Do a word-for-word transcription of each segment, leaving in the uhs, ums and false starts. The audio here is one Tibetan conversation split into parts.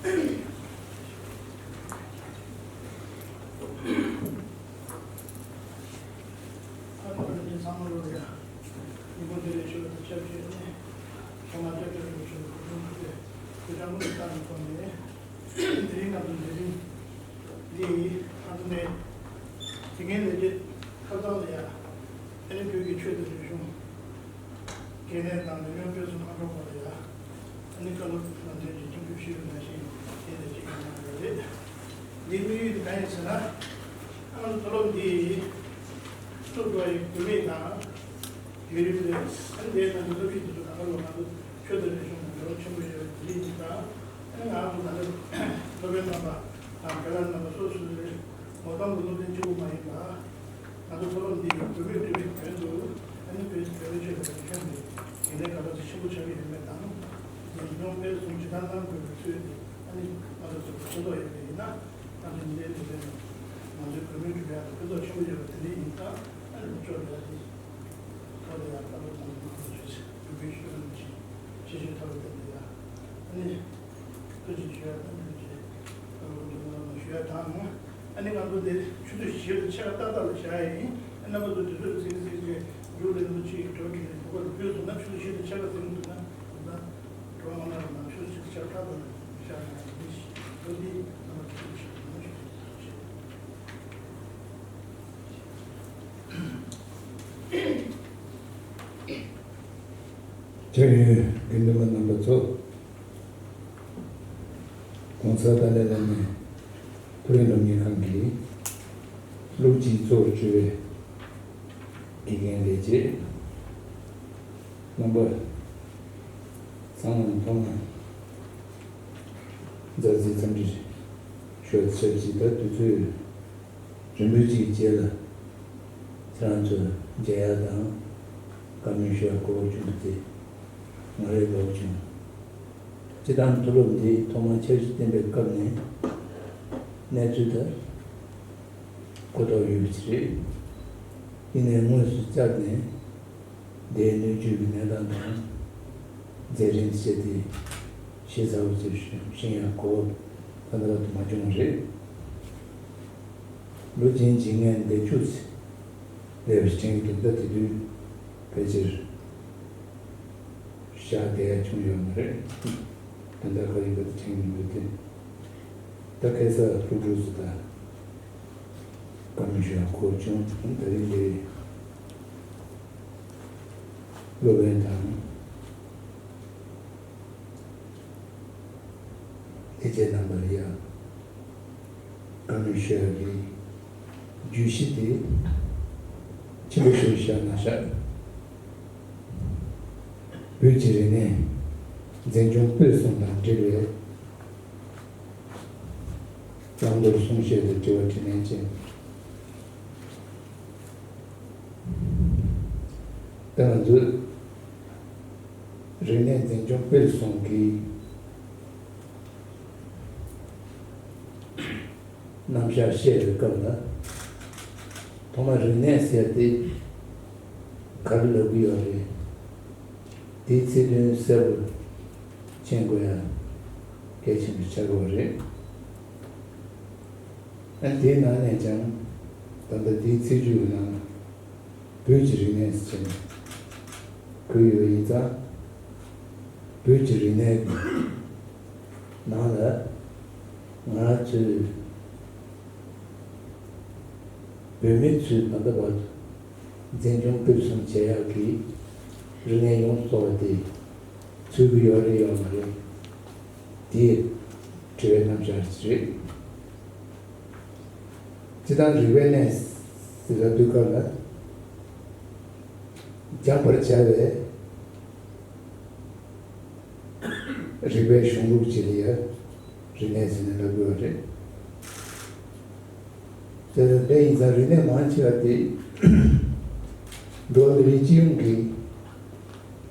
ཨ་ནི་ཚང་མ་ལོ་ཡ། ཉིན་མོ་དེ་རིང་ཆོས་ལ་ཆབ་ཆེ་ནས། ཚང་མ་ལྟ་སྐྱོང་ཡོད་ཆོས་ལ་གོ་སྐྱོང་ཐུབ་པའི་དུས་དྲང་མོ་ལྟར་ནས་ཐོན་ནས། དེ་རིང་ང་ཚོ་དེ་རིང་འདི་ཨ་ནི་དེ་སྔའི་ལས་བྱེད་ཁ་ཚང་ལ་ཡ། ཨ་ནི་བོད་ཀྱི་ཆོས་དང་རིག་གཞུང་། སྐྱེ་གནས་དང་ལས་ཡོན་སྤེལ་གསུམ་ཨ་འགྲོ་བ་ལ་ཡ། ཨ་ནི་བཀའ་སློབ་ལམ་སྟོན་གྱི་ཁྲིམས་ཞིབ་ཞུས་པ་ནང་བཞིན་དེ་ལ་གཅིག་གནང་ཡོད་རེད། འདིའི་དམིགས་ཡུལ་དེ་གང་ཡིན་ཟེར་ན། ཨ་ནི་མཐོ་སློབ་འདི་བཙུགས་དགོས་ཡི་དགོས་མེད་དང་། བརྒྱུད་རིམ་རེད། ཨ་ནི་དེའི་ནང་གི་སློབ་ཁྲིད་དེ་ཚོ་ད་ག་ལོ་ང་ཚོ་ཆོས་དང་རིག་གཞུང་ལ་འབྲེལ་བ་ཆེན་པོ་ཡོད་པའི་དེ་རིགས་ཡིན་ཙང་། ཨ་ནི་ང་ཚོ་ད་ལྟ་སློབ་དཔོན་རྣམ་པ་དང་དགེ་ལགས་རྣམ་པ་སོ་སོ་སོའི་ངོ་གདོང་གི་སློབ་ཚན་གཅིག་པུ་མ་ཡིན་པ། ང་ཚོ་མཐོ་སློབ་འདི་ཡི་བོད་མིའི་སྒྲིག་གཞི་དོན་དུ་ཨ་ནི་བོད་བོད་རིགས་ཆོས་དང་རིག་གཞུང་གི་ཡིན་ནའི་ག་ལ་ཚོ་ཆེན་པོ་ཆགས་ཀྱི་ཡོད་མེད་དང་། འཛིན་སྐྱོང་སྤེལ་གསུམ་ཇི་ལྟར་གནང་དགོས་པའི་ཚུལ་དེ་ཨ་ནི་ང་ཚོ་ཚོ་ཕན་ཐོགས་ཡོད་པ་ཡིན་ན། ང་ཚོ་འདི་འདྲའི་ལས་དོན་ང་ཚོའི་བོད་མིའི་སྒྲིག་གཞི་ལ་ཕན་ཐོགས་ཆེན་པོ་ཡོད་པ་དེ་འདྲ་ཡིན་ཙང་། ཨ་ནི་ལོ་ཕྱོགས་རེ་རེ་ཐོག་ལ་ཡང་བཀའ་སློབ་དང་ལམ་སྟོན་ཞུ་རྒྱུ་ཞུ་རྒྱུ་ཞིག་ཆེ་ཤོས་ཐོག་ལ་བསྟན་པ་ཡ། ཨ་ནི། ཐུགས་རྗེ་ཆེ་ཞུ་ཡ་དང་། ཐུགས་རྗེ་ཆེ་ཞུ་ཡ་དང་། ཨ་ནི་ང་ཚོ་འདིར་ཆུ་ཚོད་བཞི་ལ་ཕྱེད་ཀ་ཏག་ཏག་ལ་བཞག་ཡ་ཡིན། ཨ་ནི་རྣམ་པ་ཚོ་དུས་ཚོད་ཚིག་གི་ཚིག་གི་རྒྱུགས་ལེན་ཚོ་གཅིག་གི་གྲོས་ཀྱི་རེད། བུ་ག་ལ་བུད་སོང་ན་ཆུ་ཚོད་བཞི་ལ་ཕྱེད་ཀ་ཟིན་འདུག་ན། ད་གྲོས་མ་གནང་རུང་ན་ཆུ་ཚོད་བཞི་ལ་ཕྱེད་ཀ་ཏག་ཏག་ལ་བཞག་ཡ་ཡིན། འདི་ཞིག་འདི་རྣམ་པ་ཚོ་ཐུགས་རྗེ་ཆེ་ཞུ་ཡ་ཡིན། ཕྱག་ཡོད་དགེ་འདུན་པ་རྣམ་པ་ཚོ། ༸གོང་ས་ཏཱ་ལའི་བླ་མའི་མཐོ་རིམ་སློབ་གཉེར་ཁང་གི་སློབ་སྤྱིའི་གཙོ་བོར་གྱུར་པའི་དགེ་རྒན་ལས་བྱེད་རྣམ་པ་ཚང་མ་ཐོག་མར་མཛའ་བརྩེའི་འཚམས་འདྲི་ཞུ་བ་ཞབས་ཕྱི་དང་། དུས་ཚོད་རིན་པོ་ཆེའི་རྗེས་ལ་ཁྱེད་རང་ཚོ་མཇལ་ཡ་དང་བཀའ་མོལ་ཞུ་ཡ་གོ་སྐབས་བྱུང་བ་དེ་ང་རའི་ལོབས་བྱུང་། སྤྱིར་བཏང་མཐོ་སློབ་འདི་ཐོག་མར་འཆར་གཞི་བཏིང་པའི་སྐབས་ནས་གནས་ཚུལ་དེ་གོ་རྟོགས་ཡོད་པ་ཞིག་རེད། ཡིན་ནའི་དངོས་སུ་བཅར་ནས་འདིའི་སྣོད་བཅུད་ཀྱི་གནས་སྟངས་དང་མཛད་རིམ་བཅས་དེ་ཞིབ་ཚགས་པོ་ཞིག་ཤེས་ཡ་གོ་སྐབས་ད་ལྟ་བར་དུ་མ་བྱུང་བ་རེད། ལོ་རྒྱུན་བྱེད་མཁན་འདི་བཅུ་ཙམ་སླེབས་པ་ཞིག་དྲན་གྱི་འདུག་ད་དེ་དུས་ཕལ་ཆེར་བཞག་བསྡད་ཡ་བྱུང་ཡོད་མ་རེད། ད་ལྟ་ག་རེ་ཡིན་པ་དེ་དྲན་གྱི་མི་འདུག་སྟེ། ད་ཁ་སང་སློབ་ཕྲུག་ཚོ་དང་བཀའ་མོལ་ཞུ་ཡ་གོ་བྱུང་། ད་རིང་འདིར་སློབ་དཔོན་དང་ལས་བྱེད་རྣམ་པ་ལ་ཡང་བཀའ་མོལ་ཞུ་ཡ་གི་བརྗོད་གཞི་དེ་ཆེན་པོ་ཞིག་བཞག་གནང་ཤག་བོད་ཀྱི་རིག་གནས་འཛིན་སྐྱོང་སྤེལ་གསུམ་དང་འབྲེལ་བའི་བླང་དོར་གསུང་བཤད་དང་དྲི་བ་དྲིས་ལན་བཅས། ད་ང་ཚོས་རིག་གནས་འཛིན་སྐྱོང་སྤེལ་གསུམ་གྱི་རྣམ་གཞག་བཤད་པའི་སྐབས་ལ། ཐོག་མར་རིག་གནས་ཟེར་དེ་ག་རེ་ལབ་ཀྱི་ཡོད་རེད། དེའི་ཚིག་དོན་གསལ་པོར་མཁྱེན་དགོས་ཡ་གལ་ཆེན་པོ་ཆགས་ཀྱི་ཡོད་རེད། ཨ་དེའི་ནང་ནས་ཀྱང་ད་ལྟ་དེའི་ཚིག་བརྗོད་ཀྱི་ནང་ལ་བོད་ཀྱི་རིག་གནས་ཟེར་ནས་བཀོད་ཡོད་ཡིན་ཙང་། བོད་ཀྱི་རིག་གནས་ཀྱི་ནང་ལ་ང་ཚོའི་བོད་མི་ཚོས་ད་ལྟ་བར་དུ་འཛིན་སྐྱོང་སྤེལ་གསུམ་བྱེད་ཡག་གི་རིག་གནས་ཡོངས་སུ་རྫོགས་པ་དེ་ཚུད་ཀྱི་ཡོད་རེད་ཡོད་མ་རེད། དེ་དྲི་བའི་རྣམ་གཞག་ཅིག་རེད། སྤྱིར་བཏང་རིག་པའི་གནས་ཟེར་བ་དུས་སྐབས་ལ་སྦྱངས་པར་བྱ་བའི་རིག་པའི་གཞུང་ལུགས་ཅིག་ལ་ཡང་རིག་གནས་ཟེར་ནས་ལབ་དགོས་པ་རེད། དེ་ལ་དེ་ཡིན་ཙང་རིག་གནས་མང་ཆེ་བ་དེ་འགྲོ་བ་མི་རིགས་སྤྱི་ཡོངས་ཀྱི་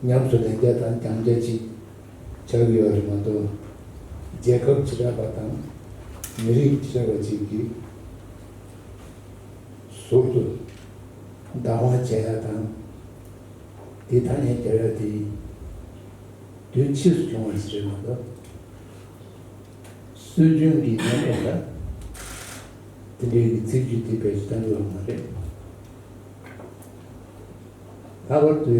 ཉམས་སུ་ལེན་རྒྱུ་དང་སྦྱང་རྒྱུ་ཅིག་ཆགས་ཀྱི་ཡོད་རེད་མ་གཏོགས། རྒྱལ་ཁབ་བྱེ་བྲག་པ་དང་མི་རིགས་བྱེ་བྲག་པ་ཅིག་གི་ཟུར་དུ་བདག་དབང་བྱེད་ཡ་དང་། དེ་ཐ་སྙད་རྒྱག་ཡ་དེ་དུས་ཕྱིས་སུ་བྱུང་བ་ཞིག་རེད་མ་གཏོགས། སྲོལ་རྒྱུན་གྱི་སྙན་གྲགས་ལ་དེ་འདྲའི་གི་ཚིག་བརྗོད་དེ་བེད་སྤྱོད་གཏང་གི་ཡོད་མ་རེད། ལྷག་པར་དུ་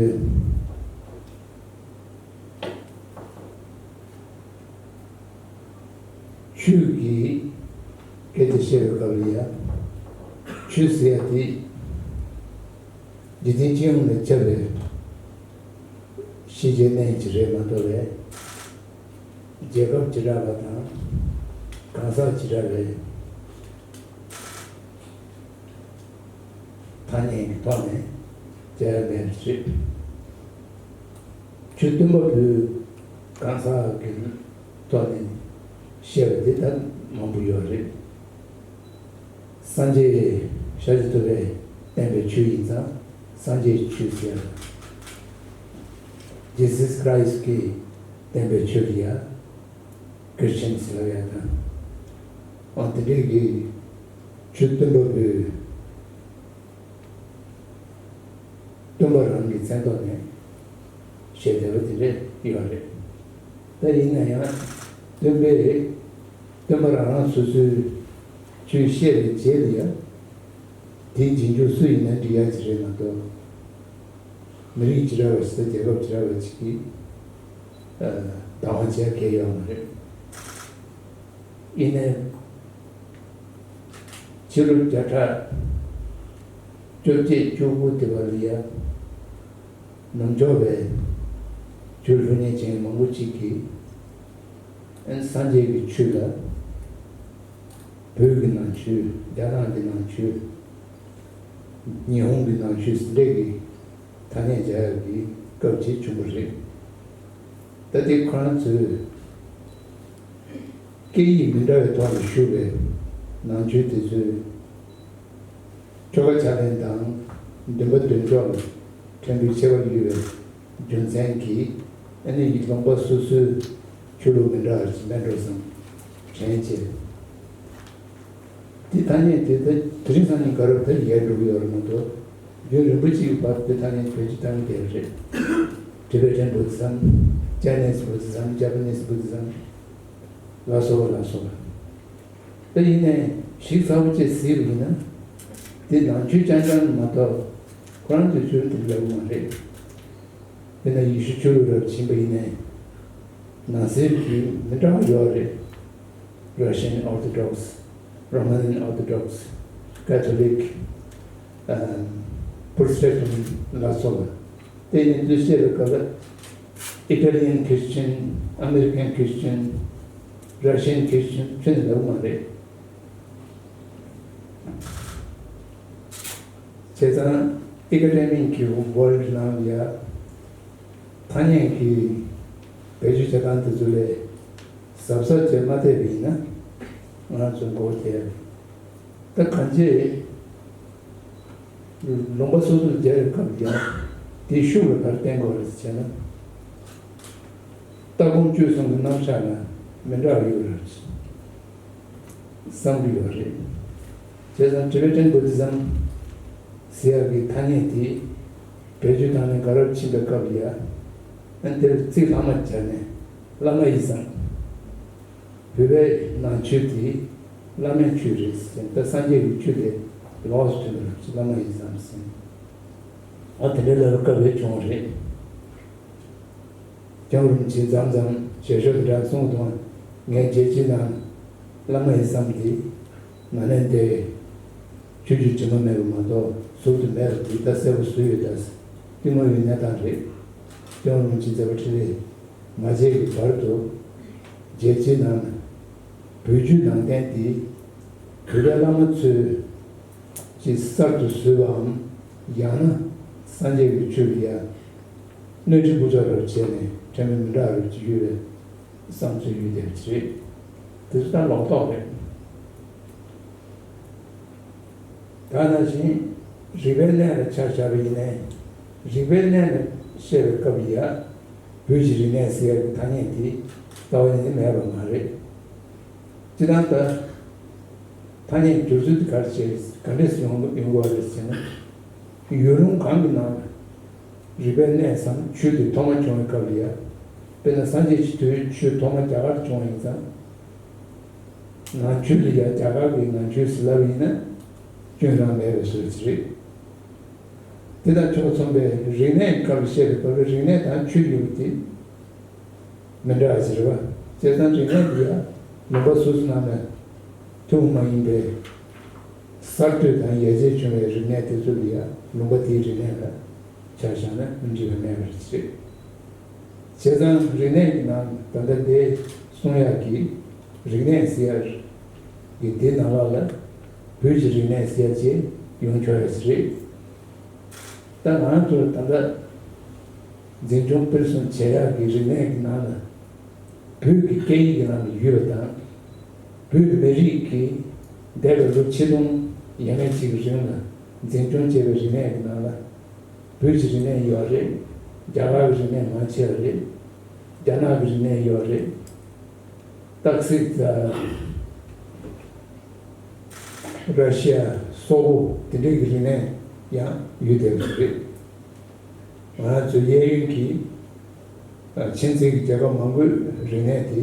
ཆོས་ཀྱི་སྐད་ཆ་བཤད་པའི་སྐབས་ལ་ཡང་ཆོས་ཟེར་ཡ་དེ་འཇིག་རྟེན་སྤྱི་ཡོངས་ལ་ཁྱབ་པའི་ཤེས་བྱའི་གནས་ཅིག་རེད་མ་གཏོགས་པའི་རྒྱལ་ཁབ་བྱེ་བྲག་པ་དང་གང་ཟག་བྱེ་བྲག་པའི་ཐ་སྙད་ཀྱི་ཐོག་ནས་བྱ་ཡ་མེད་པ་རེད། ཆོས་སྟོན་པ་པོའི་གང་ཟག་གི་ཐོག་ནས་བཤད་པ་དེ་ད་མང་པོ་ཡོད་རེད། སངས་རྒྱས་ཤཱཀྱ་ཐུབ་པས་བསྟན་པའི་ཆོས་ཡིན་ཙང་སངས་རྒྱས་ཆོས་ཟེར། Jesus Christ གིས་བསྟན་པའི་ཆོས་ལ་ཡ་Christians ལབ་ཡ་དང་། འོ་དེ་འདྲའི་གི་ཆོས་སྟོན་པ་པོའི་སྟོན་པ་རང་གི་མཚན་ཐོག་ནས་བཤད་བསྡད་པ་དེ་འདྲ་ཡོད་རེད། ད་ཡིན་ན་ཡང་སྟོན་པས་སྟོན་པ་རང་རང་སོ་སོའི་ཆོས་བཤད་པའི་རྗེས་ལ་ཡང་དེའི་རྗེས་འཇུག་སུ་ཡིན་ན་འགྲིག་ཡ་ཅིག་རེད་མ་གཏོགས། མི་རིགས་བྱེ་བྲག་པ་ཞིག་དང་རྒྱལ་ཁབ་བྱེ་བྲག་པ་ཞིག་གིས་བདག་དབང་བྱེད་མཁན་ཡོད་མ་རེད། ཡིན་ནའི་ཕྱི་ལོ་བརྒྱ་ཕྲག་བཅོ་བརྒྱད་བཅུ་དགུ་དེ་བར་ལ་ཡ་ནུབ་ཕྱོགས་པའི་ཆོས་སློབ་གཉེར་ཅན་མང་པོ་ཅིག་གིས་སངས་རྒྱས་ཀྱི་ཆོས་ལ་བོད་ཀྱི་ནང་ཆོས། རྒྱ་ནག་གི་ནང་ཆོས། ཉི་ཧོང་གི་ནང་ཆོས་ཟེར་འདྲ་གི་ཐ་སྙད་སྦྱར་ཡག་གི་སྐབས་ཅིག་བྱུང་བ་རེད། ད་དེ་ཁོ་རང་ཚོས་སྐད་ཡིག་མི་འདྲ་བའི་ཐོག་ནས་ཞུགས་པའི་ནང་ཆོས་དེ་ཚོའི་ཆོ་ག་ཕྱག་ལེན་དང་འདུན་པ་འདུན་ཕྱོགས་ལ་ཕྲན་བུ་ཁྱད་པར་ཡོད་པའི་རྒྱུ་མཚན་གྱིས། ཨ་ནི་ཡིད་ལུང་པ་སོ་སོའི་ཆོས་ལུགས་མི་འདྲ་བ་ཞིག་མེད་འགྲོ་བསམ་དྲན་བྱས། དེ་ཐ་སྙད་དེ་ད་དེ་རིང་སང་ཉིན་ག་རེ་ད་ཡལ་འགྲོ་གི་ཡོད་རེད་མ་གཏོགས། རྒྱུན་རིང་པོ་ཅིག་གི་བར་དུ་དེ་ཐ་སྙད་བེད་སྤྱོད་བཏང་གི་བསྡད་པ་རེད། Tibetan Buddhism, Chinese Buddhism, Japanese Buddhism ལ་སོགས་པ་ལ་སོགས་པ། ད་ཡིན་ནའི་ཞིབ་ཚགས་པོ་བྱས་གཟིགས་པ་ཡིན་ན། དེ་ནང་ཆོས་རྐྱང་རྐྱང་མ་གཏོགས་ཁོ་རང་ཚོའི་ཆོས་དེ་ལབ་མ་རེད། དཔེར་ན་ཡེ་ཤུ་ཆོས་ལུགས་རབ་ཕྱིན་པ་ཡིན་ནའི་ནང་གསེས་ཀྱི་མི་འདྲ་བ་ཡོད་རེད། Russian Orthodox, Romanian Orthodox, Catholic, um, Protestant ལ་སོགས་པ། དེ་ནི་འདི་བཤད་པའི་སྐབས་ལ་Italian Christian, American Christian, Russian Christian ཁྱོན་ནས་ལབ་མ་རེད། བྱས་ཙང་ཨེ་ཀ་ཌེ་མིག་གི་ཝོལ་ཌི་ནང་ལ་ཡ་ཐ་སྙད་ཀྱི་བེད་སྤྱོད་བྱེད་སྟངས་དེ་ཚོ་ལས་གཟབ་གཟབ་བྱས་མ་བསྡད་པ་ཡིན་ན་ང་ཚོ་མགོ་བོ་དེ་ད་གང་ཅི། ལུང་པ་སོ་སོར་སྦྱར་བའི་སྐབས་ཀྱང་དེའི་ཤུགས་ལ་ག་རེ་བརྟེན་དགོས་རེད་ཟེར་ན། ལྟ་སྒོམ་སྤྱོད་གསུམ་གྱི་རྣམ་གཞག་ལ་མི་འདྲ་བ་ཡོད་རེད་བསམ་གྱི་ཡོད་རེད། བྱས་ཙང་Tibetan Buddhism ཟེར་ཡག་གི་ཐ་སྙད་དེ་བེད་སྤྱོད་བཏང་ནས་ག་རེ་ཕྱིན་པའི་སྐབས་ལ་ཡ། ཨ་དེར་ཚིག་ལྷག་མ་སྦྱར་ནས་བླ་མ་ཡི་ཟམ། བོད་པའི་ནང་ཆོས་དེ་བླ་མའི་ཆོས་རེད་ཟེར། ད་སངས་རྒྱས་ཀྱི་ཆོས་དེ་ལོགས་སུ་ཐོན་པ་རེད། བླ་མ་ཡི་ཟམ་ཟེར། ཨ་དེ་འདྲ་ལབ་སྐབས་རེ་བྱུང་བ་རེད། སྐྱབས་མགོན་རིན་པོ་ཆེས་མཚམས་མཚམས་ཞལ་བཞུགས་དེ་འདྲ་གསུངས་དང་། ངའི་རྒྱལ་སྤྱིའི་ནང་བླ་མ་ཡི་ཟམ་དེ་ནང་ནས་དེ་ཆོས་བརྒྱུད་དྲི་མ་མེད་པ་མ་གཏོགས་ཟུར་དུ་མེད་པ་དེ་ད་གསལ་པོ་བཟོས་ཡོད། ད་སྐྱིད་མོ་ཡོད་གནས་སྟངས་རེད། སྐྱབས་མགོན་རིན་པོ་ཆེ་མཛད་པ་འཕྲིན་ལས་མ་བརྗེད་ཀྱི་བར་དུ་རྒྱལ་སྤྱིའི་ནང་བོད་བརྒྱུད་ནང་བསྟན་དེ་བོད་པའི་བླ་མ་ཚོས་ཅིག་གསར་དུ་བཟོས་པའམ་ཡང་ན་སངས་རྒྱས་ཀྱི་ཆོས་ལ་ཡ་སྣོད་བཅུད་ཕུན་ཚོགས་རབ་བྱས་ནས་ཕྲན་བུ་མི་འདྲ་བ་རབ་ཅིག་ཡོད་པའི་བསམ་ཚུལ་ཡོད་བསྡད་པ་ཅིག་རེད། དེ་ཚོ་ད་ལོག་རྟོག་རེད། ད་ནང་བཞིན་རིག་པའི་གནས་ལ་ཆ་བཞག་པ་ཡིན་ནའི། རིག་པའི་གནས་ལ་བཤད་པའི་སྐབས་ཡ་བོད་ཀྱི་རིག་གནས་ཟེར་ཡག་གི་ཐ་སྙད་དེ་རྩ་བ་ཉིད་ནས་མེད་པ་མ་རེད། སྤྱིར་བཏང་ད་ཐ་སྙད་བསྒྱུར་ཚུལ་དེ་ག་རེ་བྱས། ག་འདྲས་ཡོང་ཡོང་དགོས་རེད་ཟེར་ན། ཡུལ་ལུང་གང་གི་ནང་ལ་རིག་པའི་གནས་སམ་ཆོས་དེ་ཐོག་མ་བྱུང་བའི་སྐབས་ལ་ཡ། དཔེར་ན་སངས་རྒྱས་ཀྱི་དུས་ཆོས་ཐོག་མ་རྒྱ་གར་བྱུང་བ་ཡིན་ཙང་། ནང་ཆོས་ལ་ཡང་རྒྱ་གར་གྱི་ནང་ཆོས་ཟེར་ལབ་ཡིན་ན་སྐྱོན་རང་མེད་པའི་བཟོ་ཅིག་རེད། དེ་དང་ཕྱོགས་མཚུངས་པའི་རིག་གནས་སྐབས་ལ་བཤད་པའི་སྐབས་ལ་རིག་གནས་དང་ཆོས་ཡོད་པ་དེ་མི་འདྲ་བ་ཞིག་རེད་བ། བྱས་ཙང་རིག་གནས་འདི་ཡང་ལུང་པ་སོ་སོ་ནང་ནས་ཐུན་མོང་མ་ཡིན་པའི་གསར་གཏོད་དང་ཡར་རྒྱས་བྱུང་བའི་རིག་གནས་དེ་ཚོ་ལ་ཡང་ལུང་པ་དེའི་རིག་གནས་ལ་ཆ་བཞག་ན་མི་འགྲིག་པ་མེད་པ་རེད། བྱས་ཙང་རིག་གནས་ཀྱི་ནང་ད་ལྟ་དེ་གསུང་ཡག་གི་རིག་གནས་ཟེར་ཡག་གི་དེ་ནང་ལོགས་ལ་བོད་ཀྱི་རིག་གནས་ཟེར་ཡག་ཅིག་ཡོང་ཆོག་ཡག་ཅིག་རེད། ད་ང་ཚོར་ད་ལྟ་འཛིན་སྐྱོང་སྤེལ་གསུམ་བྱེད་ཡག་གི་རིག་གནས་ཀྱི་ནང་ལ་བོད་ཀྱི་སྐད་ཡིག་གི་ནང་ལ་ཡོད་པ་དང་། བོད་མི་རིགས་ཀྱིས་འདས་པའི་ལོ་ཆིག་སྟོང་ཡས་མས་ཅིག་གི་རིང་ལ་འཛིན་སྐྱོང་བྱས་པའི་རིག་གནས་ཀྱི་ནང་ལ་བོད་ཀྱི་རིག་གནས་ཡོད་རེད། རྒྱ་གར་གྱི་རིག་གནས་མང་ཆེ་བ་རེད། རྒྱ་ནག་གི་རིག་གནས་ཡོད་རེད། སྟག་གཟིག་དང་ར་ཤི་ཡ། སོག་པོ་དེ་འདྲའི་གི་རིག་གནས་ཡང་ཡོད་བསྡད་པ་རེད། ང་ཚོའི་གཡས་གཡོན་གྱི་ཨ་ཆེན་ཙེ་གི་རྒྱལ་ཁབ་མང་པོའི་རིག་གནས་དེ་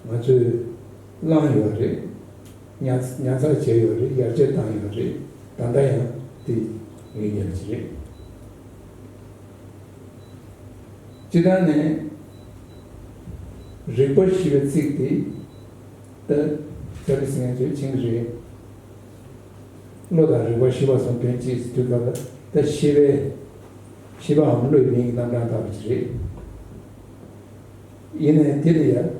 ང་ཚོས་བླངས་ཡོད་རེད། ཉར་ཉར་ཚགས་བྱས་ཡོད་རེད། ཡར་རྒྱས་བཏང་ཡོད་རེད། ད་ལྟ་ཡང་དེ་ཡོད་རྒྱུ་ཅིག་རེད། སྤྱིར་བཏང་ནས་རིག་པ་ཞེས་པའི་ཚིག་དེ་ད་ཅཱར་ལི་སི་ངན་ཚོས་མཁྱེན་གྱི་རེད། བློ་དང་རིག་པ་ཤེས་པ་གསུམ་དོན་གཅིག་ཟེར་དུས་སྐབས་ལ་ད་ཤེས་པའི་ཤེས་པའམ་བློ་ཡི་མིང་གི་རྣམ་གྲངས་བཏགས་པ་ཅིག་རེད། ཡིན་ནའི་དེ་ལ་ཡང་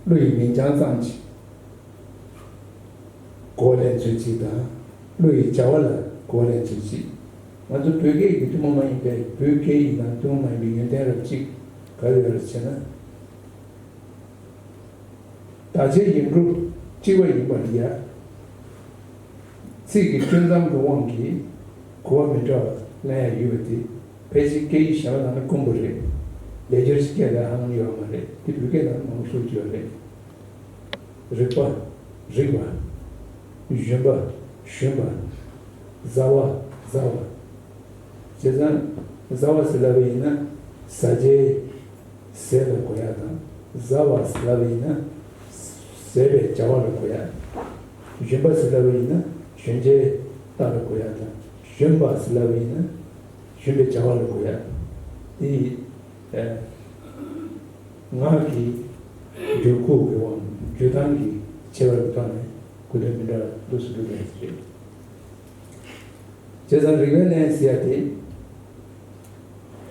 བློ་ཡི་མིང་རྐྱང་ཙམ་གྱིས་གོ་ལེན་ཚུལ་གཅིག་དང་བློ་ཡི་བྱ་བ་ལ་གོ་ལེན་ཚུལ་གཅིག་ང་ཚོ་བོད་སྐད་ཀྱི་ཐུན་མོང་མ་ཡིན་པའི་བོད་སྐད་ཡིག་ནང་ཐུན་མོང་མ་ཡིན་པའི་ཡོན་ཏན་རབ་གཅིག་ག་རེ་ཡོད་རེད་ཟེར་ན། དག་ཆའི་ཡིག་འབྲུ་གཅིག་པ་ཡིན་པ་ལ་ཡ། ཚིག་གི་གཅོད་མཚམས་ཀྱི་དབང་གིས་གོ་བ་མི་འདྲ་བ་ལེན་ཡ་ཡོད་པ་དེ་ཕལ་ཆེར་སྐད་ཡིག་གཞན་པ་ནང་ན་དཀོན་པོ་རེད། ལེགས་སྦྱར་གྱི་སྐད་ལ་ཧ་ལམ་ཡོད་མ་རེད། དེ་བོད་སྐད་ནང་ན་མང་པོ་ཤོར་གྱི་ཡོད་རེད། རིག་པ། རིག་པ། བཞོན་པ། བཞོན་པ། བཟའ་བ། བཟའ་བ། བྱས་ཙང་བཟའ་བ་ཟེར་ལབ་པ་ཡིན་ན་ཟ་བྱའི་ཟས་ལ་གོ་ཡག་དང་། བཟའ་བ་ཟེར་ལབ་པ་ཡིན་ན་ཟས་པའི་བྱ་བ་ལ་གོ་ཡག་བཞོན་པ་ཟེར་ལབ་པ་ཡིན་ན་བཞོན་བྱའི་རྟགས་ལ་གོ་ཡག་དང་། བཞོན་པ་ཟེར་ལབ་པ་ཡིན་ན་བཞོན་པའི་བྱ་བ་ལ་གོ་ཡག་དེ་ཡིན། ངག་གི་འགྱུར་ཁུག་གི་དབང་འགྱུར་སྟངས་ཀྱི་ཁྱད་པར་གྱི་ཐོག་ནས་གོ་དོན་མི་འདྲ་བ་འདུག་སེ་འདུག་ལས་རེད། བྱས་ཙང་རིག་པའི་གནས་ཟེར་ཡ་དེ་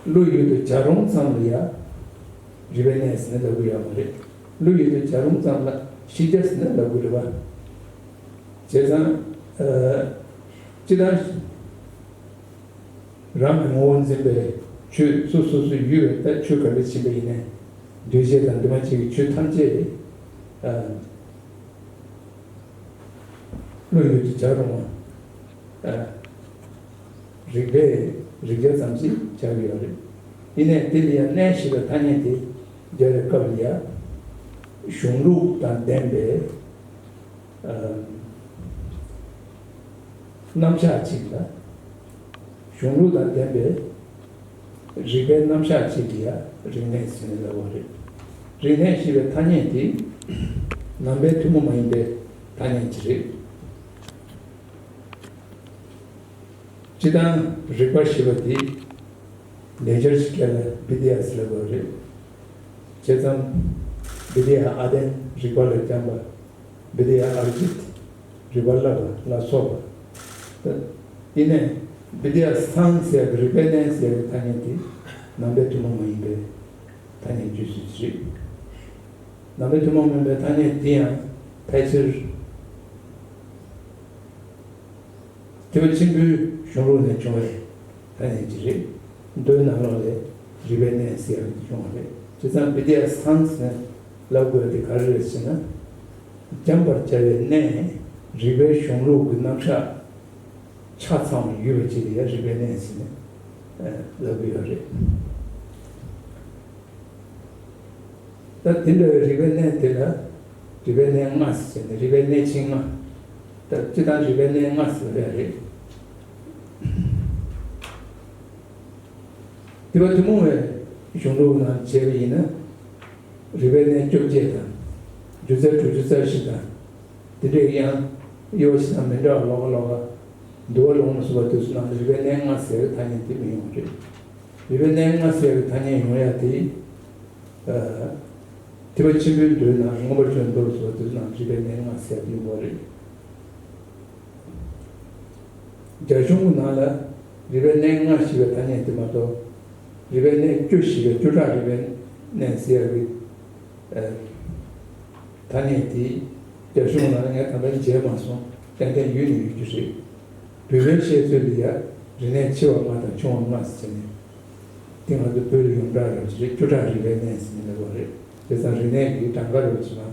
བློ་ཡུལ་དུ་སྦྱར་རུང་ཙམ་ལ་ཡ་རིག་པའི་གནས་ཟེར་ནས་ལབ་ཀྱི་ཡོད་མ་རེད། བློ་ཡུལ་དུ་སྦྱར་རུང་ཙམ་ལ་ཤེས་བྱ་ཟེར་ནས་ལབ་ཀྱི་རེད་པ། བྱས་ཙང་ཨ་སྤྱིར་བཏང་རང་གི་ངོ་བོ་འཛིན་པའི་ཆོས་སོ་སོ་སོ་ཡོད་པའི་ད་ཆོས་ག་རེ་ཕྱིན་པ་ཡིན་ནའི་འདུས་བྱས་དང་འདུས་མ་བྱས་ཀྱི་ཆོས་ཐམས་ཅད་ཨ་བློ་ཡུལ་དུ་སྦྱར་རུང་ཨ་རིག་པས་རིག་བྱ་ཙམ་ཞིག་སྦྱར་གྱི་ཡོད་རེད། ཡིན་ནའི་དེ་ལ་ཡང་གནས་ཞེས་པའི་ཐ་སྙད་དེ་སྦྱར་བའི་སྐབས་ལ་ཡང་གཞུང་ལུགས་དང་ལྡན་པའི་རྣམ་གཞག་ཅིག་ལ། གཞུང་ལུགས་དང་ལྡན་པའི་རིག་པའི་རྣམ་གཞག་ཅིག་ལ་ཡང་རིག་གནས་ཟེར་ནས་ལབ་པ་རེད། རིག་གནས་ཞེས་པའི་ཐ་སྙད་དེ་ནང་པའི་ཐུན་མོང་མ་ཡིན་པའི་ཐ་སྙད་ཅིག་རེད། སྤྱིར་བཏང་རིག་པ་ཞེས་པ་དེ་ལེགས་སྦྱར་གྱི་སྐད་ལ་བི་དི་ཡ་ཟེར་ལབ་པ་རེད། བྱས་ཙང་བི་དི་ཡ་ཨ་དན་རིག་པ་ལ་སྦྱངས་པ། བི་དི་ཡ་ཨར་ཇིད་རིག་པ་བསླབ་པ་ལ་སོགས་པ། ད་དེ་ནས་བི་དི་ཡ་སཱན་ཟེར་བའི་རིག་པའི་གནས་ཟེར་བའི་ཐ་སྙད་དེ་ནང་པའི་ཐུན་མོང་མ་ཡིན་པའི་ཐ་སྙད་བརྗོད་ཚུལ་ཅིག་རེད། ནང་པའི་ཐུན་མོང་མ་ཡིན་པའི་ཐ་སྙད་དེ་ཡང་ཕལ་ཆེར་ཐེག་པ་ཆེན་པོའི་གཞུང་ལུགས་ནས་བྱུང་བའི་ཐ་སྙད་ཅིག་རེད། མདོའི་ནང་ལོགས་ལས་རིག་པའི་གནས་ཟེར་ཡག་དེ་བྱུང་བ་རེད། བྱས་ཙང་བི་དི་ཡ་སཱན་ཟེར་ལབ་དགོས་པ་དེ་ག་རེ་རེད་ཟེར་ན། སྦྱངས་པར་བྱ་བའི་གནས་རིག་པའི་གཞུང་ལུགས་ཀྱི་རྣམ་གཞག་ཆ་ཚང་བ་ཡོད་པ་ཅིག་ལ་ཡང་རིག་པའི་གནས་ཟེར་ནས་ལབ་ཀྱི་ཡོད་རེད། ད་དེ་འདྲ་བའི་རིག་པའི་གནས་དེ་ལ་རིག་པའི་གནས་ལྔ་ཟེར་ནས་རིག་པའི་གནས་ཆེན་ལྔ། ད་སྤྱིར་བཏང་རིག་པའི་གནས་ལྔ་ཟེར་བ་རེད། དེ་བ་ཐུན་མོང་བའི་གཞུང་ལུགས་ནང་བྱས་པ་ཡིན་ན། རིག་པའི་གནས་བཅོ་བརྒྱད་དང་ སྒྱུ་རྩལ་དྲུག་ཅུ་རྩ་བཞི་དང་། དེ་འདྲའི་ཡང་དབྱེ་བ་ཞིག་དང་མི་འདྲ་བ་ལོགས་ཀ་ལོགས་ཀ་འདུལ་བ་ལུང་ལ་སོགས་པ་དེ་ཚོ་ནང་ལ་རིག་པའི་གནས་ལྔ་ཟེར་བའི་ཐ་སྙད་དེ་མི་ཡོང་བ་རེད། རིག་པའི་གནས་ལྔ་ཟེར་བའི་ཐ་སྙད་ཡོང་ཡ་དེ། ཨ། ཐེག་པ་ཆེན་པོའི་མདོའི་ནང་མངོན་པར་བྱུང་བའི་མདོ་ལ་སོགས་པ་དེ་ཚོ་ནང་རིག་པའི་གནས་ལྔ་ཟེར་དེ་ཡོང་བ་རེད། རྒྱ་གཞུང་གི་ནང་ལ་རིག་པའི་གནས་ལྔ་ཞེས་པའི་ཐ་སྙད་དེ་མ་གཏོགས། རིག་པའི་གནས་བཅུ་ཞེས་པའི་བཅུ་ཕྲག་རིག་པའི་གནས་ཟེར་བའི་ཨ། ཐ་སྙད་དེ་རྒྱ་གཞུང་ནང་ངས་ད་ལྟ་མཇལ་མ་སོང་། ཏན་ཏན་ཡོད་ནི་ཡོད་རྒྱུ་རེད། བོད་པའི་བཤད་ཚུལ་ལ་ཡ། རིག་གནས་ཆེ་བ་ལྔ་དང་ཆུང་བ་ལྔ་ཟེར་ནས། དེ་ང་ཚོ་བོད་ལ་ཡོངས་གྲགས་རེད་ཅེས་བཅུ་ཕྲག་རིག་པའི་གནས་ཟེར་ནས་ལབ་པ་རེད། བྱས་ཙང་རིག་གནས་ཀྱི་གྲངས་ཀ་རེད་ཅེས་ན།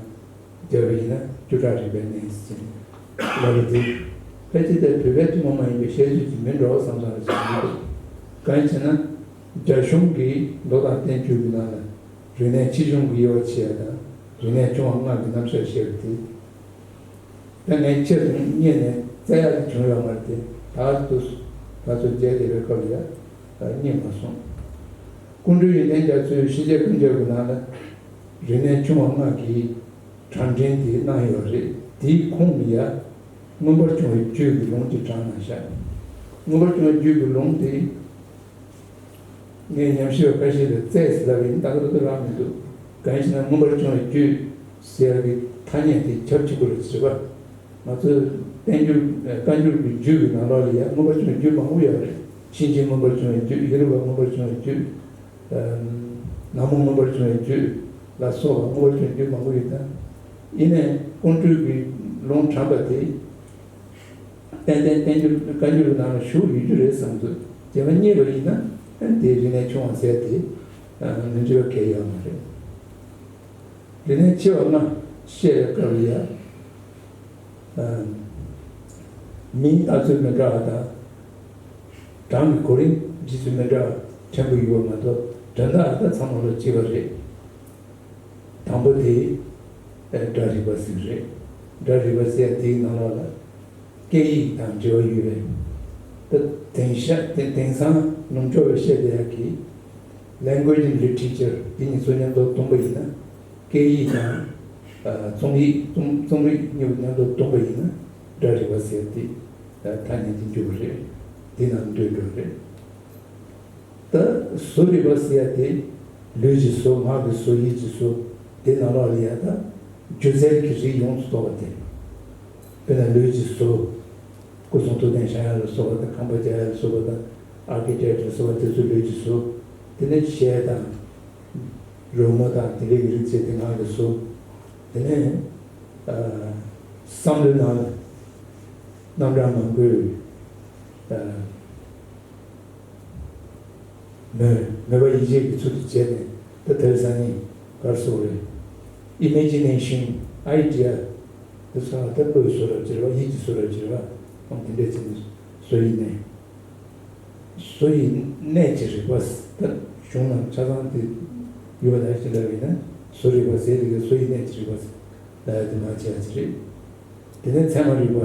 རྒྱབ་པ་ཡིན་ན་བཅུ་ཕྲག་རིག་པའི་གནས་ཟེར་ནས་ལབ་པ་དེ། ཕལ་ཆེར་དེ་བོད་པའི་ཐུན་མོང་མ་ཡིན་པའི་བཤད་ཚུལ་ཅིག་མིན་འགྲོ་བསམ་བསམ་རེ་བྱེད་ཀྱི་འདུག་གང་ཡིན་ཟེར་ན། རྒྱ་གཞུང་གི་མདོ་དང་བསྟན་བཅོས་ཀྱི་ནང་ལ། རིག་གནས་ཆེ་ཆུང་གི་དབྱེ་བ་ཕྱེ་ཡ་དང་། རིག་གནས་ཆུང་བ་ལྔ་གི་རྣམ་གཞག་བཤད་པ་དེ། ད་ངས་ཆེད་དུ་རྙེད་ནས་བཙལ་ཡག་དེ་བྱུང་ཡོད་མ་རེད་དེ། ད་དུ་ད་ཚོད་མཇལ་བསྡད་པའི་སྐབས་ལ་ཡང་རྙེད་མ་སོང་། ཀོང་སྤྲུལ་ཡོན་ཏན་རྒྱ་མཚོས་ཤེས་བྱའི་ཀུན་ཁྱབ་ཀྱི་ནང་ལ་རིག་གནས་ཆུང་བ་ལྔ་གི་གྲངས་འདྲེན་དེ་གནང་ཡོད་རེད། དེའི་ཁོངས་ལ་ཡང་མངོན་པར་བྱུང་བའི་བརྒྱུད་ཀྱི་ལུང་གི་གྲངས་གནང་བཞག་མངོན་པར་བྱུང་བའི་བརྒྱུད་ཀྱི་ལུང་དེ། ངས་ཉམས་ཞིབ་པ་ཁ་ཤས་ལ་བཙལ་ཟེར་ལབ་ཡིན། ད་ག་ད་ད་རག་མི་འདུག་གང་ཡིན་ཟེར་ན་མངོན་པར་བྱུང་བའི་བརྒྱུད་ཟེར་བའི་ཐ་སྙད་དེ་ཁྱབ་ཆེན་པོ་རེད་ཟེར་བ། ང་ཚོའི་བསྟན་འགྱུར་བཀའ་འགྱུར་གྱི་བརྒྱུད་ཀྱི་ནང་ལོགས་ལ་ཡང་མངོན་པར་བྱུང་བའི་བརྒྱུད་མང་པོ་ཡོད་རེད། གཤིན་རྗེ་མངོན་པར་བྱུང་བའི་བརྒྱུད། ཡེ་རུ་པ་མངོན་པར་བྱུང་བའི་བརྒྱུད། ཨམ། ན་མོ་མངོན་པར་བྱུང་བའི་བརྒྱུད་ལ་སོགས་པ་མངོན་པར་བྱུང་བའི་བརྒྱུད་མང་པོ་ཡོད་ད། ཡིན་ནའི་ཀོང་སྤྲུལ་གྱི་ལུང་དྲངས་པ་དེ། ཏན་ཏན་བསྟན་འགྱུར་བཀའ་འགྱུར་ནང་ལ་ཞུགས་ཡོད་རྒྱུ་རེད་བསམ་ཚུལ་རྗེས་མ་རྙེད་པ་ཡིན་ན། དེ་རིག་གནས་ཆུང་བ་ཟེར་དེ་མི་འགྲིག་པ་གང་ཡང་ཡོད་མ་རེད། རིག་གནས་ཆེ་བ་ལྔ་བཤད་པའི་སྐབས་ལ་ཡང་། མིང་བཏགས་ཚུལ་མི་འདྲ་བ་དང་། གྲངས་ཀྱི་གོ་རིམ་བྲིས་ཚུལ་མི་འདྲ་བ་ཕྲན་བུ་ཡོད་པ་མ་གཏོགས། དོན་དག་ད་ཚང་མ་ལོ་གཅིག་པ་རེད། དང་པོ་དེ་སྒྲ་རིག་པ་ཟེར་རེད། སྒྲ་རིག་པ་ཟེར་དེའི་ནང་ལོགས་ལ་སྐད་ཡིག་དང་འབྲེལ་བ་ཡོད་པའི། ད་དེང་ཤ་དེ་དེང་སང་ལུང་ཕྱོགས་པའི་བཤད་བསྡད་ཡག་གི་language and literature དེ་གཉིས་ཚོ་མཉམ་དུ་བསྡོམས་པ་ཡིན་ན། སྐད་ཡིག་དང་། ཨ། རྩོམ་ཡིག་རྩོམ་རྩོམ་རིག་གཉིས་པོ་མཉམ་དུ་བསྡོམས་པ་ཡིན་ན་སྒྲ་རིག་པ་ཟེར་དེ་ཐ་སྙད་དེ་འཇུག་པ་རེད། དེ་ནང་འདུས་འགྲོ་རེད། ད་བཟོ་རིག་པ་ཟེར་ཡ་དེ། ལུས་ཀྱི་བཟོ། ངག་གི་བཟོ། ཡིད་ཀྱི་བཟོ། དེ་ནང་ལོགས་ལ་ཡ་ད་སྒྱུ་རྩལ་གྱི་རིགས་ཡོངས་སུ་རྫོགས་པ་དེ། དཔེར་ན་ལུས་ཀྱི་བཟོ། སྐུ་གསུང་ཐུགས་རྟེན་བཞེངས་ཡ་ལ་སོགས་པ་དང་། ཁང་པ་རྒྱག་ཡ་ལ་སོགས་པ་དང་། ཨར་ཀི་ཊེག་ཊི་ལ་སོགས་པ་དེ་ཚོ་ལུས་ཀྱི་བཟོ། དེ་ནས་གཞས་དང་། རོལ་མོ་དང་དེ་འདྲའི་རིགས་བྱས་ཏེ་ངག་གི་བཟོ། དེ་ནས་ཨ་བསམ་བློའི་ནང་ལ་རྣམ་གྲངས་མང་པོས་ཨ་མོས་མོས་པ་ཡིད་ཆེས་ཀྱི་ཚུལ་དུ་བྱས་ནས། ད་དེར་སང་ཉིན་གར་སོགས་རེད། ཨི་མེ་ཇི་ནེ་ཤན། ཨའི་ཌི་ཡ། དེ་ཚོ་ལ་ད་བློའི་བཟོ་འདྲ་བྱེད་པ། ཡིད་ཀྱི་བཟོ་འདྲ་བྱེད་པ། འོ་དེ་འདྲས་བྱས་ནས་བཟོ་ཡི་གནས། བཟོ་ཡི་གནས་ཀྱི་རིག་པ། ད་གཞུང་ནང་ཆ་ཚང་དེ་ཡོད་པ་ནང་བཞིན་ལབ་ཡིན་ན། བཟོ་རིག་པ་ཟེར་དེ་ག་བཟོ་ཡི་གནས་ཀྱི་རིག་པ་ཟེར་ལབ་ཡ་དེ་མ་བྱས་ཡ་ཅིག་རེད། དེ་ནས་ཚད་མ་རིག་པ།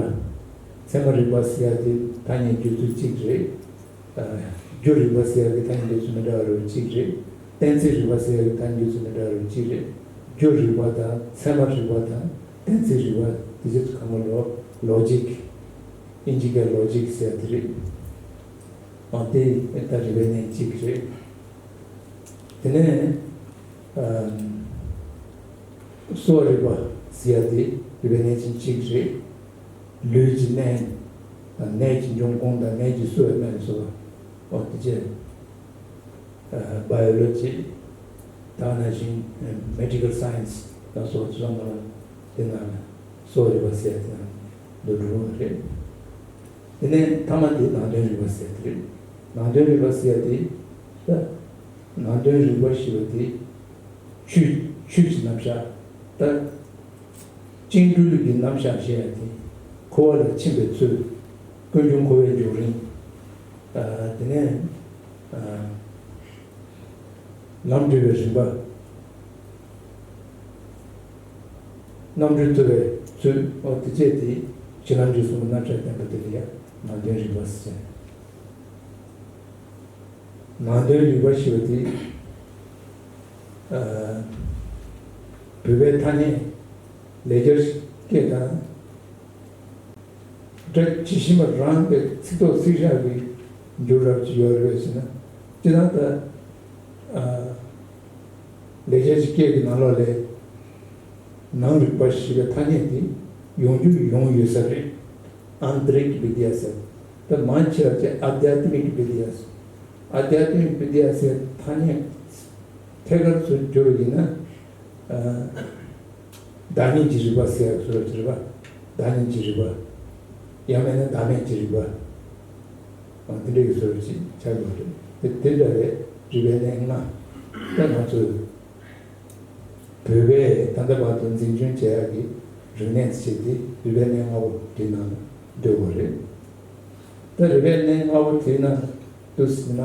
ཚད་མ་རིག་པ་ཟེར་ཡ་དེ་ཐ་སྙད་བརྗོད་ཚུལ་གཅིག་རེད། ཨ། རྒྱུ་རིག་པ་ཟེར་ཡ་གི་ཐ་སྙད་འདོད་ཚུལ་མི་འདྲ་བ་རེ་གཅིག་རེད། གཏན་ཚིགས་རིག་པ་ཟེར་ཡ་གི་ཐ་སྙད་འདོད་ཚུལ་མི་འདྲ་བ་རེ་གཅིག་རེད། རྒྱུ་རིག་པ་དང་ཚད་མ་རིག་པ་དང་གཏན་ཚིགས་རིག་པ་དེ་ཚོ་གང་ག་ལོ་ལོ་ཇིག་ཨིན་ཇི་སྐད་ལོ་ཇིག་ཟེར་ཡ་དེ་རེད། ཨ། དེ་ད་རིག་པའི་གནས་གཅིག་རེད། དེ་ནས་ཨ་གསོ་བ་རིག་པ་ཟེར་ཡ་དེ་རིག་པའི་གནས་ཆེན་གཅིག་རེད། ལུས་ཀྱི་གནས་དང་། ནད་ཀྱི་འབྱུང་ཁུངས་དང་། ནད་ཀྱིས་གསོ་བའི་སྨན་ལ་སོགས་པ། འོ་དེ་བཅས། ཨ། བ་ཡོ་ལོ་ཇི། ད་ག་ནང་བཞིན་མེ་ཌི་ཀལ་སའེན་སི་ལ་སོགས་ཚང་མ་ལ་དེ་ནང་ལ་གསོ་བ་རིག་པ་ཟེར་ཡ་དེ་ནང་དུ་འགྲོ་བ་རེད། དེ་ནས་མཐའ་མ་དེ་ནང་དོན་རིག་པ་ཟེར་དེ་རེད། ནང་དོན་རིག་པ་ཟེར་ཡ་དེ། ད་ནང་དོན་རིག་པ་ཞེས་པ་དེ་ཆོས་ཆོས་ཀྱི་རྣམ་གཞག་ད་བཅིངས་གྲོལ་གྱི་རྣམ་གཞག་ཞེས་ཡ་དེ། འཁོར་བ་ལས་ཕྱིན་པའི་ཚུལ། ཀུན་འབྱུང་འཁོར་བའི་འབྱུང་རིམ། ཨ། དེ་ནས་ཨ་ལམ་འགྲོ་བའི་རིམ་པ། རྣམ་གྲོལ་ཐོབ་པའི་ཚུལ། འོ་དེ་བཅས་དེ་གཞི་ལམ་འབྲས་གསུམ་གྱི་རྣམ་གཞག་བསྟན་པ་དེ་ལ་ཡང་ནང་དོན་རིག་པ་ཟེར། ནང་དོན་རིག་པ་ཞེས་པ་དེ། ཨ། བོད་པའི་ཐ་སྙད་ ལེགས་སྦྱར་སྐད་དང་། སྒྲ་ཇི་བཞིན་པ་རང་གི་ཚིག་ཐོག་ཚིག་ཞག་གི་འགྱུར་རབས་ཅིག་ཡོད་རེད་ཟེར་ན། སྤྱིར་བཏང་ད་ཨ་ལེགས་སྦྱར་གྱི་སྐད་ཀྱི་ནང་ལོགས་ལས་ནང་རིག་པ་ཞེས་པའི་ཐ་སྙད་དེ་ཡོང་རྒྱུ་ཡོང་ཡོད་ས་རེད། ཨན་ཏྲིག་བི་དི་ཡ་ཟེར། ད་མང་ཆེ་བ་ཅིག་ཨ་དྷྱ་ཏ་མིག་བི་དི་ཡ་ཟེར། ཨ་དྷྱ་ཏ་མིག་བི་དི་ཡ་ཟེར་ཐ་སྙད་ཐད་ཀར་ཚུར་བསྒྱུར་བ་ཡིན་ན། ཨ། བདག་ཉིད་ཀྱི་རིག་པ་ཟེར་ཡག་བཟོ་འདྲ་ཅིག་རེད་པ། བདག་ཉིད་ཀྱི་རིག་པ། ཡང་མིན་ན་བདག་མེད་ཀྱི་རིག་པ། འོ་དེ་འདྲ་ཡི་བཟོ་འདྲ་ཅིག་ཆགས་ཡོད་རེད། དེ་དེ་འདྲ་བའི་རིག་པའི་གནས་ལྔ། ད་ང་ཚོས་བོད་པས་ད་ལྟ་བར་དུ་འཛིན་སྐྱོང་བྱེད་ཡག་གི་རིག་གནས་ཅིག་དེ་རིག་པའི་གནས་ལྔ་པོ་དེའི་ནང་ལ་འདུས་པ་རེད། ད་རིག་པའི་གནས་ལྔ་པོ་དེའི་ནང་དུ་ཟིན་ན།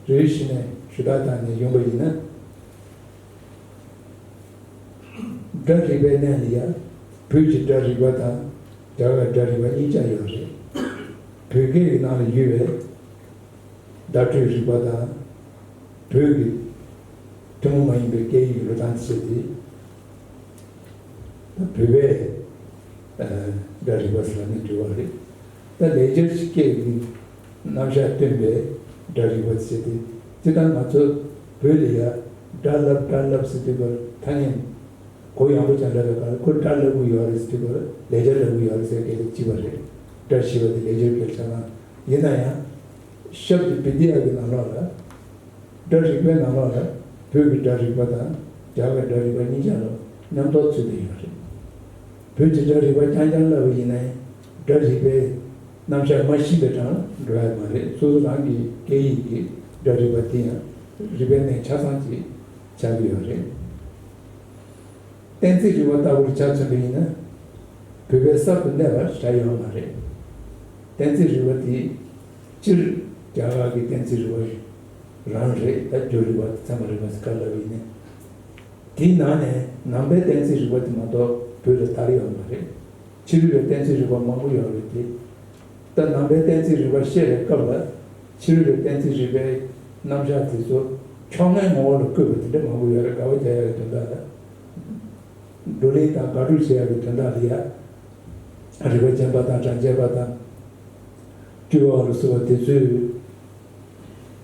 རེ་རེ་བཞིན་ནས་ཞུ་དག་བཏང་ནས་ཡོང་པ་ཡིན་ན། སྒྲ་རིག་པའི་གནས་ལ་ཡང་བོད་ཀྱི་སྒྲ་རིག་པ་དང་རྒྱ་གར་སྒྲ་རིག་པ་གཉིས་ཀ་ཡོད་རེད། བོད་སྐད་ཀྱི་ནང་ལ་ཡོད་པའི་བརྡ་སྤྲོད་རིག་པ་དང་བོད་ཀྱི་ཐུན་མོང་མ་ཡིན་པའི་སྐད་ཡིག་འགྲོ་སྟངས་བྱས་ཏེ། ད་བོད་པའི་ཨ་སྒྲ་རིག་པ་ཟེར་ནས་འབྲི་བ་རེད། ད་ལེགས་སྦྱར་གྱི་སྐད་ཀྱི་རྣམ་གཞག་སྟོན་པའི་སྒྲ་རིག་པ་ཟེར་ཏེ། སྤྱིར་བཏང་ང་ཚོ་བོད་ལ་ཡ་སྒྲ་ལབ་སྒྲ་ལབ་ཟེར་དུས་སྐབས་ཐ་སྙད་གོ་ཡངས་པོ་ཅང་ལབ་པའི་སྐབས་ཁོ་སྒྲ་ལབ་ཀྱི་ཡོད་རེད་ཟེར་དུས་སྐབས་ལེགས་སྦྱར་ལབ་ཀྱི་ཡོད་རེད་ཟེར་སྐད་ཆ་གཅིག་པ་རེད། སྒྲ་ཞེས་པ་དེ་ལེགས་སྦྱར་སྐད་ཆ་ན་ཡིན་ན་ཡང་། ཤབ་དི་བི་དི་ཡ་གི་ནང་ལོགས་ལ། སྒྲ་རིག་པའི་ནང་ལོགས་ལ་བོད་ཀྱི་སྒྲ་རིག་པ་དང་རྒྱ་གར་སྒྲ་རིག་པ་གཉིས་ཆར་ལ་མཉམ་དུ་ཚུད་དེ་ཡོད་རེད། བོད་ཀྱི་སྒྲ་རིག་པ་རྐྱང་རྐྱང་ལབ་པ་ཡིན་ན་ཡང་སྒྲ་རིག་པའི་རྣམ་གཞག་མ་ཤེས་པའི་གྲངས་ལ་འགྲོ་ཡ་མ་རེད། སོ་སོ་རང་གི་སྐད་ཡིག་གི་སྒྲ་རིག་པ་དེ་ཡང་རིག་པའི་གནས་ཆ་ཚང་ཅིག་ཆགས་ཀྱི་ཡོད་རེད། གཏན་ཚིགས་རིག་པ་ལྟ་བུར་ཆ་མཚོན་པ་ཡིན་ན། བོད་པའི་གསར་དུ་གནས་པར་བྱ་ཡོད་མ་རེད། གཏན་ཚིགས་རིག་པ་དེ་སྤྱིར་རྒྱ་གར་གྱི་གཏན་ཚིགས་རིག་པ་རང་རེད། ད་སྦྱོར་རིག་པ་ཚད་མ་རིག་པ་ཟེར་ག་ལབ་ཡིན་ནའི། དེའི་ནང་ནས་ནང་པའི་གཏན་ཚིགས་རིག་པ་དེ་མ་གཏོགས་བོད་ལ་དར་ཡོད་མ་རེད། ཕྱི་རོལ་པའི་གཏན་ཚིགས་རིག་པ་མང་པོ་ཡོད་རེད་དེ། ད་ནང་པའི་གཏན་ཚིགས་རིག་པ་བཤད་པའི་སྐབས་ལ་ཕྱི་རོལ་པའི་གཏན་ཚིགས་རིག་པའི་རྣམ་གཞག་དེ་ཚོ་ཕྱོགས་སྔའི་ངོ་བོ་ལ་བཀོད་པ་དེ་འདྲ་མང་པོ་ཡོད་རེད། དགག་པ་རྒྱག་ཡག་གི་དོན་དག་ལ། བགྲོ་གླེང་དང་དགག་སྒྲུབ་བྱེད་ཡག་གི་དོན་དག་ལ་ཡ། རིགས་པ་ཅན་པ་དང་གྲངས་ཅན་པ་དང་། སྤྲུལ་པ་ལ་སོགས་པ་དེ་ཚོས་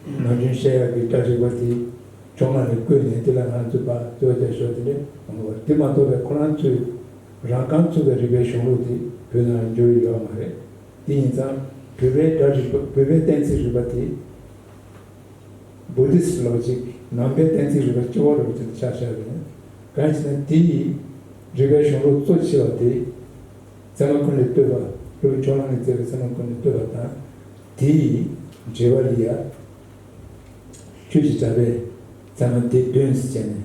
ནམ་རྒྱུན་བཤད་ཡག་གི་སྒྲ་རིག་པ་དེ་ཕྱོགས་སྔ་ནས་བཀོད་ནས་དེ་ལ་ང་ཚོས་ཕར་རྩོད་པ་རྒྱག་ཕྱོགས་དེ་འདྲ་མང་པོ་རེད། དེ་མ་གཏོགས་པའི་ཁོ་རང་ཚོས་རང་རྐང་ཚུགས་པའི་རིག་པའི་གཞུང་ལུགས་དེ་བོད་ནང་ལ་འབྱོར་ཡོད་མ་རེད། དེ་ཡིན་ཙང་བོད་པའི་སྒྲ་རིག་པ། བོད་པའི་གཏན་ཚིགས་རིག་པ་དེ། Buddhist logic། ནང་པའི་གཏན་ཚིགས་རིག་པ་སྤྱི་བོ་རུ་དེ་ཆ་བཞག་ཡོད། གང་ཞེ་ན་དེ་ཡིས་རིག་པའི་གཞུང་ལུགས་གཙོ་ཆེ་བ་དེ་ཚད་མ་ཀུན་ལས་བཏུས་པ། ལྷོ་ཡི་ཕྱོགས་གླང་ནས་བཙལ་བའི་ཚད་མ་ཀུན་ལས་བཏུས་པ་དང་། དེ་ཡི་འགྲེལ་པ་ལ་ཡ་ཆོས་ཀྱི་གྲགས་པས་ཚད་མ་སྡེ་བདུན་ཟེར་བྱས་ནས།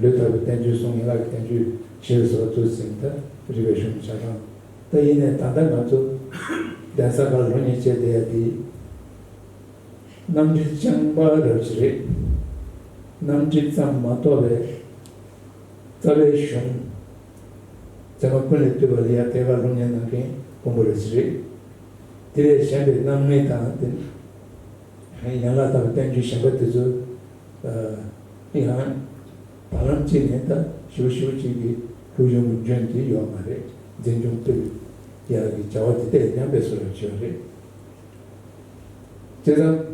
ལུས་རྟག་པའི་བསྟན་བཅོས་གསུམ། ཡན་ལག་གི་བསྟན་བཅོས་བཞི་ལ་སོགས་པ་གཙོ་ཟིན་ད་རིག་པའི་གཞུང་ཆ་ཚང་། ད་ཡིན་ནའི་ད་ལྟ་ང་ཚོ་གདན་ས་ཁག་ལ་སློབ་གཉེར་བྱས་བསྡད་ཡ་དེ་རྣམ་འགྲེལ་རྐྱང་པ་རབ་ཅིག་རེད། རྣམ་འགྲེལ་ཙམ་མ་གཏོགས་པའི་རྩ་བའི་གཞུང་ཚད་མ་ཀུན་ལས་བཏུས་པ་ལ་ཡ་ཐད་ཀར་སློབ་གཉེར་གནང་མཁན་དཀོན་པོ་རབ་ཅིག་རེད། དེ་ལས་གཞན་པའི་རྣམ་ངེས་དང་དེ། ཡན་ལག་ལྟ་བུའི་བསྟན་བཅོས་གཞན་པ་དེ་ཚོ་ཡང་བར་ལམ་གཅིག་ནས་ད་ཞིབ་ཞིབ་ཅིག་གི་ལྷུག་ཆེན་པོ་འཇོན་གྱི་ཡོད་མ་རེད། འཛིན་སྐྱོང་སྤེལ་ཡག་གི་བྱ་བ་དེ་ལྟས་ཉམས་པའི་བཟོ་འདྲ་བྱས་རེད། བྱས་ཙང་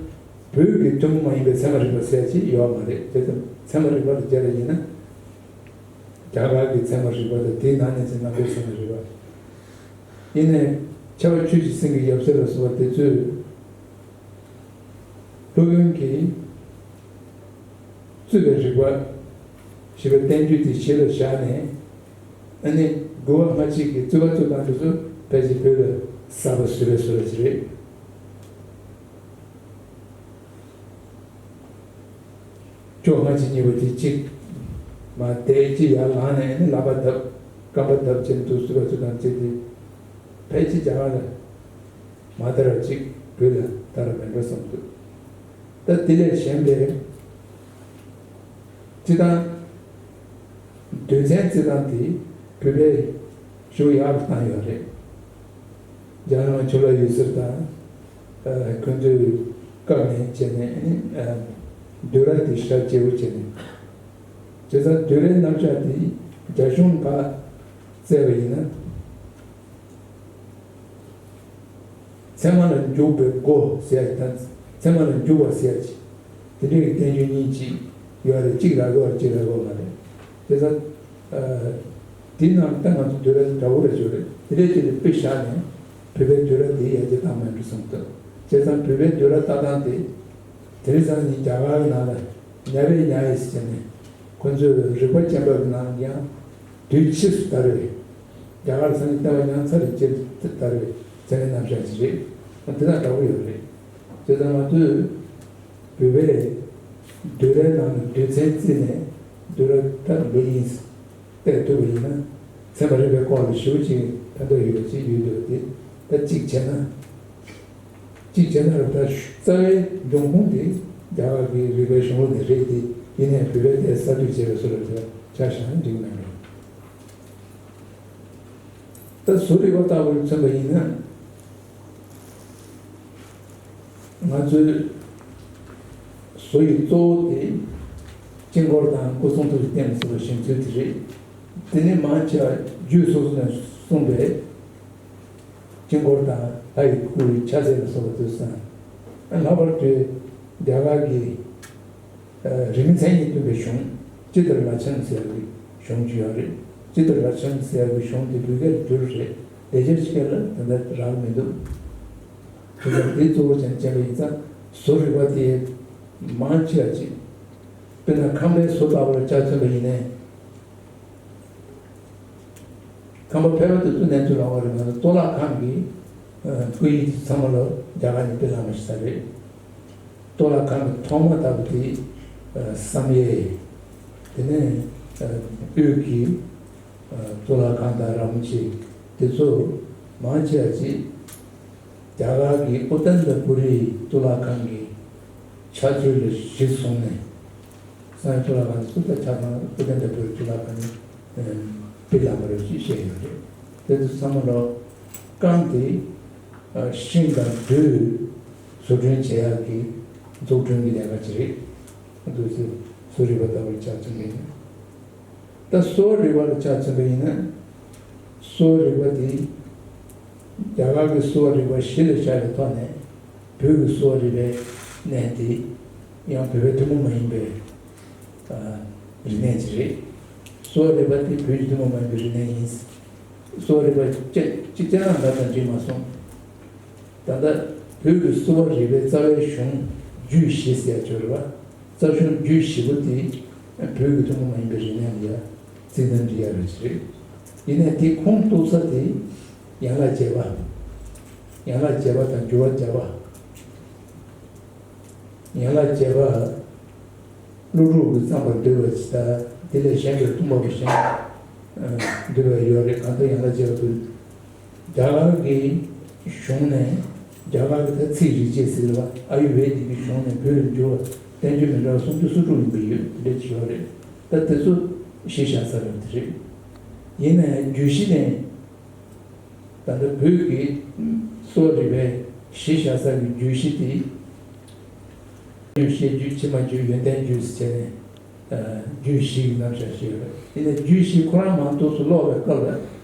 བོད་ཀྱི་ཐུན་མོང་མ་ཡིན་པའི་ཚད་མ་རིག་པ་ཟེར་ཅིག་ཡོད་མ་རེད། བྱས་ཙང་ཚད་མ་རིག་པ་ལ་སྦྱར་བ་ཡིན་ན། རྒྱ་གར་གྱི་ཚད་མ་རིག་པ་དང་དེའི་ནང་ནས་ཀྱང་ནང་པའི་ཚད་མ་རིག་པ། ཡིན་ནའི་ཕྱྭ་པ་ཆོས་ཀྱི་སེང་གེ་ཡབ་སྲས་ལ་སོགས་པ་དེ་ཚོས་སློབ་དཔོན་གྱིས་གཙོས་པའི་རིག་པ་ཞེས་པའི་བསྟན་བཅོས་དེ་ཆེད་དུ་བཞག་ནས། ཨ་ནི་དགུ་པ་སྔ་ཕྱི་གི་རྩོད་པ་རྩོད་སྟངས་དེ་ཚོ་ཕལ་ཆེར་བོད་ལ་གསར་པ་བཟོས་པའི་བཟོ་འདྲ་ཞིག་རེད། ཕྱོགས་སྔ་ཕྱི་གཉིས་པོ་དེ་གཅིག་མ་དེ་གཅིག་ཡར་ལངས་ནས་ནི་ལག་པ་བརྡབ་རྐང་པ་བརྡབ་བྱས་འདུག་ཟེར་བ་ཚོ་དང་བཅས་ཏེ། ཕལ་ཆེར་རྒྱ་གར་ལ་མ་དར་བ་གཅིག་བོད་ལ་དར་བ་མེད་འགྲོ་བསམ་འདུག་ད་དེ་ལས་གཞན་པའི་སྤྱི་བཏང་། དོན་ཚན་རྩི་སྟངས་དེ་བོད་པས་ཤུགས་ཡག་པོ་བཏང་ཡོད་རེད། རྒྱ་ནག་ཆོས་ལ་ཡུལ་སྲོལ་དང་། ཨ། ཁོང་ཚོའི་སྐབས་ནས་བྱས་ནས་ནི། ཨ། བསྡུས་གྲྭ་དེ་ཞེ་དྲག་ཆེ་བོ་བྱས་ནས། བྱས་ཙང་བསྡུས་རའི་རྣམ་གཞག་དེ་རྒྱ་གཞུང་ཕར་བཙལ་བ་ཡིན་ན། ཚད་མ་ལ་འཇུག་པའི་སྒོ་ཟེར་ཡ་དང་ཚད་མ་ལ་འཇུག་པ་ཟེར་ཡ་ཅིག་དེ་འདྲའི་བསྟན་བཅོས་གཉིས་ཅིག་ཡོད་རེད། གཅིག་རག་གི་ཡོད་རེད། གཅིག་རག་གི་ཡོད་མ་རེད། བྱས་ཙང་། དེའི་ནང་ད་ང་ཚོ་བསྡུས་ར་འདྲ་བོ་རེད་ཞུ་རེད། དེ་འདྲའི་ཅིག་ལ་དཔེ་བཞག་ནས་བོད་པའི་བསྡུས་ར་དེ་ཡར་རྒྱས་བཏང་མེད་འགྲོ་བསམ་གྱི་འདུག་བྱས་ཙང་བོད་པའི་བསྡུས་ར་ལྟ་སྟངས་དེ། དེ་རིང་སང་ཉིན་རྒྱ་གར་གྱི་ནང་ལ་ཉ་པའི་ཉ་ཡིས་ཟེར་ནས་ཁོ་ཚོས་རིག་པ་ཅན་པ་གི་ནང་ཡང་དུས་ཕྱིས་སུ་དར་བའི། རྒྱ་གར་ས་ནས་ལྟ་བ་ཡང་ཚར་རེ་བཅད་དེ་དར་བའི་ཚད་མའི་རྣམ་གཞག་ཅིག་རེད། དེ་དང་འདྲ་བོ་ཡོད་རེད། དེ་ལྟར་ང་ཚོས་བོད་པའི་བསྡུས་རའི་ནང་ནས་བསྡུས་ཚན་བརྩིས་ནས་བསྡུས་ར་ལྟ་འདི་ཡིན་བལྟས་ཐུབ་པ་ཡིན་ན། ཚན་པ་རིག་པའི་སྐོར་ལ་ཞེ་པོ་ཅིག་ཕན་ཐོགས་ཡོད་པ་ཅིག་ཡོད་འདུག་དེ་ད་གཅིག་བྱས་ན། གཅིག་བྱས་ན་རབ་ད་རྩ་བའི་འབྱུང་ཁུངས་དེ་རྒྱ་གར་གྱི་རིག་པའི་གཞུང་ལུགས་ནས་རེད་དེ། ཡིན་ནའི་བོད་པས་དེ་གསར་གཏོད་བྱས་པའི་བཟོ་འདྲ་དེ་ཆ་བཞག་ན་འགྲིག་མེད་འགྲོ། ད་བཟོ་རིག་པ་ལྟ་བུར་མཚོན་པ་ཡིན་ན། ང་ཚོའི་བཟོ་ཡི་གཙོ་བོ་དེ་དཀྱིལ་འཁོར་དང་སྐུ་གསུང་ཐུགས་ཀྱི་རྟེན་སོགས་ལ་བཞེངས་ཚུལ་དེ་རེད། དེ་ནས་མང་ཆེ་བ་རྒྱུད་སོ་སོ་ནས་གསུངས་པའི་དཀྱིལ་འཁོར་དང་ལྷ་ཡི་སྐུ་ཡི་ཕྱག་འཚལ་ལ་སོགས་པ་དེ་སོང་། ལྷག་པར་དུ་རྒྱ་གར་གྱི་རིག་གནས་མཚན་ཉིད་སྟོན་པའི་གཞུང་ཅི་ལྟར་ལ་ཆེན་ཟེར་བའི་གཞུང་ཅིག་ཡོད་རེད། ཅི་ལྟར་ལ་ཆེན་ཟེར་བའི་གཞུང་དེ་བོད་སྐད་ལ་བསྒྱུར་རེད། ལས་བྱེད་ཆེ་ལ་དེ་འདྲ་རག་མི་འདུག་དེ་ལྟར་དེ་གཙོ་བོ་ཅན་བྱས་པ་ཡིན་ཙང་བཟོ་རིག་པ་དེ་མང་ཆེ་བ་ཅིག་དཔེར་ན་ཁང་པའི་བཟོ་ལྟ་བུ་ལ་ཆ་མཚོན་པ་ཡིན་ནའི། ཁང་པ་ཕལ་པ་དེ་ཚོ་གནས་ཚུལ་ལ་བ་རེད། ང་ཚོ་གཙུག་ལག་ཁང་གི་སྐུ་ཡི་ཚང་མ་ལ་རྒྱ་གར་ནས་དཔེ་བླངས་པ་ཞིག་ས་རེད། གཙུག་ལག་ཁང་གི་ཐོག་མ་ལྟ་བུ་དེ་བསམ་ཡས། དེ་ནས་དབུས་ཀྱི་གཙུག་ལག་ཁང་དང་རིན་པོ་ཆེ་དེ་ཚོ་མང་ཆེ་བ་ཅིག་རྒྱ་གར་གྱི་ཨོ་ཏན་ཏ་པུ་རིའི་གཙུག་ལག་ཁང་གི་ཆགས་ཚུལ་ལ་གཞི་བཟུང་ནས། གསང་བའི་གཙུག་ལག་ཁང་སུ་ད་ཆ་ཚང་སྐུ་རྟེན་དང་བོད་གཙུག་ལག་ཁང་ནི་དཔེ་ལ་མ་རེད་ཅེས་བཤད་ཡོད་རེད། དེ་ཚོ་ཚང་མ་ལོ་རྐང་དེ་ཤིང་དང་རྡོས་བཟོ་སྐྲུན་བྱེད་ཡག་གི་འཛུགས་སྐྲུན་གྱི་ལས་ཀ་ཅིག་རེད། འདུག་སེ་བཟོ་རིག་པ་ལྟ་བུར་ཆ་མཚོན་པ་ཡིན་ན། ད་གསོ་བ་རིག་པ་ལ་ཆ་མཚོན་པ་ཡིན་ན། གསོ་བ་རིག་པ་དེ་རྒྱ་གར་གྱི་གསོ་བ་རིག་པ་གཞི་ལ་བཞག་པའི་ཐོག་ནས། བོད་ཀྱི་གསོ་བ་རིག་པའི་གནས་དེ་ཡང་བོད་པའི་ཐུན་མོང་མ་ཡིན་པའི་རིག་གནས་ཅིག་རེད། གསོ་བ་རིག་པ་དེ་བོད་ཀྱི་ཐུན་མོང་མ་ཡིན་པའི་རིག་གནས་ཡིན། གསོ་བ་རིག་པ་སྤྱི་སྤྱི་ལ་འདྲ་དང་འགྲིག་མ་སོང་། ད་ལྟ་བོད་ཀྱི་གསོ་བ་རིག་པའི་རྩ་བའི་གཞུང་རྒྱུད་བཞི་ཟེར་ཡ་ཅིག་ཡོད་རེད་པ། རྩ་གཞུང་རྒྱུད་བཞི་པོ་དེ་བོད་ཀྱི་ཐུན་མོང་མ་ཡིན་པའི་རིག་གནས་ལ་ཡ་རྩིས་ཟིན་འབྲི་ཡ་རེད་ཅིག་རེད། ཡིན་ནའི་དེ་ཁུངས་གཏུགས་ས་དེ་ཡན་ལག་བརྒྱད་པ། ཡན་ལག་བརྒྱད་པ་དང་འགྱུར་བ་བརྒྱ་པ། ཡན་ལག་བརྒྱད་པ། ཀླུ་སྒྲུབ་ཀྱིས་བརྩམས་པར་འདོད་པ་ཅིག་དང་དེ་ལས་གཞན་པའི་ལྟུང་བ་པོ་གཞན་འདོད་པ་ཡོད་རེད། གང་ལྟར་ཡན་ལག་བརྒྱད་པ་དེ་རྒྱ་གར་གྱི་གཞུང་ནས། རྒྱ་གར་གྱི་ད་ཚིག་རིག་བྱེད་ཟེར་བ་ཨ་ཡུར་ཝེ་དིག་གི་གཞུང་ནས་བོད་ལ་འགྱུར་བ་བསྟན་བཅོས་མི་འདྲ་བ་སུམ་ཅུ་སོ་དྲུག་ཡིན་པ་ཡོད། དེ་འདྲ་ཅིག་ཡོད་རེད། ད་དེ་ཚོ་གཞི་བཞག་ས་རེད། དེ་རེད། ཡིན་ནའང་རྒྱུད་བཞི་ནས། ད་ལྟ་བོད་ཀྱི་གསོ་བ་རིག་པའི་གཞི་བཞག་ས་ཀྱི་རྒྱུད་བཞི་དེ། རྒྱུད་བཤད་རྒྱུད་ཕྱི་མ་རྒྱུད་ཡོན་ཏན་རྒྱུད་ཟེར་བྱས་ནས་རྒྱུད་བཞི་ཡི་རྣམ་གཞག་བཤད་ཡོད་རེད། དེ་ནས་རྒྱུད་བཞི་ཁོ་རང་མང་ཐོག་ཏུ་ཀློག་པའི་སྐབས་ལ་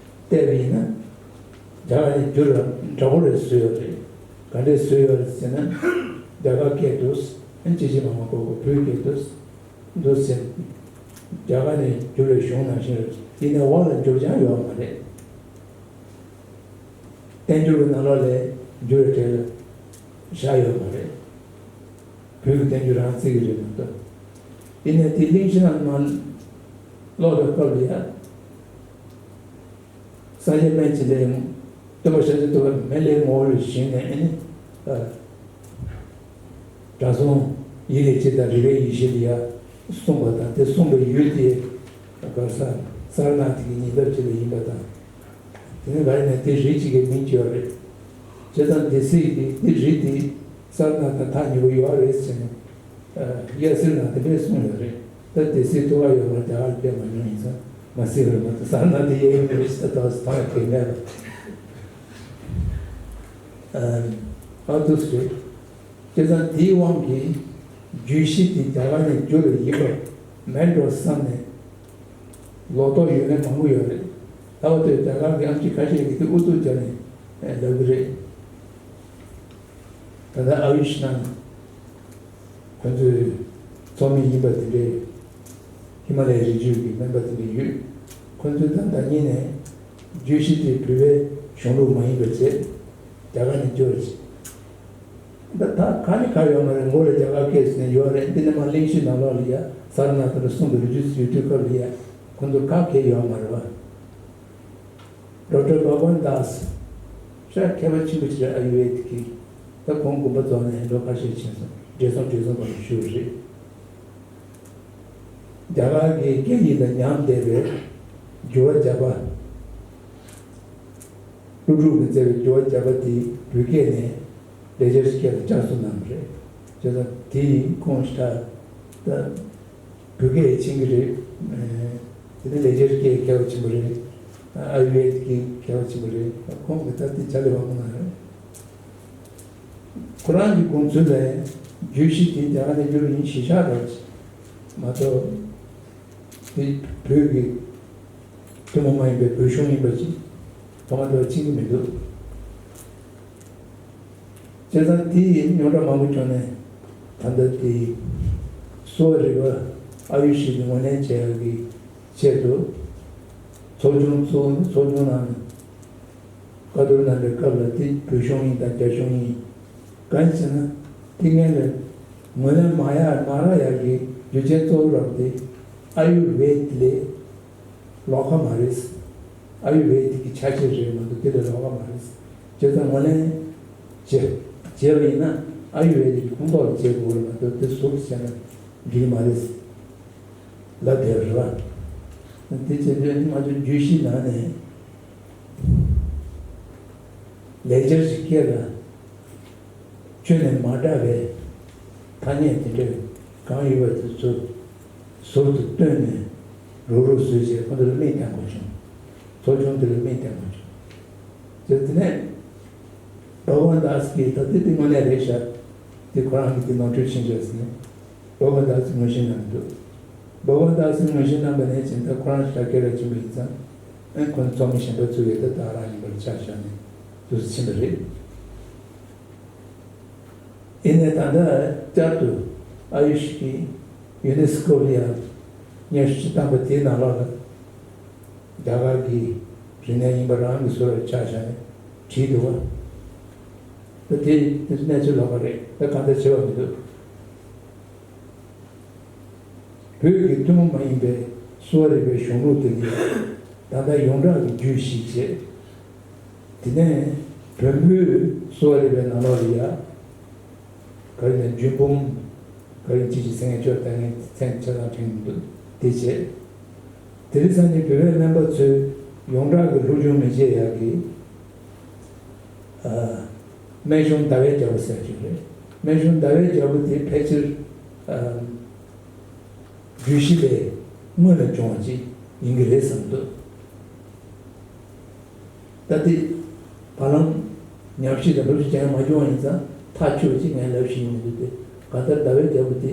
བལྟས་པ་ཡིན་ན། རྒྱ་གར་ནས་འགྱུར་བ་འདྲ་པོ་རེ་བཟོས་ཡོད་རེད། ག་འདྲས་བཟོས་ཡོད་རེད་ཟེར་ན། རྒྱ་གར་སྐད་དུ་ཅི་ཅི་མ་མ་གོ་གོ་བོད་སྐད་དུ། འདུག་ཟེར། རྒྱ་གར་ནས་བསྒྱུར་བའི་གཞུང་ནང་བཞིན་རེད། ཡིན་ནའི་འོག་ལ་འགྱུར་བ་ཡང་ཡོད་མ་རེད། བསྟན་འགྱུར་གྱི་ནང་ལོགས་ལ་འགྱུར་བའི་གྲས་ལ་བཞག་ཡོད་མ་རེད། བོད་ཀྱི་བསྟན་འགྱུར་རང་བརྩི་གི་རེད་མ་གཏོགས། ཡིན་ནའི་དེ་གླེང་གཞི་ནང་ནང་ཀློག་པའི་སྐབས་ལ་ཡང་། སངས་རྒྱས་སྨན་བྱེད་ལས། སྟོན་པ་ཤཱཀྱ་ཐུབ་པ་སྨན་བླའི་ངོ་བོར་བཞེངས་ནས་ཨ་ནི། ཨ། དྲང་སྲོང་ཡིད་ལས་སྐྱེས་དང་རིག་པའི་ཡེ་ཤེས་ལ་ཡ་གསུངས་པ་དང་། དེ་གསུངས་པའི་ཡུལ་དེ་ག་ས་སར་ནཱ་ཐ་གི་ཉེ་འདབས་ཅིག་ལ་ཡིན་པ་དང་། དེ་ནི་ག་རེ་ནས་དེ་རི་གཅིག་གི་མིང་ཅིག་ཡོད་རེད། བྱས་ཙང་སྡེ་སྲིད་ཀྱིས་དེ་རི་དེ་སར་ནཱ་ཐ་ཐག་ཉེ་པོ་ཡོད་རེད་ཟེར་ནས། ཨ། དབྱར་གསེང་ནང་དེ་འདྲས་གསུངས་ཡོད་རེད། ད་སྡེ་སྲིད་ཐུགས་ཁག་ཡོད་མ་རེད། རྒྱ་གར་ལ་ཕེབས་མ་མྱོང་ཡིན་ཙང་མ་གཟིགས་པ་རེད་མ་གཏོགས། སར་ནཱ་ཐ་གཡས་གཡོན་མི་རིགས་ཤིག་ད་དོགས་སུ་མཐོང་ཡ་གལ་མེད་པ། ཨ། ཨ་འདུག་སེ་རེད། བྱས་ཙང་དེའི་དབང་གིས་རྒྱུད་བཞི་དེ་རྒྱ་གར་ནས་བསྒྱུར་བ་ཡིན་པ་མིན་འགྲོ་བསམ་ནས། ལོག་རྟོག་ཡོད་མཁན་མང་པོ་ཡོད་རེད། ལྟ་བ་དེ་རྒྱ་གར་གྱི་ཨམ་ཆི་ཁ་ཤས་ཀྱིས་དེ་ཨུ་ཚུགས་བརྒྱབ་ནས་ལབ་གི་རེད། ད་ལྟ་ཨ་ཡུ་ཤི་ནང་ཁོ་ཚོའི་ཚོགས་མི་ཡིན་པ་དེ་འདྲའི་ཧི་མ་ལ་ཡའི་རི་རྒྱུད་ཀྱི་སྨན་པ་དེ་འདྲ་ཡོད། ཁོ་ཚོས་ད་ལྟ་ཉིད་ནས་བརྗོད་གཞི་དེ་བོད་པའི་གཞུང་ལུགས་མ་ཡིན་པ་བྱས། རྒྱ་གར་ནས་བསྒྱུར་བྱས། ད་ད་ག་ནས་ག་ཡོད་མ་རེད། མགོ་ལ་རྒྱ་གར་སྐད་ཟེར་ནས་ཡོད་རེད། འདི་ནས་མར་གླེང་གཞི་ནང་ལོགས་ལ་ཡ་ས་ར་ནཱ་ཐ་ལ་གསུང་གི་རི་རྒྱུད་ཡོད་དུས་སྐབས་ལ་ཡ་ཁོ་ཚོ་ག་གེ་ཡོད་མ་རེད་བ། ཌོག་ཊར་བྷ་ག་ཝན་དཱས་ཤ་མཁས་པ་ཆེན་པོ་ཞིག་རེད། ཨ་ཡུ་ཝེད་ཀྱི། ད་ཁོང་དགོངས་པ་རྫོགས་ནས་ལོ་ཁ་ཤས་ཕྱིན་སོང་། བགྲེས་སོང་བགྲེས་སོང་བར་དུ་བཞུགས་རེད། རྒྱ་གར་གྱི་སྐད་ཡིག་དང་ཉམས་བསྡད་པའི་འགྱུར་བ་བརྒྱབ་པ། ཀླུ་སྒྲུབ་ཀྱིས་མཛད་པའི་འགྱུར་བ་བརྒྱབ་པ་དེ་བོད་སྐད་ནས་ལེགས་སྦྱར་སྐད་ལ་བསྐྱར་གསོ་གནང་བ་རེད། བྱས་ཙང་དེ་ཡིན་ཁོང་ཞེ་དྲག་ད་བོད་སྐད་ཡིས་ཕྱིན་གྱི་རེད། དེ་ནས་ལེགས་སྦྱར་སྐད་མཁས་པ་ཆེན་པོ་རེད། ཨ་ཡུ་ཝེད་ཀྱི་མཁས་པ་ཆེན་པོ་རེད། ཁོང་གིས་ད་དེ་ཇ་ལི་བ་མོ་གནང་རེད། ཁོ་རང་གི་དགོངས་ཚུལ་ལ་བརྗོད་གཞི་དེ་རྒྱ་གར་ནས་བསྒྱུར་ཡིན་ཞེས་བཞག་རོགས་མ་གཏོགས། དེ་བོད་ཀྱི་ཐུན་མོང་མ་ཡིན་པའི་བོད་གཞུང་ཡིན་པ་ཅིག་ཐོག་མ་དེ་བ་ཕྱིན་གྱི་མི་འདུག་བྱས་ཙང་དེའི་རྙོག་དྲ་མང་པོ་བྱུང་ནས་ད་ལྟ་དེ་གསོ་བ་རིག་པ་ཨ་ཡུ་ཤི་གི་ངོས་ལེན་བྱེད་ཡག་གི་ཆེད་དུ་ཚོགས་ཆུང་བཙུགས་ནས་ཚོགས་ཆུང་ནང་ནས་བཀའ་བསྡུར་གནང་བའི་སྐབས་ལ་དེ་བོད་གཞུང་ཡིན་དང་རྒྱ་གཞུང་ཡིན། གང་ཡིན་ཟེར་ན་དེ་སྔོན་ལ་ངོས་ལེན་མ་ཡག་མ་རག་ཡག་གི་རྒྱུ་རྐྱེན་གཙོ་བོ་རང་དེ་ཨ་ཡུར་ཝེད་ལས་ལོགས་ཀ་མ་རེད། ཨ་ཡུར་ཝེད་ཀྱི་ཆ་ཤས་རེད་མ་གཏོགས་དེ་ལས་ལོགས་ཀ་མ་རེད། བྱས་ཙང་ངོས་ལེན་བྱས་བྱས་པ་ཡིན་ན་ཨ་ཡུར་ཝེད་ཀྱི་ཁོངས་གཏོགས་ལ་བྱེད་དགོས་རེད་མ་གཏོགས་དེ་ཟུར་དུ་བྱས་ན་འགྲིག་གི་མ་རེད་ལབ་བསྡད་པ་རེད་བ། དེ་བྱས་དུས་ང་ཚོ་བརྗོད་གཞི་ནང་ནས་ལེགས་སྦྱར་གྱི་སྐད་ལ་ཁྱོན་ནས་མ་འདྲ་བའི་ཐ་སྙད་དེ་འདྲ་གང་ཡོད་པ་དེ་ཚོ་ཟུར་དུ་བཏོན་ནས་རུག་རུག་བཟོས་བྱས་ཁོ་ཚོ་ལ་སྨན་བཏང་དགོས་བྱུང་། ཚོགས་ཆུང་དེ་ལ་སྨན་བཏང་དགོས་བྱུང་། དེ་དེ་ནས་བྷ་ག་ཝན་དཱས་ཀྱིས་ད་དེ་དེ་དངོས་གནས་རེད་ཤག་དེ་ཁོ་རང་གིས་དེ་ནོར་འཁྲུལ་ཕྱིན་བྱས་ཟེར་ནས་བྷ་ག་ཝན་དཱས་ཀྱིས་ངོས་བཞེས་གནང་གི་འདུག་བྷ་ག་ཝན་དཱས་ཀྱིས་ངོས་བཞེས་གནང་བ་ནས་བྱས་ད་ཁོ་རང་ཞིག་སྐད་གྲགས་ཆེན་པོ་ཡིན་ཙང་ཨེ་ཁོ་ཚོ་ཚོགས་མི་གཞན་པ་ཚོ་ཡོད་ད་ད་རང་ཡིན་པར་ཆ་བཞག་ནས་དུས་སུ་ཕྱིན་པ་རེད། ཡིན་ནའི་ད་ལྟ་བསྐྱར་དུ་ཨ་ཡུ་ཤི་གིས་ཡུ་ནེ་སི་ཀོ་ལ་ཡང་སྙན་ཞུ་ཅིག་བཏང་པ་དེའི་ནང་ལོགས་ལ་རྒྱ་གར་གྱི་རིག་གནས་ཡིན་པ་རང་གི་བཟོ་འདྲ་ཆགས་བཞག་ནས་བྲིས་འདུག་བ། ད་དེ་དེ་གནས་ཚུལ་ལོགས་ཀ་རེད། ད་གང་ལྟར་བྱེད་པ་མི་འདུག་བོད་ཀྱི་ཐུན་མོང་མ་ཡིན་པའི་གསོ་བ་རིག་པའི་གཞུང་ལུགས་དེ་ལ་ད་ལྟ་ཡོངས་གྲགས་ཀྱི་རྒྱུད་བཞི་བྱས། དེ་ནས་བོན་པོའི་གསོ་བ་རིག་པའི་ནང་ལོགས་ལ་ཡ། ག་རེ་ཟེར་ན་རྒྱུད་འབུམ། ག་རེ་ཅི་ཞིག་ཟེར་མཁན་ཆོས་ལྟ་མཁན་མཚན་ཆ་ཚང་དྲན་གྱི་མི་འདུག་དེ་བྱས། དེ་རིང་སང་ཉིན་བོད་པའི་སྨན་པ་ཚོས་ཡོངས་གྲགས་ཀྱི་སློབ་སྦྱོང་མི་བྱེད་ཡག་གི་ཨ། སྨན་གཞུང་ཟླ་བའི་རྒྱལ་པོ་ཟེར་གྱི་རེད། སྨན་གཞུང་ཟླ་བའི་རྒྱལ་པོ་དེ་ཕལ་ཆེར་ཨ། རྒྱུད་བཞི་ལས་སྔོན་ལ་བྱུང་བ་ཅིག་ཡིན་གྱི་རེད་བསམ་འདུག་ད་དེ་བར་ལམ་ཉམས་ཞིབ་དང་སློབ་ཁྲིད་ཅང་མ་བྱུང་བ་ཡིན་ཙང་ཐག་ཆོད་ཅིག་ངས་ལབ་ཤེས་ཀྱི་མི་འདུག་སྟེ། གང་ལྟར་ཟླ་བའི་རྒྱལ་པོ་དེ་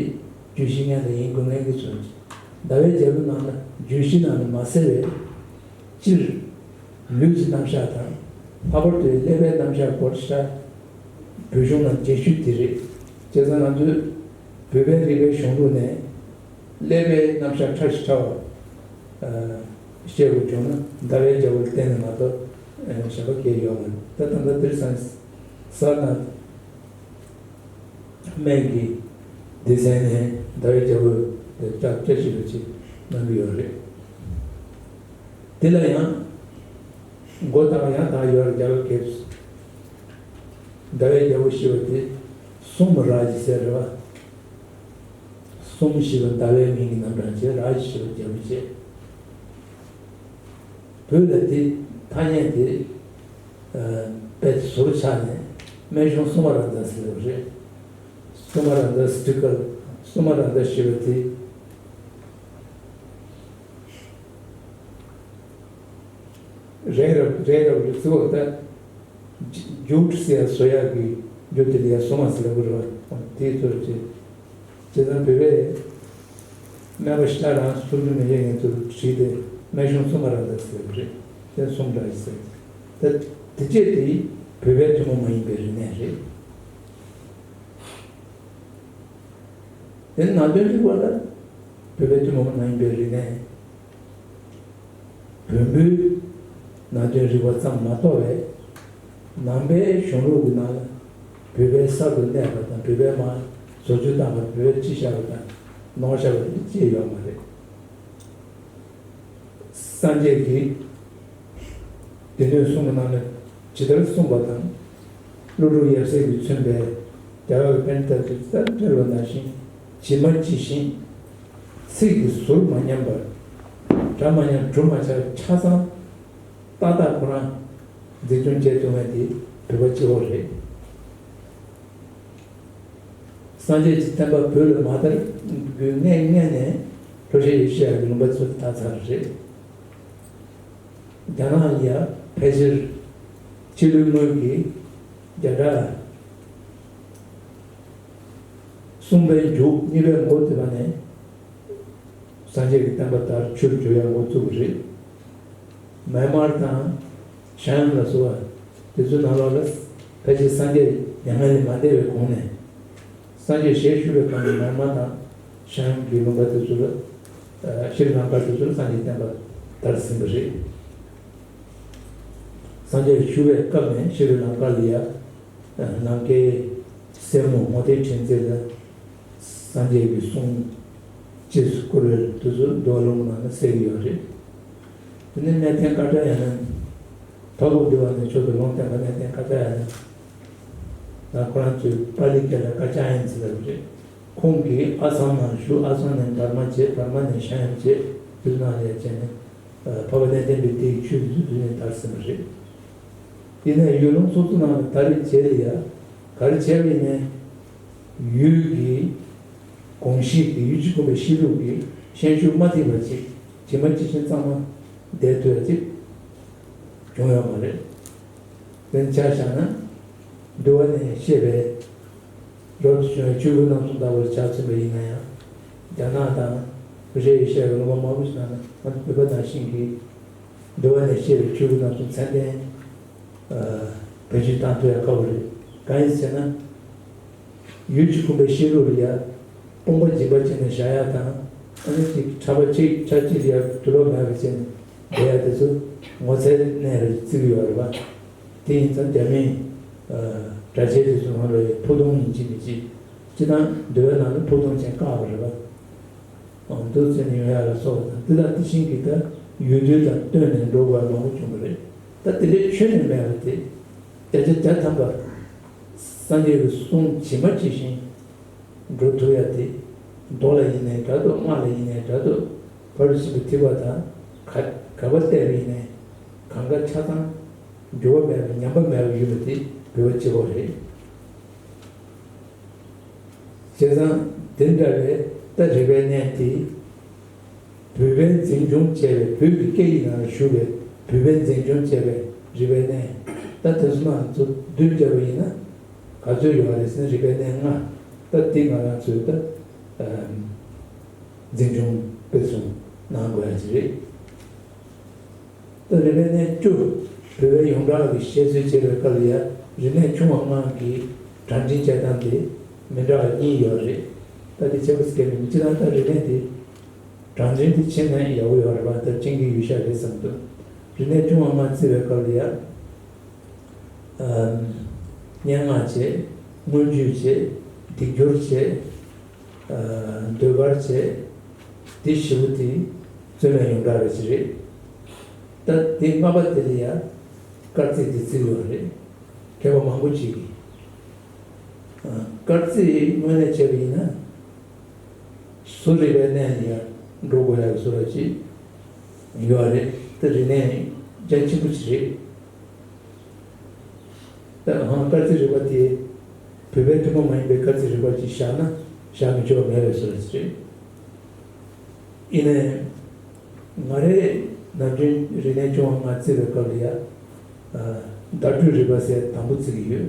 རྒྱུད་བཞི་སྔོན་ལ་ཡིན་དགོས་ངེས་ཀྱི་ཚོད་ཅིག་ཟླ་བའི་རྒྱལ་པོ་ནང་ལ་རྒྱུད་བཞི་ནང་ལ་མ་གསལ་བའི་སྤྱིར་ལུས་ཀྱི་རྣམ་གཞག་དང་། ལྷག་པར་དུ་ཀླད་པའི་རྣམ་གཞག་སྐོར་ཤ་བོད་གཞུང་ལ་རྒྱས་བཤད་དེ་རེད། བྱས་ཙང་ང་ཚོས་བོད་པའི་རིག་པའི་གཞུང་ལུགས་ནས་ཀླད་པའི་རྣམ་གཞག་ཕྲ་ཞིང་ཕྲ་བ་བཤད་དགོས་བྱུང་ན་ཟླ་བའི་རྒྱལ་པོ་ལ་བརྟེན་ནས་མ་གཏོགས་གཞན་པ་གང་ཡང་ཡོད་མ་རེད། ད་ད་ལྟ་དེང་སང་ས་ར་ནཱཐ་སྨན་གྱི་སྡེ་ཚན་ནས་ཟླ་བའི་རྒྱལ་པོ་དེ་བསྐྱར་བསྐྱར་ཞིབ་རེ་ཅིག་གནང་གི་ཡོད་རེད། དེ་ལ་ཡང་མགོ་བཏགས་ཡང་དག་ཡོད་རེད། རྒྱ་གར་སྐད་དུ། ཟླ་བའི་རྒྱལ་པོ་ཞེས་པ་དེ་སུམ་རཱ་ཇི་ཟེར་རེད་བ། སུམ་ཞེས་པ་ཟླ་བའི་མིང་གི་རྣམ་གྲངས་བྱས། རཱ་ཇི་ཞེས་པ་རྒྱལ་པོ་བྱས། བོད་ལ་དེ་ཐ་སྙད་དེ་ཨ། དཔེ་ཟུར་ཆག་ནས་སྨན་གཞུང་སུ་མ་ར་མཛའ་ཟེར་བ་རེད། སུ་མ་ར་མཛའ་སྤྲུལ་སྐབས་སུ་མ་ར་མཛའ་ཞེས་པ་དེ་རེད་རབ་རེད་རབ་རེད་ཟེར་བ་ད། ཇུ་ཇུཊ་ཟེར་ཡ་བཟོ་ཡག་གི་རྒྱུ་དེ་ལ་ཡ་སོ་མ་ཟེར་ལབ་དགོས་རེད་བ། དེའི་ཚོར་བྱེད། བྱས་ཙང་བོད་པས་སྨན་པ་ཤ་རང་སུ་རྒྱུ་མི་ཡོད་ངེས་ཚུལ་བྲིས་ཏེ་ སྨན་གཞུང་གསུམ་པ་ར་ད་ཟེར་བ་རེད། དེ་གསུམ་འདྲ་ཞིག་ཟེར། ད་དེ་བཅས་དེ་བོད་པའི་ཐུན་མོང་མ་ཡིན་པའི་རིག་གནས་རེད། དེ་ནང་དོན་རིག་པ་ལ་བོད་པའི་ཐུན་མོང་མ་ཡིན་པའི་རིག་གནས། བོན་པོའི་ནང་དོན་རིག་པ་ཙམ་མ་གཏོགས་པའི་ནང་པའི་གཞུང་ལུགས་ཀྱི་ནང་ལ་བོད་པའི་གསར་དུ་གནས་པ་དང་བོད་པའི་མར་བཟོ་བཅོས་བཏང་བ། བོད་པའི་བྲིས་བཞག་པ་དང་ནོར་བཞག་པ་དེ་ཅིག་ཡོད་མ་རེད། སངས་རྒྱས་ཀྱིས་སྡེ་སྣོད་གསུམ་གྱི་ནང་ནས་ཇི་ལྟར་གསུངས་པ་དང་། ཀླུ་སྒྲུབ་ཡབ་སྲས་ཀྱིས་མཚོན་པའི་རྒྱལ་བ་གི་པཎྜི་ཏ་ཚོས་ལྟར་བཀྲལ་བ་ནང་བཞིན་ཇི་མ་ཇི་བཞིན་ཚིག་གི་ཟུར་མ་ཉམས་པར་སྒྲ་མ་ཉམས་གྲུབ་མ་ཆག་ཆ་ཚང་ཏག་ཏག་ཁོ་རང་འཛིན་སྐྱོང་བྱེད་ཐུབ་མཁན་དེ་བོད་པ་གཅིག་པོ་རེད། སངས་རྒྱས་ཀྱི་བསྟན་པ་བོད་ལ་མ་དར་དུས་སྔོན་སྔོན་ནས་ལྷོ་བཞི་ཡེ་ཤེས་ཡ་གི་ལུང་པ་ཚོ་དར་ཚར་རེད། རྒྱ་ནག་ལ་ཡ་ཕལ་ཆེར་ཕྱི་ལོའི་སྔོན་གྱི་བརྒྱ་ཕྲག་གསུམ་པའི་མཇུག་གཉིས་པའི་འགོ་དེ་བ་ནས་སངས་རྒྱས་ཀྱི་བསྟན་པ་དར་ཕྱིར་འགྱུར་ཡ་འགོ་བཙུགས་པ་རེད། མེན་མར་དང་ཤང་ལ་སོགས་པ་དེ་ཚོའི་ནང་ལོགས་ལ་ཕལ་ཆེར་སངས་རྒྱས་མྱ་ངན་ལས་མ་འདས་པའི་གོང་ནས། སངས་རྒྱས་ཞལ་བཞུགས་པའི་སྐབས་ནས་མེན་མར་དང་ཤང་གི་ལུང་པ་དེ་ཚོ་ལ། ཨ། ཤྲི་ལང་ཀ་དེ་ཚོ་ལ་སངས་རྒྱས་བསྟན་པ་དར་ཟིན་པ་རེད། སངས་རྒྱས་བཞུགས་པའི་སྐབས་ནས་ཤྲི་ལང་ཀ་ལ་ཡ། ཨ། ནམ་མཁའི་སྲས་མོ་མོ་ཏའི་ཕྲེང་མཛེས་ལ་སངས་རྒྱས་ཀྱི་གསུང་རྗེས་སུ་བསྐུར་བའི་དུས་སུ་འདུལ་བ་ལུང་ནང་ན་གསལ་གྱི་ཡོད་རེད། དེ་ནས་གནས་བརྟན་བཀའ་འདྲ་ཡང་ན། མཐའ་འཁོབ་འདུལ་བ་ནས་མཆོག་ཏུ་ལུང་བསྟན་པ་གནས་བརྟན་བཀའ་འདྲ་ཡང་ན། ད་ཁོ་རང་ཚོའི་པཱ་ལི་སྐད་ལ་བཀའ་རྒྱ་ཡན་ཟེར་བ་རེད། ཁོང་གིས་ཨ་སམ་ནང་བཞུགས། ཨ་སམ་ནས་འབར་མ་བྱས། འབར་མ་ནས་ཤང་ཡང་བྱས། དེ་ནང་ལ་ཡ་བྱས་ནས། ཨ། འཕགས་པ་གནས་བརྟན་པའི་སྡེ་ཡི་ཆོས་འདི་ཚོ་དེ་ནས་དར་ཟིན་པ་རེད། དེ་ནས་ཡུལ་ལུང་སོ་སོ་ནང་ལ་དར་བའི་རྗེས་ལ་ཡ། ག་རེ་བྱས་པ་ཡིན་ནའི། ཡུལ་གྱི་གོམས་གཤིས་ཀྱི། ཡུལ་གྱི་གོམས་པའི་གཤིས་ལུགས་ཀྱི་ཤན་ཤུགས་མ་ཐེབས་པ་ཅིག་ཇི་མ་ཇི་བཞིན་གཙང་མ་བསྡད་ཐུབ་ཡ་ཅིག་བྱུང་ཡོད་མ་རེད། དཔེར་ན་ཆ་བཞག་ན། འདུལ་བ་ནས་བཤད་པའི་རབ་ཏུ་བྱུང་བའི་ཆོས་སྐུ་རྣམ་གསུམ་ལྟ་བུར་ཆ་མཚོན་པ་ཡིན་ན་ཡང་། རྒྱ་ནག་དང་རེ་ཡེ་ཤ་ཡའི་ལུང་པ་མང་པོ་ཞིག་ནང་ན་ང་ཚོ་བོད་པ་ནང་བཞིན་གྱི་འདུལ་བ་ནས་བཤད་པའི་ཆོས་སྐུ་རྣམ་གསུམ་ཚད་ལྡན། ཨ། བེད་སྤྱོད་བཏང་ཐུབ་ཡ་དཀའ་བོ་རེད། གང་ཡིན་ཟེར་ན། ཡུལ་གྱི་གོམས་པའི་གཤིས་ལུགས་ལ་ཡ། དཔུང་པ་འཇིགས་པ་བྱས་ནས་བཞག་ཡ་དང་། ཨ་ནི་ཅིག་ཕྲ་པ་གཅིག་ཕྲ་གཅིག་ལ་ཡ་དུག་ལོག་མེད་པ་བྱས་ནས་བསྡད་ཡ་དེ་ཚོ་ངོ་ཚའི་གནས་རེ་བརྩི་གི་ཡོད་རེད་པ། དེ་ཡིན་ཙང་རྒྱ་མིས། ཨ། གྲྭ་ཆས་དེ་ཚོ་ནང་ལ་ཕུ་ཐུང་ཡིན་གཅིག་མིན་གཅིག་སྤྱིར་བཏང་འདུལ་བའི་ནང་ལ་ཕུ་ཐུང་ཅན་བཀག་པ་རེད་པ། འདུག་ཟེར་ནས་ཡོང་ཡ་ལ་སོགས་དང་། འདི་དང་དེ་བཞིན་གྱི་ད་ཡུལ་དུས་དང་བསྟུན་ནས་འགྲོ་དགོས་པ་མང་པོ་བྱུང་བ་རེད། ད་དེ་འདྲའི་ཁྱོན་ནས་མེད་པ་དེ། བརྒྱ་ཆ་བརྒྱ་ཐམ་པ་སངས་རྒྱས་ཀྱི་གསུང་ཇི་མ་ཇི་བཞིན་འགྲོ་ཐུབ་ཡ་དེ། མདོ་ལ་ཡིན་ནའི་འདྲ་འདུག་སྔགས་ལ་ཡིན་ནའི་འདྲ་འདུག་ཕ་རོལ་ཕྱིན་པའི་ཐེག་པ་དང་ག་ག་པར་བལྟས་པ་ཡིན་ནའི་གང་ག་ཆ་ཚང་འགྱུར་བ་མེད་པ་ཉམས་པ་མེད་པ་ཡོད་པ་དེ་བོད་པ་གཅིག་པོ་རེད། བྱས་ཙང་དེ་འདྲ་བའི་ད་རིག་པའི་གནས་དེ། བོད་པའི་འཛིན་སྐྱོང་བྱས་པའི། བོད་ཀྱི་སྐད་ཡིག་ནང་ལ་བཞུགས་པའི་བོད་པའི་འཛིན་སྐྱོང་བྱས་པའི་རིག་པའི་གནས། ད་དེ་ཚོ་ནང་ཚོ་བསྡུས་བརྒྱབ་པ་ཡིན་ན་ག་ཚོད་ཡོད་རེད་ཟེར་ན། རིག་པའི་གནས་ལྔ། ད་འདི་ང་རང་ཚོས་ད་འཛིན་སྐྱོང་སྤེལ་གསུམ་གནང་དགོས་ཡ་ཅིག་རེད། ད་རིག་པའི་གནས་བཅུ། བོད་པའི་ཡོངས་གྲགས་ཀྱི་བཤད་སྲོལ་བྱེད་པའི་སྐབས་ལ་ཡ། རིག་གནས་ཆུང་བ་ལྔ་གི་གྲངས་འདྲེན་བྱེད་སྟངས་དེ་མི་འདྲ་བ་གཉིས་ཡོད་རེད། ད་དེ་ཁྱད་པར་ཟེར་མཁན་མི་འདུག་སྤྱིར་བཏང་ད་རིག་གནས་དེ་གྲངས་འདྲེན་དེ་བྱེད་ན་ཡག་པོ་ཡོད་རེད་པ། ད་སྤྱན་གྱི་ཡུལ་ཤ་རེད་བསམ་འདུག་རིག་གནས་ཆུང་བ་ལྔ་བརྩི་བའི་སྐབས་ལ་ཡ། ཨམ། སྙན་ངག་བྱས། མངོན་བརྗོད་བྱས། སྡིག་སྦྱོར་བྱས། ཨ། ཟློས་གར་བྱས། འདི་བཞི་པོ་དེ་རྩོད་མེད་ཡོངས་གྲགས་རེད་ཅེས་རེད། ད་དེ་ལྔ་པ་དེ་ལ་ཡང་སྐར་རྩིས་དེ་བརྩི་ཡོད་རེད། མཁས་པ་མང་པོ་ཅིག་གིས། ཨ། སྐར་རྩིས་དངོས་གནས་བྱས་པ་ཡིན་ན། བཟོ་རིག་པའི་གནས་ལ་ཡང་འགྲོ་དགོས་ཡག་གི་བཟོ་འདྲ་ཅིག་ཡོད་རེད། ད་རིག་གནས་རྒྱ་ཆེན་པོ་ཅིག་རེད། ད་ཧང་སྐར་རྩིས་རིག་པ་དེ་བོད་པའི་ཐུན་མོང་མ་ཡིན་པའི་སྐར་རྩིས་རིག་པ་ཅིག་བཞག་ན་བཞག་མི་ཆོག་པ་མེད་པའི་བཟོ་འདྲ་ཅིག་རེད། ཡིན་ནའི་ང་རའི་ནམ་རྒྱུན་རིག་གནས་ཆུང་བ་ལྔ་བརྩི་བའི་སྐབས་ལ་ཡ། ཨ། བརྡ་སྤྲོད་རིག་པ་ཟེར་དང་པོ་བརྩི་གི་ཡོད།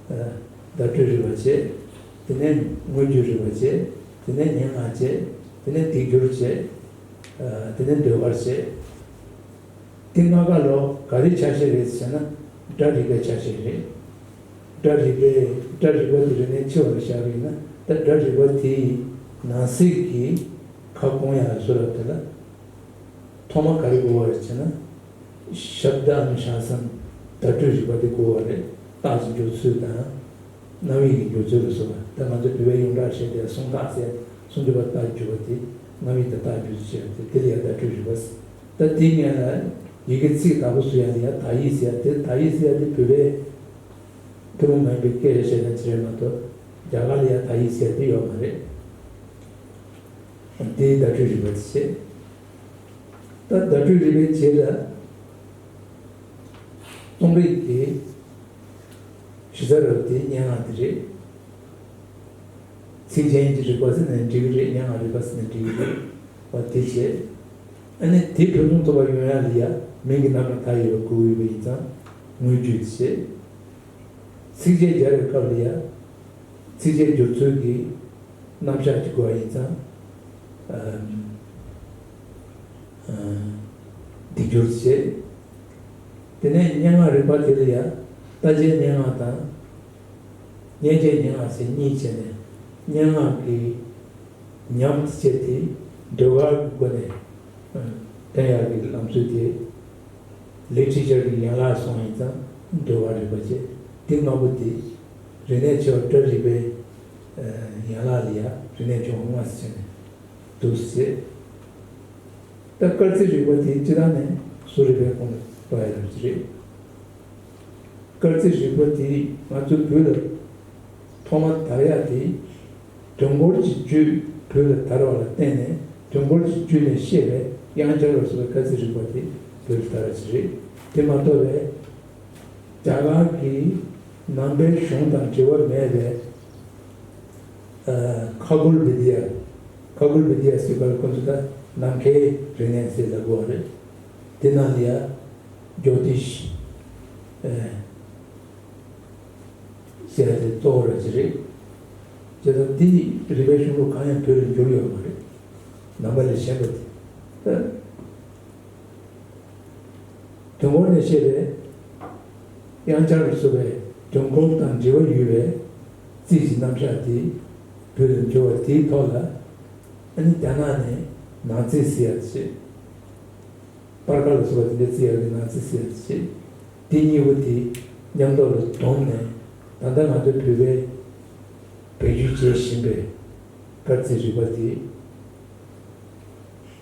ཨ། བརྡ་སྤྲོད་རིག་པ་བྱས། དེ་ནས་མངོན་བརྗོད་རིག་པ་བྱས། དེ་ནས་སྙན་ངག་བྱས། དེ་ནས་སྡིག་སྦྱོར་བྱས། དེ་ནས་ཟློས་གར་བྱས། དེ་ལྔ་ཀ་ལོ་ག་རེ་ཆ་ཤས་རེད་ཟེར་ན། སྒྲ་རིག་པའི་ཆ་ཤས་རེད། སྒྲ་རིག་པའི་སྒྲ་རིག་པ་དེ་རིག་གནས་ཆེ་བ་ལ་བཞག་པ་ཡིན་ན། ད་སྒྲ་རིག་པ་དེའི་ནང་གསེས་ཀྱི་ཁ་སྐོང་ཡག་ལ་བཟོ་ལབ་དེ་ལ། ཐོག་མ་ག་རེ་དགོས་པ་རེད་ཟེར་ན། ཤབ་དཱ་ཨ་ནུ་ཤཱ་སན་བརྡ་སྤྲོད་རིག་པ་དེ་དགོས་པ་རེད། རྟགས་ཀྱི་འཇུག་ཚུལ་དང་། རྣམ་དབྱེ་གི་འཇུག་ཚུལ་ལ་སོགས་པ། ད་ང་ཚོ་བོད་པའི་ཡོངས་གྲགས་བཤད་དེ་སུམ་རྟགས་ཟེར། སུམ་ཅུ་པ་རྟགས་འཇུག་པ་དེ། རྣམ་དབྱེ་དང་རྟགས་འཇུག་ཚུལ་བྱས་པ་དེ། དེ་ལ་ཡང་བརྡ་སྤྲོད་རིག་པ་ཟེར། ད་དེ་སྔོན་ལ་ཡི་གེ་ཚིག་བདག་པོ་བཟོ་ཡག་ལ་ཡང་དག་ཡིག་ཟེར་ཡག་དེ། དག་ཡིག་ཟེར་ཡག་དེ་བོད་པའི་ཐུན་མོང་མ་ཡིན་པའི་སྐད་ཆ་བཤད་མཁན་ཅིག་རེད་མ་གཏོགས། རྒྱ་གར་ལ་ཡང་དག་ཡིག་ཟེར་ཡག་དེ་ཡོད་མ་རེད། དེའི་བརྡ་སྤྲོད་རིག་པ་དེ་བྱས། ད་བརྡ་སྤྲོད་རིག་པའི་རྗེས་ལ་རྩོམ་རིག་གི་གཞི་རྩ་རུ་དེ་སྙན་ངག་དེ་རེད། ཚིག་ཅན་གྱི་རིག་པ་ཟེར་ནས་འགྲིག་གི་རེད། སྙན་ངག་རིག་པ་ཟེར་ནས་འགྲིག་གི་རེད། བ་དེ་བྱས། ཨ་ནི་དེ་ཕུན་སུམ་ཚོགས་པ་ཡོང་ཡག་ལ་ཡ་མིང་གི་རྣམ་གྲངས་དག་ཡོད་པ་དགོས་ཀྱི་ཡོད་པ་ཡིན་ཙང་དངོས་བརྒྱུད་དེ་བྱས། ཚིགས་བཅད་སྦྱར་བའི་སྐབས་ལ་ཡང་ཚིགས་བཅད་སྒྱུར་ཚུལ་གྱི་རྣམ་གཞག་ཅིག་དགོས་པ་ཡིན་ཙང་། ཨམ། ཨམ། སྡིག་སྒྱུར་བྱེད། དེ་ནས་སྙན་ངག་རིག་པ་དེ་ལ་ཡང་ལྟ་བྱེད་སྙན་ངག་དང་། སྙན་བྱེད་སྙན་ངག་ཟེར་གཉིས་བྱས་ནས། སྙན་ངག་གི་ཉམས་བྱས་ཏེ་ཟློས་གར་གྱི་སྒོ་ནས་སྟོན་ཡག་གི་ལམ་སྲོལ་དེ། ལི་ཊི་རེ་ཅར་གྱི་ཡན་ལག་སོང་ཡིན་ཙང་ཟློས་གར་རིག་པ་བྱས། དེ་ལྔ་པོ་དེ་རིག་གནས་ཆེ་བ་སྒྲ་རིག་པའི་ཡན་ལག་ལ་ཡང་རིག་གནས་ཆུང་བ་ལྔ་ཟེར་ནས་འདུག་ཟེར། ད་སྐར་རྩིས་རིག་པ་དེ་སྤྱིར་བཏང་ནས་བཟོ་རིག་པའི་ཁོངས་ལ་གཏོགས་ཡ་ཡོད་ཀྱི་རེད། སྐར་རྩིས་རིག་པ་དེ་ང་ཚོའི་བོད་ལ་ཐོག་མ་དར་ཡག་དེ། དུས་འཁོར་གྱི་རྒྱུད་བོད་ལ་དར་བ་ལ་བརྟེན་ནས། དུས་འཁོར་གྱི་རྒྱུད་ནས་བཤད་པའི་དབྱངས་འཆར་ལ་སོགས་པའི་སྐར་རྩིས་རིག་པ་དེ་བོད་ལ་དར་བ་ཞིག་རེད། དེ་མ་གཏོགས་པའི་རྒྱ་གར་གྱི་ནང་པའི་གཞུང་དང་འབྲེལ་བ་མེད་པའི་ཨ། ཁ་གུལ་བི་དི་ཡ། ཁ་གུལ་བི་དི་ཡ་ཟེར་བ་ཁོ་ཚོ་ད་ནམ་མཁའི་རིག་གནས་ཟེར་ལབ་དགོས་པ་རེད། དེ་ནང་ལ་ཡ་ཇོ་ཏིཤ། ཨ། ཟེར་ཡ་དེ་གཙོ་བོ་ར་ཅིག་རེད། བྱས་ཙང་དེའི་རིག་པའི་གཞུང་ལུགས་གང་ཡང་བོད་ལ་འགྱུར་ཡོད་མ་རེད། ནང་པ་ལས་གཞན་པ་དེ། ད་དུས་འཁོར་ནས་བཤད་པའི་དབྱངས་འཆར་ལ་སོགས་པའི་དུས་འཁོར་དང་འབྲེལ་བ་ཡོད་པའི་རྩིས་ཀྱི་རྣམ་གཞག་དེ་བོད་ལ་འགྱུར་བ་དེའི་ཐོག་ལ། ཨ་ནི་རྒྱ་ནག་ནས་ནང་རྩིས་ཟེར་ཡ་དེ་བྱས། སྤར་ཁ་ལ་སོགས་པ་དེ་འདྲ་རྩི་ཡག་གི་ནང་རྩིས་ཟེར་ཞེས། དེ་གཉིས་པོ་དེ་མཉམ་དུ་ལ་བསྡོམས་ནས། ད་ལྟ་ང་ཚོ་བོད་པའི་བེད་སྤྱོད་བྱེད་བཞིན་པའི་སྐར་རྩིས་རིག་པ་དེ།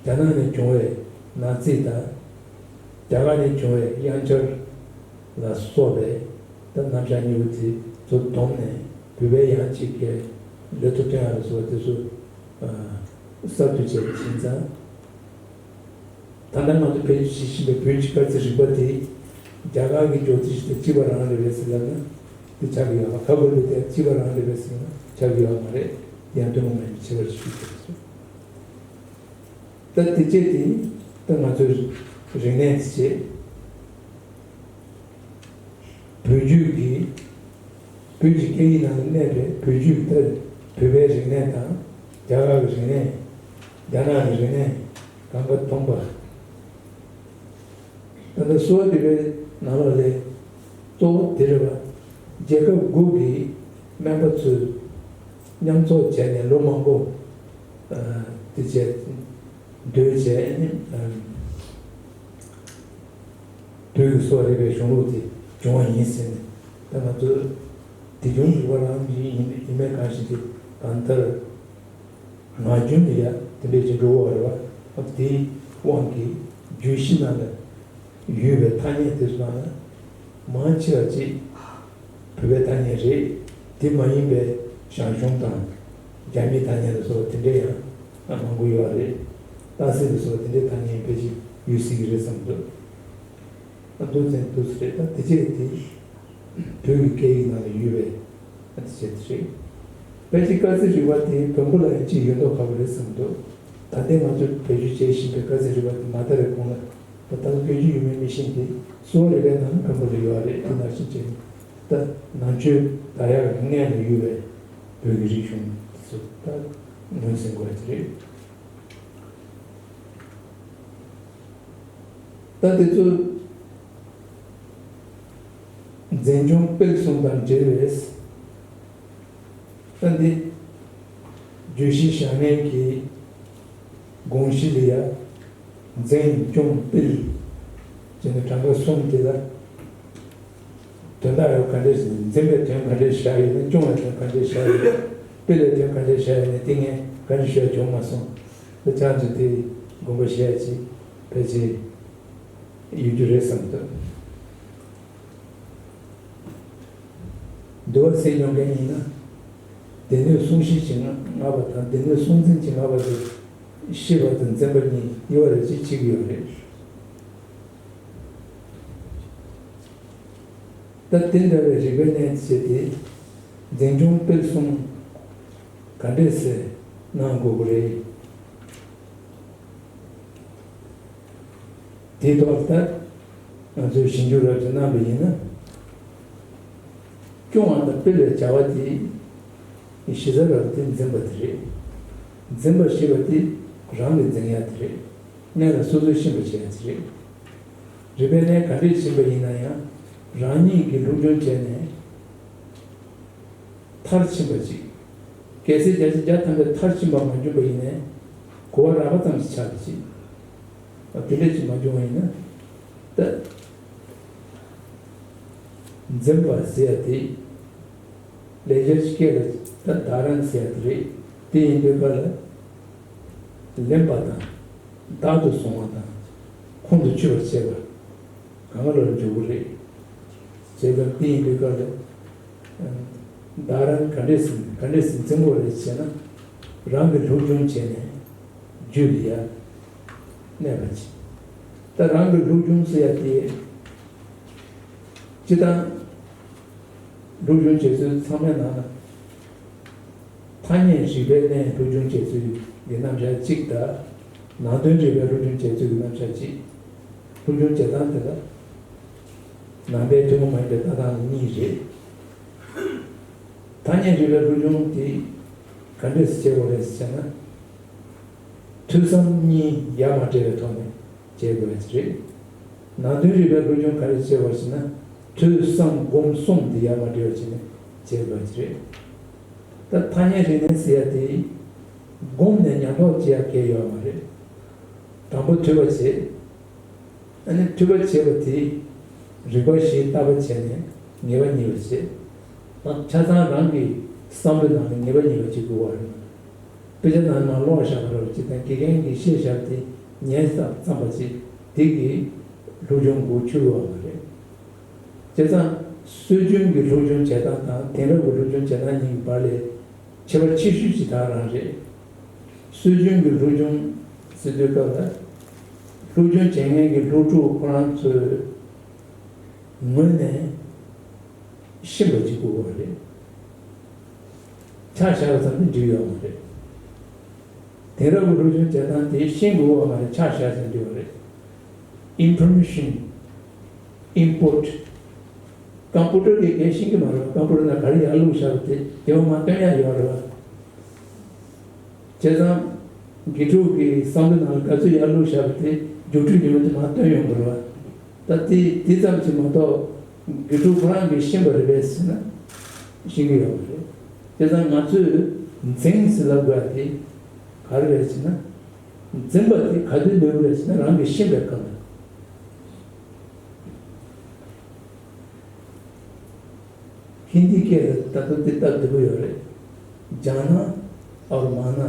རྒྱ་ནག་ནས་བྱུང་བའི་ནང་རྩིས་དང་། རྒྱ་གར་ནས་བྱུང་བའི་དབྱངས་འཆར་ལ་སོགས་པའི་ད་རྣམ་གཞག་གཉིས་པོ་དེ་ཚོ་བསྡོམས་ནས། བོད་པའི་ཡང་གཅིག་གི་ལོ་ཐོ་སྟོན་ཡག་ལ་སོགས་པ་དེ་ཚོ་གསར་གཏོད་བྱས་པ་ཡིན་ཙང་། ད་ལྟ་ང་ཚོ་བེད་སྤྱོད་བྱེད་བཞིན་པའི་བོད་ཀྱི་སྐར་རྩིས་རིག་པ་དེ། རྒྱ་གར་གྱི་ཇོ་ཏིཤ་དང་གཅིག་པ་རང་རེད་པས་ཟེར་ལབ་ན་དེ་ཆགས་ཀྱི་ཡོད་མ་རེད། ཁ་གུལ་བི་དི་ཡ་གཅིག་པ་རང་རེད་པས་ཟེར་ན་ཆགས་ཀྱི་ཡོད་མ་རེད། དེ་ཡང་ཐུན་མོང་མ་ཡིན་པའི་ཁྱད་པར་ཞིག་ཡོད་པས་སོ། ད་དེ་བྱས་ཏེ་ད་ང་ཚོའི་རིག་གནས་དེ་བྱས། བོད་བརྒྱུད་ཀྱི། བོད་ཀྱི་སྐད་ཡིག་ནང་ལ་གནས་པའི་བོད་བརྒྱུད་ཀྱི་ད་བོད་པའི་རིག་གནས་དང་། རྒྱ་གར་གྱི་རིག་གནས། རྒྱ་ནག་གི་རིག་གནས། གང་ག་མཐོང་པ། ད་ལྟ་གསོ་བ་འདེབས་པའི་ནང་ལོགས་ལས་གཙོ་བོ་དེ་རེད་པ། རྒྱལ་ཁབ་དགུ་གི་སྨན་པ་ཚོས་མཉམ་ཚོགས་བྱས་ནས་ལོ་མང་པོ་དེ་བྱས། སྡོད་བྱས་ནས་བོད་ཀྱི་གསོ་བ་རིག་པའི་གཞུང་ལུགས་དེ་བྱུང་བ་ཡིན་ཟེར་ནས། ད་ང་ཚོ་དེ་བྱུང་འདུག་པ་རང་ཡིན་ཡིན་མེད་གང་ཞིག་དེ་གང་ལྟར་ངག་རྒྱུན་དུ་ཡང་དེ་འདྲས་ཀྱི་འགྲོ་བ་རེད་པ། དེའི་དབང་གིས་བརྗོད་གཞི་ནང་ལ་ཡོད་པའི་ཐ་སྙད་དེ་ཚོ་ནང་ལ་མང་ཆེ་བ་ཅིག་བོད་པའི་ཐ་སྙད་རེད། དེ་མ་ཡིན་པའི་ཞང་ཞུང་དང་རྒྱ་མིའི་ཐ་སྙད་ལ་སོགས་པ་དེ་འདྲས་ཡང་མང་པོ་ཡོད་རེད། སྟག་གཟིག་ལ་སོགས་པ་དེ་འདྲའི་ཐ་སྙད་ཕལ་ཆེར་ཡོད་སྲིད་ཀྱི་རེད་བསམ་འདུག་ཨ། འདུག་ཟེར་འདུག་ཟེར་རེད། ད་དེ་བྱས་དེ་བོད་ཀྱི་སྐད་ཡིག་ནང་ལ་ཡོད་པའི་ཨ་དེ་བྱས་དེ་རེད། ཕལ་ཆེར་སྐར་རྩིས་རིག་པ་དེ་བོན་པོ་ལ་ཡང་ཅིག་ཡོད་མདོག་ཁ་པོ་རེད་བསམ་འདུག་ད་ལྟའི་ང་ཚོས་བེད་སྤྱོད་བྱེད་བཞིན་པའི་སྐར་རྩིས་རིག་པ་དེ་མ་དར་བའི་གོང་ལ། ད་ལྟ་བེད་སྤྱོད་ཡོད་མེད་མི་ཤེས་ཏེ། གསོ་བ་རིག་པའི་ནང་བོན་པོ་ལ་ཡོད་རེད། དེ་ནང་བཞིན་བྱས་ནས་ད་ནང་ཆོས་དར་ཡག་གི་སྔོན་ལ་ཡོད་པའི་བོད་ཀྱི་རིག་གཞུང་དེ་ཚོ་ད་ངོས་ཟིན་དགོས་ཀྱི་རེད། ད་དེ་ཚོ་འཛིན་སྐྱོང་སྤེལ་གསུམ་དང་འབྲེལ་བའི། ད་འདི་བརྗོད་གཞི་བཞག་མཁན་གྱི་དགོངས་གཞི་ལ་ཡ། འཛིན་སྐྱོང་སྤེལ་བྱས་ནས་གྲངས་ཀ་གསུམ་དེ་ལ། དོན་དག་ཡང་ག་འདྲས་ཟིན། འཛིན་པའི་དོན་ག་འདྲས་བཞག་ཡོད་ན། སྐྱོང་བའི་དོན་ག་འདྲས་བཞག་ཡོད་ན། སྤེལ་བའི་དོན་ག་འདྲས་བཞག་ཡོད་ན། དེ་ངས་ག་འདྲས་ཤོད་བྱུང་མ་སོང་། དེ་ཆ་ཚང་དེ་དགོངས་པ་བཞེས་ཡ་ཅིག་ཕལ་ཆེར་ཡོད་རྒྱུ་རེད་བསམ་འདུག་འདུལ་བ་གསན་མྱོང་མཁན་ཡིན་ན། སྡེ་སྣོད་གསུང་བཤད་བྱེད་མཁན་ལྔ་པ་དང་། སྡེ་སྣོད་གསུང་འཛིན་བྱེད་མཁན་ལྔ་པ་དེ། ཤེས་པ་དང་འཛིན་པ་གཉིས་དབྱེ་བ་རེ་ཅིག་ཕྱེ་གི་ཡོད་རེད། ད་དེ་འདྲ་བའི་རིག་པའི་གནས་བྱས་ཏེ། འཛིན་སྐྱོང་སྤེལ་གསུམ་ག་འདྲས་སེ་གནང་དགོས་ཀྱི་རེད། དེའི་ཐོག་ལ་ད་ང་ཚོས་ཞིབ་འཇུག་རབ་ཏུ་གནང་པ་ཡིན་ན། སྐྱོང་བ་དང་སྤེལ་བའི་བྱ་བ་དེ་གཞི་རྩ་རུ་དེ་འཛིན་པ་དེ་རེད། འཛིན་པ་ཞེས་པ་དེ་རང་གིས་འཛིན་ཡ་དེ་རེད། གནས་ལ་སོ་སོས་ཤེས་པར་བྱེད་ཡ་དེ་རེད། རིག་པའི་གནས་ག་འདྲས་ཕྱིན་པ་ཡིན་ན་ཡང་། རང་ཉིད་ཀྱིས་སློབ་སྦྱོང་བྱས་ནས། མཐར་ཕྱིན་པ་ཅིག་གལ་སྲིད་བརྒྱ་ཆ་བརྒྱ་ཐམ་པའི་མཐར་ཕྱིན་པ་མ་བྱུང་བ་ཡིན་ནའི། གོ་བ་རག་པ་ཙམ་ཞིག་ཆགས་པ་ཅིག་དེ་འདྲ་ཅིག་མ་བྱུང་བ་ཡིན་ན། ད་འཛིན་པ་ཟེར་ཡ་དེ། ལེགས་སྦྱར་གྱི་སྐད་ལ་ད་བདག་རང་ཟེར་ཡ་དེ་རེད། དེ་ཡིན་དུས་སྐབས་ལ། ལེན་པ་དང་། བདག་ཏུ་བཟུང་བ་དང་། ཁོང་དུ་ཆུད་པར་བྱེད་པ། གང་ག་ལ་འཇུག་གི་རེད། བྱས་ཙང་དེ་ཡིན་དུས་སྐབས་ལ། བདག་རང་ག་འདྲས་སེ་ག་འདྲས་སེ་འཛིན་དགོས་རེད་ཟེར་ན། རང་གིས་སློབ་སྦྱོང་བྱས་ནས་རྒྱུད་ལ་ཡ་གནས་པ་ཅིག་ད་རང་གིས་སློབ་སྦྱོང་ཟེར་ཡ་དེ། སྤྱིར་བཏང་སློབ་སྦྱོང་བྱེད་ཚུལ་ཚང་མའི་ནང་ན། ཐ་སྙད་རིག་པའི་གནས་སློབ་སྦྱོང་བྱེད་ཚུལ་གྱི་རྣམ་གཞག་གཅིག་དང་། ནང་དོན་རིག་པའི་སློབ་སྦྱོང་བྱེད་ཚུལ་གྱི་རྣམ་གཞག་གཅིག་སློབ་སྦྱོང་བྱེད་སྟངས་དེ་ལ་ནང་པའི་ཐུན་མོང་མ་ཡིན་པའི་ལྟ་སྟངས་གཉིས་རེད། ཐ་སྙད་རིག་པའི་སློབ་སྦྱོང་དེ་ག་འདྲས་སེ་བྱེད་དགོས་རེད་ཟེར་ན། ཐོས་བསམ་གཉིས་ཡ་མ་བྲལ་བའི་ཐོག་ནས་བྱེད་དགོས་པ་ཞིག་རེད། ནང་དོན་རིག་པའི་སློབ་སྦྱོང་ག་རེ་བྱེད་དགོས་ཞེ་ན། ཐོས་བསམ་སྒོམ་གསུམ་དེ་ཡ་མ་བྲལ་བ་བྱས་ནས་བྱེད་དགོས་པ་ཞིག་རེད། ད་ཐ་སྙད་རིག་གནས་ཟེར་ཡ་དེ། སྒོམ་ནས་ཉམས་ལྷོད་བྱེད་ཡ་གང་ཡང་ཡོད་མ་རེད། དང་པོ་ཐོས་པ་བྱེད། ཨ་ནི་ཐོས་པ་བྱས་པ་དེ་རིག་པ་བཞིའི་ལྟ་བ་བྱས་ནས་ངེས་པ་རྙེད་པ་བྱེད། ད་ཆ་ཚང་རང་གི་བསམ་བློའི་ནང་ནས་ངེས་པ་རྙེད་པ་བྱེད་དགོས་པ་རེད། དཔེ་ཆ་ནང་མར་ཀློག་བཞག་པ་རེད་ཅེས་དང་། དགེ་རྒན་གྱིས་བཤད་བཞག་པ་དེ་ཉན་བསམ་བསམ་པ་ཅིག་དེ་གིས་སློབ་སྦྱོང་གོ་ཆོད་ཡོད་མ་རེད། བྱས་ཙང་སྲོལ་རྒྱུན་གྱི་སློབ་སྦྱོང་བྱེད་སྟངས་དང་དེང་རབས་ཀྱི་སློབ་སྦྱོང་བྱེད་སྟངས་གཉིས་ཀྱི་བར་ལས་ཁྱད་པར་ཆེ་ཤོས་ཅིག་ད་རང་རེད། སྲོལ་རྒྱུན་གྱི་སློབ་སྦྱོང་ཟེར་དུས་སྐབས་ལ། སློབ་སྦྱོང་བྱེད་མཁན་གྱི་སློབ་ཕྲུག་ཁོ་རང་ཚོའི་ངོས་ནས་ཤེས་པ་ཅིག་དགོས་པ་རེད། ཆ་བཞག་ཙམ་དུ་འགྲིག་ཡོད་མ་རེད། དེང་རབས་ཀྱི་སློབ་སྦྱོང་བྱེད་སྟངས་དེ་ཤེས་དགོས་པ་མ་རེད། ཆ་བཞག་ཙམ་འགྲིག་པ་རེད། Information Input། ཀམ་པུ་ཊར་གྱི་སྐད་ཤེས་ཀྱི་མ་རེད་པ། ཀམ་པུ་ཊར་ནང་ག་རེ་ཡར་བླུགས་བཞག་པ་དེ་དེ་བ་མར་སྟོན་ཡ་ཡོད་རེད་པ། བྱས་ཙང་དགེ་ཕྲུག་གི་བསམ་བློའི་ནང་ལ་ག་ཚོད་ཡར་བླུགས་བཞག་པ་དེ་མཇུག་འབྲས་ཉིན་མོ་དེ་མར་སྟོན་ཡོང་གི་རེད་པ། ད་དེ་དེ་ཙམ་གྱིས་མ་གཏོགས་དགེ་ཕྲུག་ཁོ་རང་གིས་ཤེས་པ་རེད་པས་ཟེར་ན་ཤེས་ཀྱི་ཡོད་མ་རེད། བྱས་ཙང་ང་ཚོས་འཛིན་ཟེར་ལབ་དགོས་ཡ་དེ་ག་རེ་རེད་ཟེར་ན། འཛིན་པ་དེ་ག་དུས་ནུས་པ་རེད་ཟེར་ན། རང་གིས་ཤེས་པའི་སྐབས་ལ། ཧིན་དི་སྐད་ལ་ད་དུང་དེ་སྟབས་བདེ་པོ་ཡོད་རེད། ཇཱ་ན་ཨོར་མཱ་ན།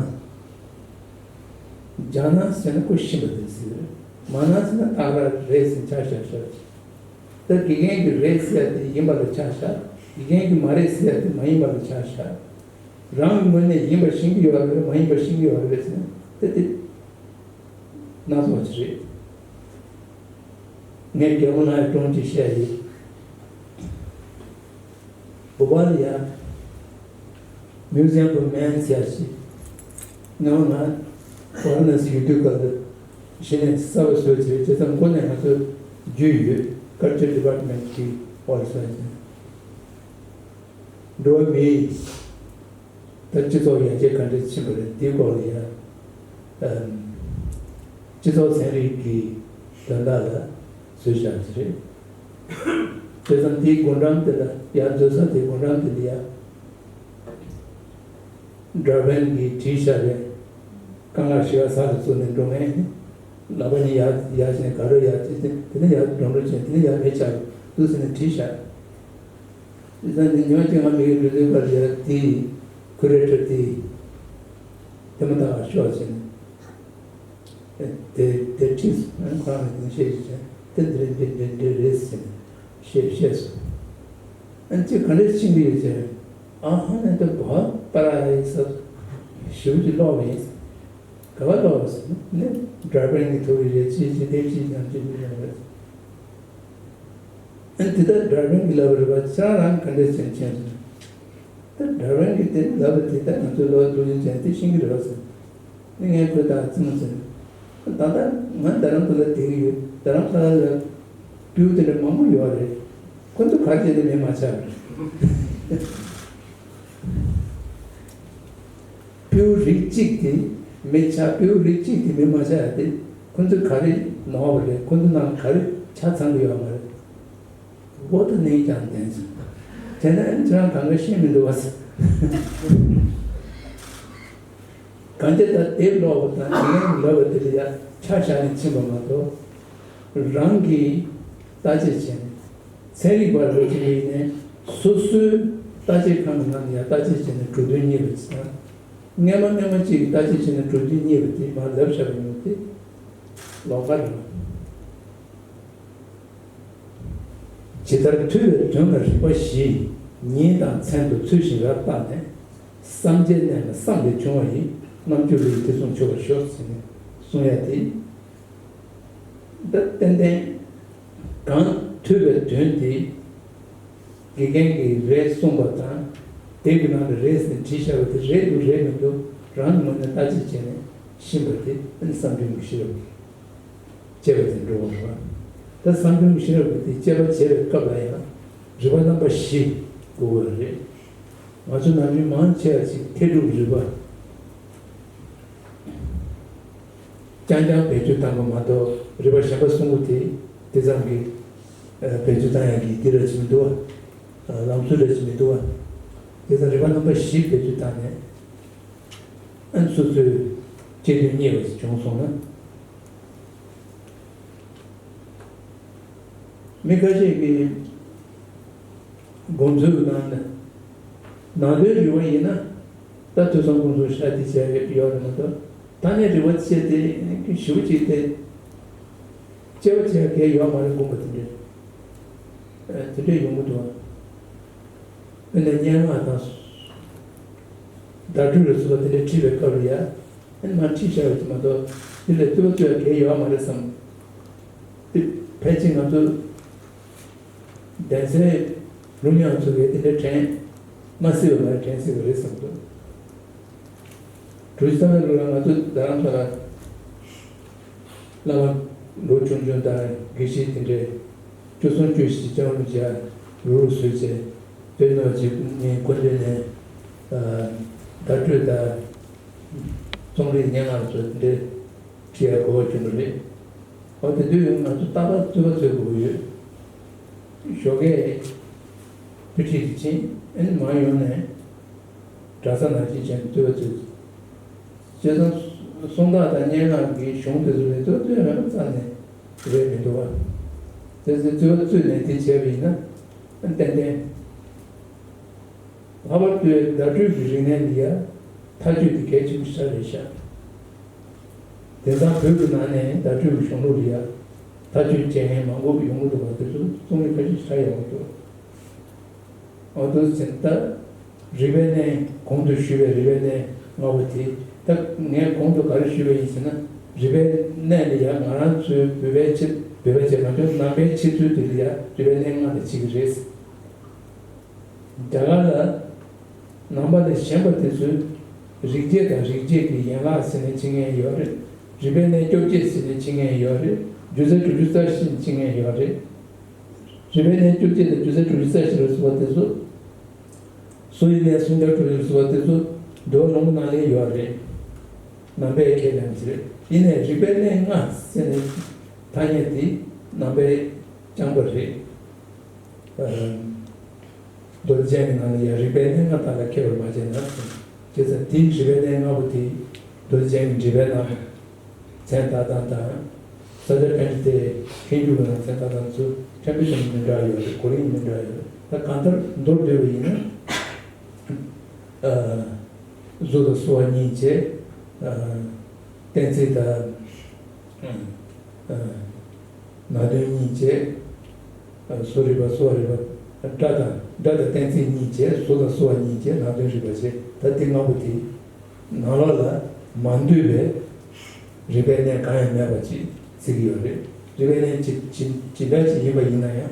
ཇཱ་ན་ཟེར་ན་ཁོ་ཤེས་པ་དེ་ཟེར། མཱ་ན་ཟེར་ན་ད་ག་རང་རེད་ཟེར་ཆ་བཞག་བཞག་ད་དགེ་རྒན་གྱིས་རེད་ཟེར་ཡ་དེ་ཡིན་པ་ལ་ཆ་བཞག་དགེ་རྒན་གྱིས་མ་རེད་ཟེར་ཡ་དེ་མ་ཡིན་པ་ལ་ཆ་བཞག་རང་གི་ངོས་ནས་ཡིན་པ་ཤེས་ཀྱི་ཡོད་རེད། མ་ཡིན་པ་ཤེས་ཀྱི་ཡོད་རེད་ཟེར་ན་དེ་དེ་སྣ་ཚོགས་ཅིག་རེད། ངས་རྒྱལ་པོ་ལྷ་ཡི་སྒྲུང་ཅིག་བཤད་ཡིན། བོ་པཱལ་ལ་ཡ་Museum of Man ཟེར་ཡ་ཞིག་སྔ་མོ་ང་ཝཱ་ར་ཎ་སི་ཡོད་དུས་སྐབས་དུ་གཞི་ནས་གསར་པ་བཟོས་ཚེ། བྱས་ཙང་འགོ་ནས་ང་ཚོ་རྒྱུས་ཡོད། Culture Department གི་འོག་ལ་སོང་ཡ་ཞིག་འགྲོ་བ་མིའི་ད་སྤྱི་ཚོགས་ཡར་རྒྱས་ག་འདྲས་ཕྱིན་པ་རེད། འདིའི་སྐོར་ལ་ཡ་ཨམ། སྤྱི་ཚོགས་ཚན་རིག་གི་དོན་དག་ལ་ བཟོས་བཞག་གི་རེད། བྱས་ཙང་དེའི་སྒོ་འགྲམ་དེ་ལ་ཡར་འཛུལ་ས་དེའི་སྒོ་འགྲམ་དེ་ལ་ཡ། ཌར་བན་གྱིས་བྲིས་བཞག་རེད། དཀའ་ངལ་ཞི་བ་ས་ལ་བཙུགས་ནས་འགྲོ་ངེས་ནི། ལག་པ་གཉིས་ཡར་ཡར་བྱས་ནས་ག་རོ་ཡར་བྱས་ཏེ་དེ་ནས་ཡར་འགྲོ་འགྲོ་བྱས་དེ་ནས་ཡར་མེ་ཆགས་འདུག་ཟེར་ནས་བྲིས་བཞག་དེ་ཙང་ནི་ཉི་མ་གཅིག་ང་མི་ཡུལ་འགྲོ་དུས་སྐབས་ལ་ཡ་དེའི་ཁུ་རེ་ཁྲོད་དེའི་དེ་མ་ཐག་ཤོག་བྱས་ནས། དེ་དེ་ཁྲིད་སོང་། ཁོ་རང་ལ་དེ་བཤད་ཅིག་བྱས། དེ་འདི་འདི་འདི་འདི་རེད་ཟེར་ནས་བཤད་བཤད་སོང་། ཨ་ནི་ཅིག་ག་འདྲས་ཕྱིན་གི་ཡོད་ཟེར། ཨ་ཧ་ནས་དེ་བ་པ་ར་ཡི་ས་ཞིབ་ཀྱི་ཀློག་པ་ཡིན། ག་བ་ཀློག་པ་ཟེར་ནས་ཌར་བན་གྱི་ཐུགས་རེ་རེ་ཅིག་ཅིག་ལེབ་ཅིག་ཉམས་ཅིག་མི་ཉམས་རེད། ཨ་ནི་དེ་ལྟར་ཌར་བན་གྱི་ལབ་རེད་པ། ཁྱེད་རང་རང་ག་འདྲས་བྱས་མཁྱེན་སོང་། ད་ཌར་བན་གྱིས་དེ་ལབ་པ་དེ་ལྟར་ང་ཚོའི་ལོ་རྒྱུས་ཅན་དེ་ཤེས་ཀྱི་རེད་པ་ཟེར། ནི་ངས་ཁོའི་ལྟག་རྩེད་མོ་ཟེར། ད་ལྟ་ང་རྡ་རམ་ས་ལ་བསྡད་ཀྱི་ཡོད། རྡ་རམ་ས་ལ་ལ་སྤྲེའུ་དེ་འདྲ་མང་པོ་ཡོད་རེད། ཁོ་ཚོ་ག་རེ་བྱས་ཏེ་མེ་མ་ཆགས་པ་རེད། སྤྲེའུ་རིགས་གཅིག་དེ་མེ་ཆགས། སྤྲེའུ་རིགས་གཅིག་དེ་མེ་མ་ཆགས་ཡ་དེ་ཁོ་ཚོས་ག་རེ་ནོར་བ་རེད། ཁོ་ཚོ་ནང་ག་རེ་ཆ་ཚང་གི་ཡོད་མ་རེད། འོ་ད་ནས་ཀྱང་བསྟན་སོང་། དེ་ནས་ཨ་ནི་ཁྱེད་རང་གང་ག་ཤེས་མི་འདུག་བ་ཟེར། གང་ཅི་ད་དེབ་ཀློག་པ་དང་ཉན་ལབ་པ་དེ་ལ་ཡ་ཆ་བཞག་ནས་ཕྱིན་པ་མ་གཏོགས། རང་གིས་བརྟག་དཔྱད་བྱས་ནས་ཚན་རིག་པ་རུ་ཅིག་ཡིན་ནས་སོ་སོའི་བརྟག་དཔྱད་ཁང་གི་ནང་ནས་ཡ་བརྟག་དཔྱད་བྱས་ནས་གྲོས་མཐུན་རྙེད་པ་ཅིག་དང་། སྔས་མ་སྔས་མ་ཅིག་གིས་བརྟག་དཔྱད་བྱས་ནས་གྲོས་མཐུན་རྙེད་པ་དེ་མར་ལབ་བཞག་པ་ཡིན་པ་དེ་ལོགས་ཀ་རེད། ཇི་ལྟར་ཐོས་པའི་དོན་ལ་རིགས་པ་བཞི། ཉིན་དང་མཚན་དུ་ཚུལ་བཞིན་རབ་བརྟགས་ནས། བསམ་བྱའི་གནས་ལ་བསམ་པས་བྱུང་བ་ཡི། རྣམ་འགྱུར་ལས་ཀྱི་ཐེ་ཚོམ་ཆོད་པར་ཤོག་ཟེར་ནས་གསུང་ཡ་དེ། ད་ཏན་ཏན་གང་ཐོས་པའི་དོན་དེ་དགེ་རྒན་གྱིས་རེད་གསུངས་པ་དང་། དེབ་ཀྱི་ནང་ལ་རེད་ཟེར་ནས་བྲིས་བཞག་པ་དེ་རེད་འདུག་རེད་མི་འདུག་རང་གི་ངོས་ནས་བརྟག་དཔྱད་བྱས་ནས་ཕྱིན་པ་དེ་ཨ་ནི་བསམ་གཏན་གྱི་ཤེས་རབ། དཔྱད་པ་དེ་འགྲོ་བ་རེད་པ། ད་བསམ་གཏན་གྱི་ཤེས་རབ་ཀྱི་དེ་དཔྱད་པ་བྱེད་པའི་སྐབས་ལ་ཡང་རིགས་པ་རྣམ་པ་བཞི་དགོས་པ་རེད། ང་ཚོ་ནམ་རྒྱུན་མང་ཆེ་བ་ཞིག་མཐའ་དྲུག་རིགས་པ་རྐྱང་རྐྱང་བེད་སྤྱོད་བཏང་པ་མ་གཏོགས། རིགས་པ་གཞན་པ་གསུམ་པོ་དེ་དེ་ཙམ་གྱི་ཨ་བེད་སྤྱོད་བཏང་ཡག་གི་དེ་འདྲ་ཞིག་མི་འདུག་བ། ལམ་སྲོལ་འདྲ་ཞིག་མི་འདུག་བ། དེ་ཙང་རིགས་པ་རྣམ་པ་བཞི་བེད་སྤྱོད་བཏང་ནས། ཨ་ནི་སོ་སོའི་སྤྱི་དོན་རྙེད་པ་ཞིག་བྱུང་སོང་ན། མི་ཁ་ཤས་ཀྱིས་དགོངས་ཚུལ་གནང་ན། ནང་དོན་རིགས་པ་ཡིན་ན་ད་ཐོས་བསམ་སྒོམ་གསུམ་ཤ་སྟག་བྱས་ཡོད་རེད་མ་གཏོགས། ད་ནས་རིགས་པ་བྱས་ཏེ་ཞུ་ཅིག་དེ་དཔྱད་པ་བྱས་གལ་ཡོད་མ་རེད་དགོངས་པ་དེ་འདྲ་དེ་འདྲ་ཡོང་གི་འདུག་དཔེར་ན་སྙན་ངག་དང་བརྡ་སྤྲོད་ལ་སོགས་པ་དེ་འདྲ་བྲིས་པའི་སྐབས་ལ་ཡ། ཨ་ནི་མར་ཁྲིད་བཞག་ཡོད་ཀྱི་མ་གཏོགས་དེ་ལ་རྩོད་པ་རྩོད་ཡ་གལ་ཡོད་མ་རེད་བསམ། དེ་ཕལ་ཆེར་ང་ཚོ་གདན་སའི་རུ་མི་ཡང་ཚོ་གིས་དེ་འདྲ་དྲན་མ་སྲིད་པ་མ་རེད། དྲན་སྲིད་པ་རེད་བསམ་འདུག་གྲུ་བཞི་ཚང་མའི་ལུགས་ལ་ང་ཚོ་རྡ་རམ་ས་ལ་བླ་མ་ལོ་ཆུང་ཆུང་དང་དགེ་བཤེས་དེ་འདྲའི་བཅུ་གསུམ་བཅུ་བཞི་ལྕང་ལོ་བརྒྱ་རུ་རུ་བཟོས་བྱས། དཔེར་ན་ཅིག་ངའི་སྐུ་མདུན་ནས་ཨ་བརྡ་སྤྲོད་དང་རྩོམ་རིག་སྙན་ངག་སོགས་དེ་འདྲའི་བྲིས་ཡ་གོ་བ་བྱུང་བ་རེད། འོ་དེ་དུས་ང་ཚོ་རྟག་པར་རྩོད་པ་རྩོད་དགོས་ཀྱི་ཡོད། ཞོགས་ཀས་དཔེ་ཁྲིད་དུ་ཕྱིན། ཨ་ནི་མར་ཡོང་ནས་གྲྭ་ས་ནང་བཞིན་བྱས་ནས་རྩོད་པ་རྩོད། བྱས་ཙང་གསུང་སྟངས་དང་སྙན་ངག་གི་གཞུང་དེ་ཚོ་ལ་རྩོད་རྩོད་མེད་པ་རྩ་ནས་རེད་མི་འདུག་བ། དེ་ཚོ་རྩོད་པ་རྩོད་ནས་དེ་བྱས་པ་ཡིན་ན་ཨ་ནི་ཏན་ཏན། ལྷག་པར་དུ་བརྡ་སྤྲོད་ཀྱི་རིག་གནས་འདི་ཡ་མཐའ་དཔྱོད་དེ་གལ་ཆེན་པོ་ཞིག་རེད་ཤག་དེང་སང་བོད་ཀྱི་ནང་ནས་བརྡ་སྤྲོད་ཀྱི་གཞུང་ལུགས་ལ་ཡ་མཐའ་དཔྱོད་བྱེད་མཁན་མང་པོ་ཡོང་གི་འདུག་པ། དེ་ཚོ་རྩོམ་རིག་ཁ་ཤས་ཆགས་ཡོང་གི་འདུག་འོ་དེ་ཚོ་ད་རིག་པའི་གནས་གོང་དུ་ཞུས་པའི་རིག་པའི་གནས་ལྔ་པོ་དེ། ད་ངས་གོང་དུ་ག་རེ་ཞུས་པ་ཡིན་ཟེར་ན། རིག་པའི་གནས་ལ་ཡ་ང་རང་ཚོའི་བོད་པའི་ཆེད། བོད་པའི་ཆེད་མ་གཏོགས་ནང་པའི་ཆེད་ཚུལ་དེ་ལ་ཡ་རིག་པའི་གནས་ལྔ་ལ་བྱེད་ཀྱི་རེད། རྒྱ་གར་ལ་ནང་པ་ལས་གཞན་པ་དེ་ཚོས་རིག་བྱེད་དང་རིག་བྱེད་ཀྱི་ཡན་ལག་ཟེར་ནས་ཕྱེ་མཁན་ཡོད་རེད། རིག་པའི་གནས་བཅོ་བརྒྱད་ཟེར་ནས་ཕྱེ་མཁན་ཡོད་རེད། སྒྱུ་རྩལ་དྲུག་ཅུ་རྩ་བཞི་ནས་ཕྱེ་མཁན་ཡོད་རེད། རིག་པའི་གནས་བཅོ་བརྒྱད་དང་སྒྱུ་རྩལ་དྲུག་ཅུ་རྩ་བཞི་ལ་སོགས་པ་དེ་ཚོ། སུ་ཡིན་ནའི་གསུང་རྒྱ་དྲུག་ཅུ་ལ་སོགས་པ་དེ་ཚོ་འདུལ་བ་ལུང་གི་ནང་ལ་ཡོད་རེད། ནང་པའི་ཁས་ལེན་གྱི་རེད། ཡིན་ནའི་རིག་པའི་གནས་ལྔ་ཟེར་ནས་ཐ་སྙད་དེ་ནང་པའི་ རྐྱང་པ་རེད། ཨ། མདོ་སྡེ་རྒྱན་གྱི་ནང་ལ་ཡང་རིག་པའི་གནས་ལྔ་དག་ལ་མཁས་པར་མ་བྱས་ན་གསུངས། བྱས་ཙང་དེའི་རིག་པའི་གནས་ལྔ་པོ་དེ་མདོ་སྡེ་རྒྱན་གྱི་འགྲེལ་པའི་ནང་ལ་མཚན་བཏགས་སྟངས་དང་། ས་སྐྱ་པཎྜི་ཏའི་མཁས་འཇུག་གི་ནང་མཚན་བཏགས་སྟངས་ཚུར་ཕྲན་བུ་ཙམ་མི་འདྲ་ཡོད་རེད། གོ་རིམ་མི་འདྲ་ཡོད་རེད། ད་གང་ལྟར་མདོར་བསྡུས་པ་ཡིན་ན། ཨ། གཟུགས་དང་སོ་བ་གཉིས་བྱས། ཨ། གཏན་ཚིགས་དང་། ཨ། ནང་དོན་གཉིས་བྱས། ཨ། གཟུགས་རིག་པ་སོ་བ་རིག་པ། སྒྲ་དང་སྒྲ་དང་གཏན་ཚིགས་གཉིས་བྱས། གཟུགས་དང་སོ་བ་གཉིས་བྱས། ནང་དོན་རིག་པ་བྱས། ད་དེ་ལྔ་པོ་དེ་ནང་ལོགས་ལ་མ་འདུས་པའི་རིག་པའི་གནས་གང་ཡང་མེད་པ་ཅིག་བརྩི་གི་ཡོད་རེད། རིག་པའི་གནས་ཇི་ཇི་ཇི་འདྲ་ཅིག་ཡིན་པ་ཡིན་ན་ཡང་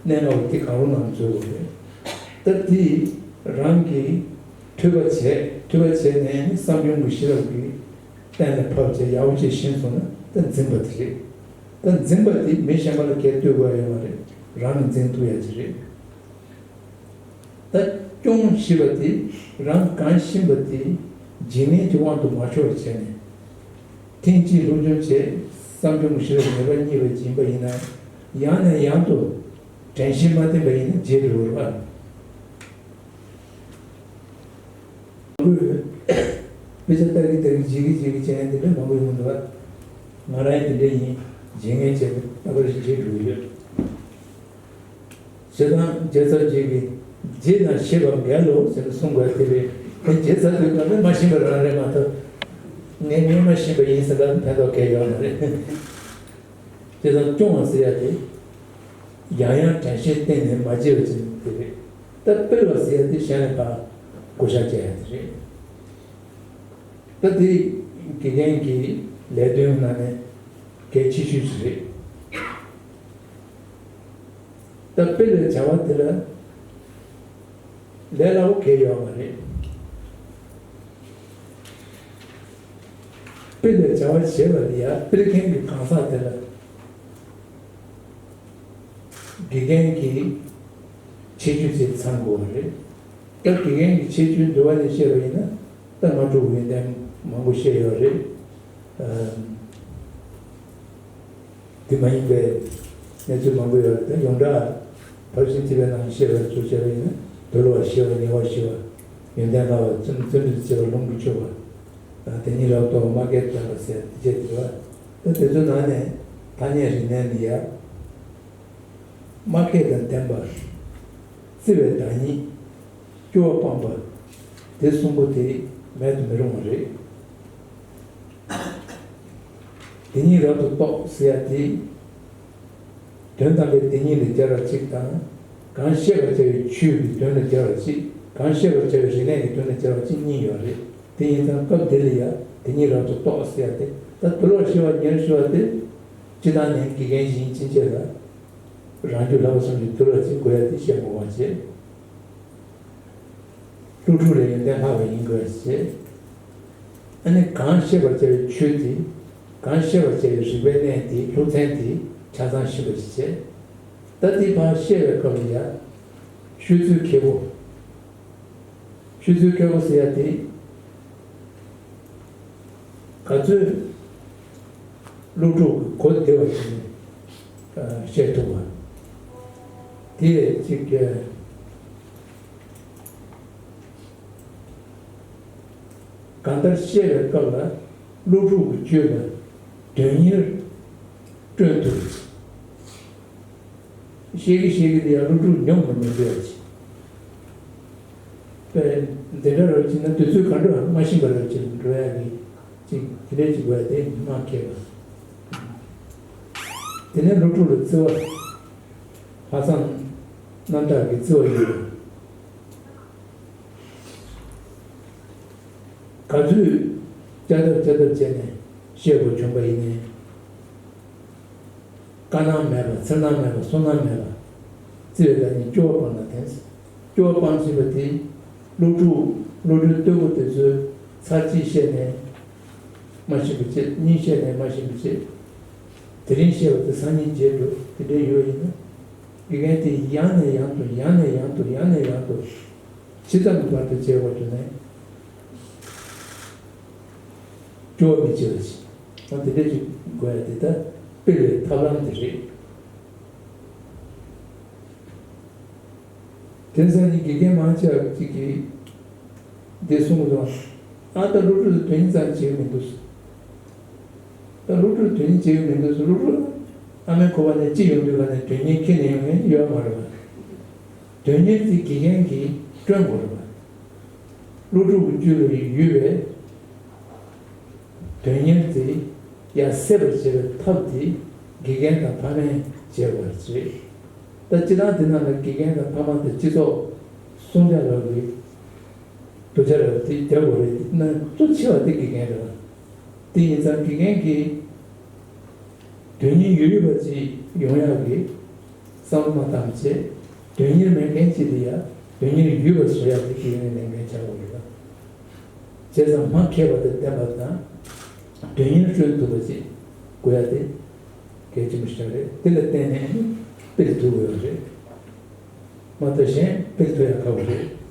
གནས་ལྔ་པོ་དེ་གང་རུང་ནང་འཛུལ་དགོས་རེད། ད་དེ་རང་གིས་ཐོས་པ་བྱས། ཐོས་པ་བྱས་ནས་ནི་བསམ་བྱུང་གི་ཤེས་རབ་ཀྱིས་གཏན་ལ་ཕབ་བྱས་ཡག་པོ་བྱས་ཤེས་སོང་ན་ད་འཛིན་པ་དེ་རེད། ད་འཛིན་པ་དེ་མི་གཞན་པ་ལ་གལ་ལྟོས་དགོས་ཡ་ཡོད་མ་རེད། རང་གིས་འཛིན་ཐུབ་ཡ་ཅིག་རེད། ད་སྐྱོང་ཞེས་པ་དེ་རང་གང་ཤེས་པ་དེ་འཇིགས་མེད་ཀྱི་དབང་དུ་མ་ཤོར་བར་བྱས་ནས། ཐེངས་གཅིག་སློབ་སྦྱོང་བྱས། བསམ་བྱུང་གི་ཤེས་རབ་ངེས་པ་རྙེད་པ་ཡིན་པ་ཡིན་ན། ཡང་ནས་ཡང་དུ་དྲན་ཤེས་མ་བསྟེན་པ་ཡིན་ན་བརྗེད་འགྲོ་བར་བ། དཔེ་ཆ་ལྟ་གི་ལྟ་གི་བརྗེད་གི་བརྗེད་གི་བྱས་ཡང་དེ་འདྲ་མང་པོ་ཡོང་འདུག་བ། ང་རང་ཡང་དེ་འདྲ་ཡིན། བརྗེད་ངས་བྱས་ནས་རྟག་པར་བརྗེད་འགྲོ་གི་ཡོད། བྱས་ཙང་བརྗེད་ཚར་རྗེས་ཀྱི་བརྗེད་ན་ཤེས་པ་འགལ་ལོ་ཟེར་ནས་གསུང་དགོས། དེ་རེད། དེ་བརྗེད་ཚར་དུས་སྐབས་ནས་མ་ཤེས་པ་རང་རེད་མ་གཏོགས། ངས་ངས་མ་ཤེས་པ་ཡིན་ཟེར་ལ་ཕན་ཐོགས་གང་ཡང་ཡོད་མ་རེད། བྱས་ཙང་སྐྱོང་བ་ཟེར་ཡ་དེ་ཡང་ཡང་དྲན་ཤེས་བསྟེན་ནས་མ་བརྗེད་པ་ཅིག་དེ་རེད། ད་སྤེལ་བ་ཟེར་ཡ་དེ་གཞན་ལ་ཕར་བགོ་བཤའ་བྱེད་ཡ་དེ་རེད། ད་དེ་དགེ་རྒན་གྱི་ལས་དོན་ནང་ནས་གལ་ཆེ་ཤོས་ཤིག་རེད། ད་སྤེལ་བའི་བྱ་བ་དེ་ལ་ལས་སླ་པོ་གང་ཡང་ཡོད་མ་རེད། སྤེལ་བའི་བྱ་བ་བྱེད་པ་ལ་ཡང་སྤེལ་མཁན་གྱི་གང་ཟག་དེ་ལ་དགེ་རྒན་གྱི་ཁྱད་ཆོས་ཅིག་ཚང་དགོས་པ་རེད། སྐབས་དགེ་རྒན་གྱི་ཁྱད་ཆོས་འདུལ་བ་ནས་བཤད་པ་ཡིན་ན། ད་སྔ་དྲོ་ཡོན་ཏན་མང་པོ་བཤད་ཡོད་རེད། ཨ། དེ་མ་ཡིན་པའི་གནས་ཚུལ་མང་པོ་ཡོད་རེད། ད་ཡོངས་གྲགས་ཕར་ཕྱིན་ཐེག་པའི་ནང་བཤད་པ་ཚུར་བཤད་པ་ཡིན་ན། དོལ་བ་ཞི་བ་ཉེ་བར་ཞི་བ། ཡོན་ཏན་ལྷ་བ་བརྩོན་བརྩོན་འགྲུས་བྱེ་བ་ལུང་གིས་ཕྱུག་པ། དེ་ཉིད་རབ་རྟོགས་མ་སྐྱེས་ལྡན་པ་ཟེར་དེ་བྱས་དེ་བ། ད་དེ་ཚོའི་ནང་ནས་ཐ་སྙད་རིག་གནས་འདི་ཡ། མ་སྐྱེས་དང་ལྡན་པ། བརྩེ་བའི་བདག་ཉིད། སྐྱོ་བ་སྤངས་པ། དེ་གསུམ་པོ་དེ་མེད་དུ་མི་རུང་བ་རེད། དེ་ཉིད་རབ་ཏུ་རྟོགས་ཟེར་ཡ་དེ། དོན་དམ་པའི་དེ་ཉིད་ལ་སྦྱར་བ་གཅིག་དང་། གང་བཤད་པར་བྱ་བའི་ཆོས་ཀྱི་དོན་ལ་སྦྱར་བ་གཅིག། གང་བཤད་པར་བྱ་བའི་རིག་གནས་ཀྱི་དོན་ལ་སྦྱར་བ་གཅིག་གཉིས་ཡོད་རེད། དེ་ཡིན་ཙང་སྐབས་འདི་ལ་ཡང་དེ་ཉིད་རབ་ཏུ་རྟོགས་ཟེར་ཡ་དེ། ད་དོལ་བ་ཞི་བ་ཉེ་བར་ཞི་བ་དེ། སྤྱིར་བཏང་ནས་དགེ་རྒན་གཞན་ཕྱིན་ཆད་ལ། རང་རྒྱུད་བསླབ་པ་གསུམ་གྱི་དོལ་བ་གཅིག་དགོས་ཡ་དེ་བཤད་མི་དགོས་པ་བྱས། སློབ་ཕྲུག་ལས་ཡོན་ཏན་ལྷག་པ་ཡིན་དགོས་ཞེས། ཨ་ནི་གང་བཤད་པར་བྱ་བའི་ཆོས་དེ། གང་བཤད་པར་བྱ་བའི་རིག་པའི་གནས་དེ། སློབ་ཚན་དེ་ཆ་ཚང་ཤེས་པ་ཞིག་བྱས། ད་དེ་ཕར་བཤད་པའི་སྐབས་ལ་ཡང་། ཤོད་ཚུལ་མཁས་པོ། ཤོད་ཚུལ་མཁས་པོ་ཟེར་ཡ་དེ། ག་ཚོད་སློབ་ཕྲུག་གི་གོ་བདེ་བ་ཞིག་ནས་བཤད་ཐུབ་པ། དེ་གཅིག་གང་ལྟར་བཤད་པའི་སྐབས་ལ་སློབ་ཕྲུག་གི་སྤྱོད་པ་དོན་གཉེར་བསྐྲུན་ཐུབ། བཤད་ཀྱི་བཤད་ཀྱི་དེ་ཡང་སློབ་ཕྲུག་ཉོབ་ནས་མི་འགྲོ་ཡ་ཅིག་དཔེ་འདི་འདྲ་རབ་ཅིག་ན་དུས་ཚོད་ག་འགྲོ་མ་ཤེས་པ་རབ་ཅིག་འགྲོ་ཡ་གི་ཅིག་དེ་འདྲ་ཅིག་དགོས་ཡ་དེ་མ་མཁས་པ། དེ་ནས་སློབ་ཕྲུག་ལ་བརྩེ་བ། ལྷག་བསམ་རྣམ་དག་གི་བརྩེ་བ་ཡོད་པ། ག་ཚོད་བསྐྱར་ལྡབ་བསྐྱར་ལྡབ་བྱས་ནས་བཤད་དགོས་བྱུང་པ་ཡིན་ནའི། དཀའ་སྣང་མེད་པ། འཚེར་སྣང་མེད་པ། སོར་སྣང་མེད་པ། བརྩེ་བའི་བདག་ཉིད་སྐྱོ་བ་སྤངས་ལ་བརྟེན། སྐྱོ་བ་སྤངས་ཟེར་བ་དེ། སློབ་ཕྲུག་སློབ་གྲོགས་སྟོན་པོ་དེ་ཚོས་ཚར་གཅིག་བཤད་ནས་མ་ཤེས་པ་བྱེད། གཉིས་བཤད་ནས་མ་ཤེས་པ་བྱེད། དེ་རིང་བཤད་པ་དེ་སང་ཉིན་བརྗེད་འགྲོ། དེ་འདྲ་ཡོད་ཡིན་ན། དགེ་རྒན་དེ་ཡང་ནས་ཡང་དུ་ཡང་ནས་ཡང་དུ་ཡང་ནས་ཡང་དུ་ཇི་ཙམ་གྱི་བར་དུ་བྱས་པ་དེ་ནས་སྐྱོ་བ་མི་བྱེད་པ་ཞིག་ཨ་དེ་འདྲ་ཞིག་དགོས་ཡ་དེ་ད་སྤེལ་བའི་ཐབས་ལམ་དེ་རེད། དེང་སང་ནི་དགེ་རྒན་མང་ཆེ་བ་ཅིག་གིས་འདི་གསུང་གི་འདུག་ཨ་ད་སློབ་ཕྲུག་ལ་དོན་སྙིང་ཙམ་བྱེད་ཀྱི་མི་འདུག་ད་སློབ་ཕྲུག་ལ་དོན་སྙིང་བྱེད་ཀྱི་མི་འདུག་སློབ་ཕྲུག་ཨ་མའི་ཁོག་པ་ནས་སྐྱེས་ཡོང་དུས་ག་ནས་དོན་སྙིང་ཁྱེར་ནས་ཡོང་མཁན་ཡོད་མ་རེད་པ། དོན་སྙིང་དེ་དགེ་རྒན་གྱིས་བསྐྲུན་དགོས་རེད་པ། སློབ་ཕྲུག་གི་རྒྱུད་ལ་ཡོད་པའི་དོན་གཉེར་དེ་ཡར་སད་པར་བྱེད་པའི་ཐབས་དེ་དགེ་རྒན་དང་ཕ་མས་བྱེད་དགོས་རེད། ད་སྤྱིར་བཏང་དེ་ནང་ལ་དགེ་རྒན་དང་ཕ་མ་དང་སྤྱི་ཚོགས་སྲུང་སྐྱོབ་ལ་གི་དོ་ཆ་ར་དེ་རྒྱབ་དགོས་རེད། དེ་ན་གཙོ་ཆེ་བ་དེ་དགེ་རྒན་རེད་བ། དེ་ཡིན་ཙང་དགེ་རྒན་གྱིས་དོན་གཉེར་ཡོད་པ་ཅིག་ཡོང་ཡག་གི་བསམ་བློ་མ་བཏང་བྱས། དོན་གཉེར་མེད་མཁན་ཅིག་ལ་ཡ་དོན་གཉེར་ཡོད་པ་བཟོ་ཡག་དེ་དགེ་རྒན་ལས་འགན་ཆགས་དགོས་རེད་བ། བྱས་ཙང་མ་མཁས་པ་དང་ལྡན་པ་དང་། དོན་གཉེར་བསྐྲུན་ཐུབ་པ་ཅིག་དགོས་ཡ་དེ་གལ་ཆེན་པོ་ཞིག་རེད། དེ་ལ་བརྟེན་ནས་ནི་སྤེལ་ཐུབ་དགོས་པ་རེད། མ་གཏོགས་གཞན་སྤེལ་ཐུབ་ཡ་ཁག་པོ་རེད།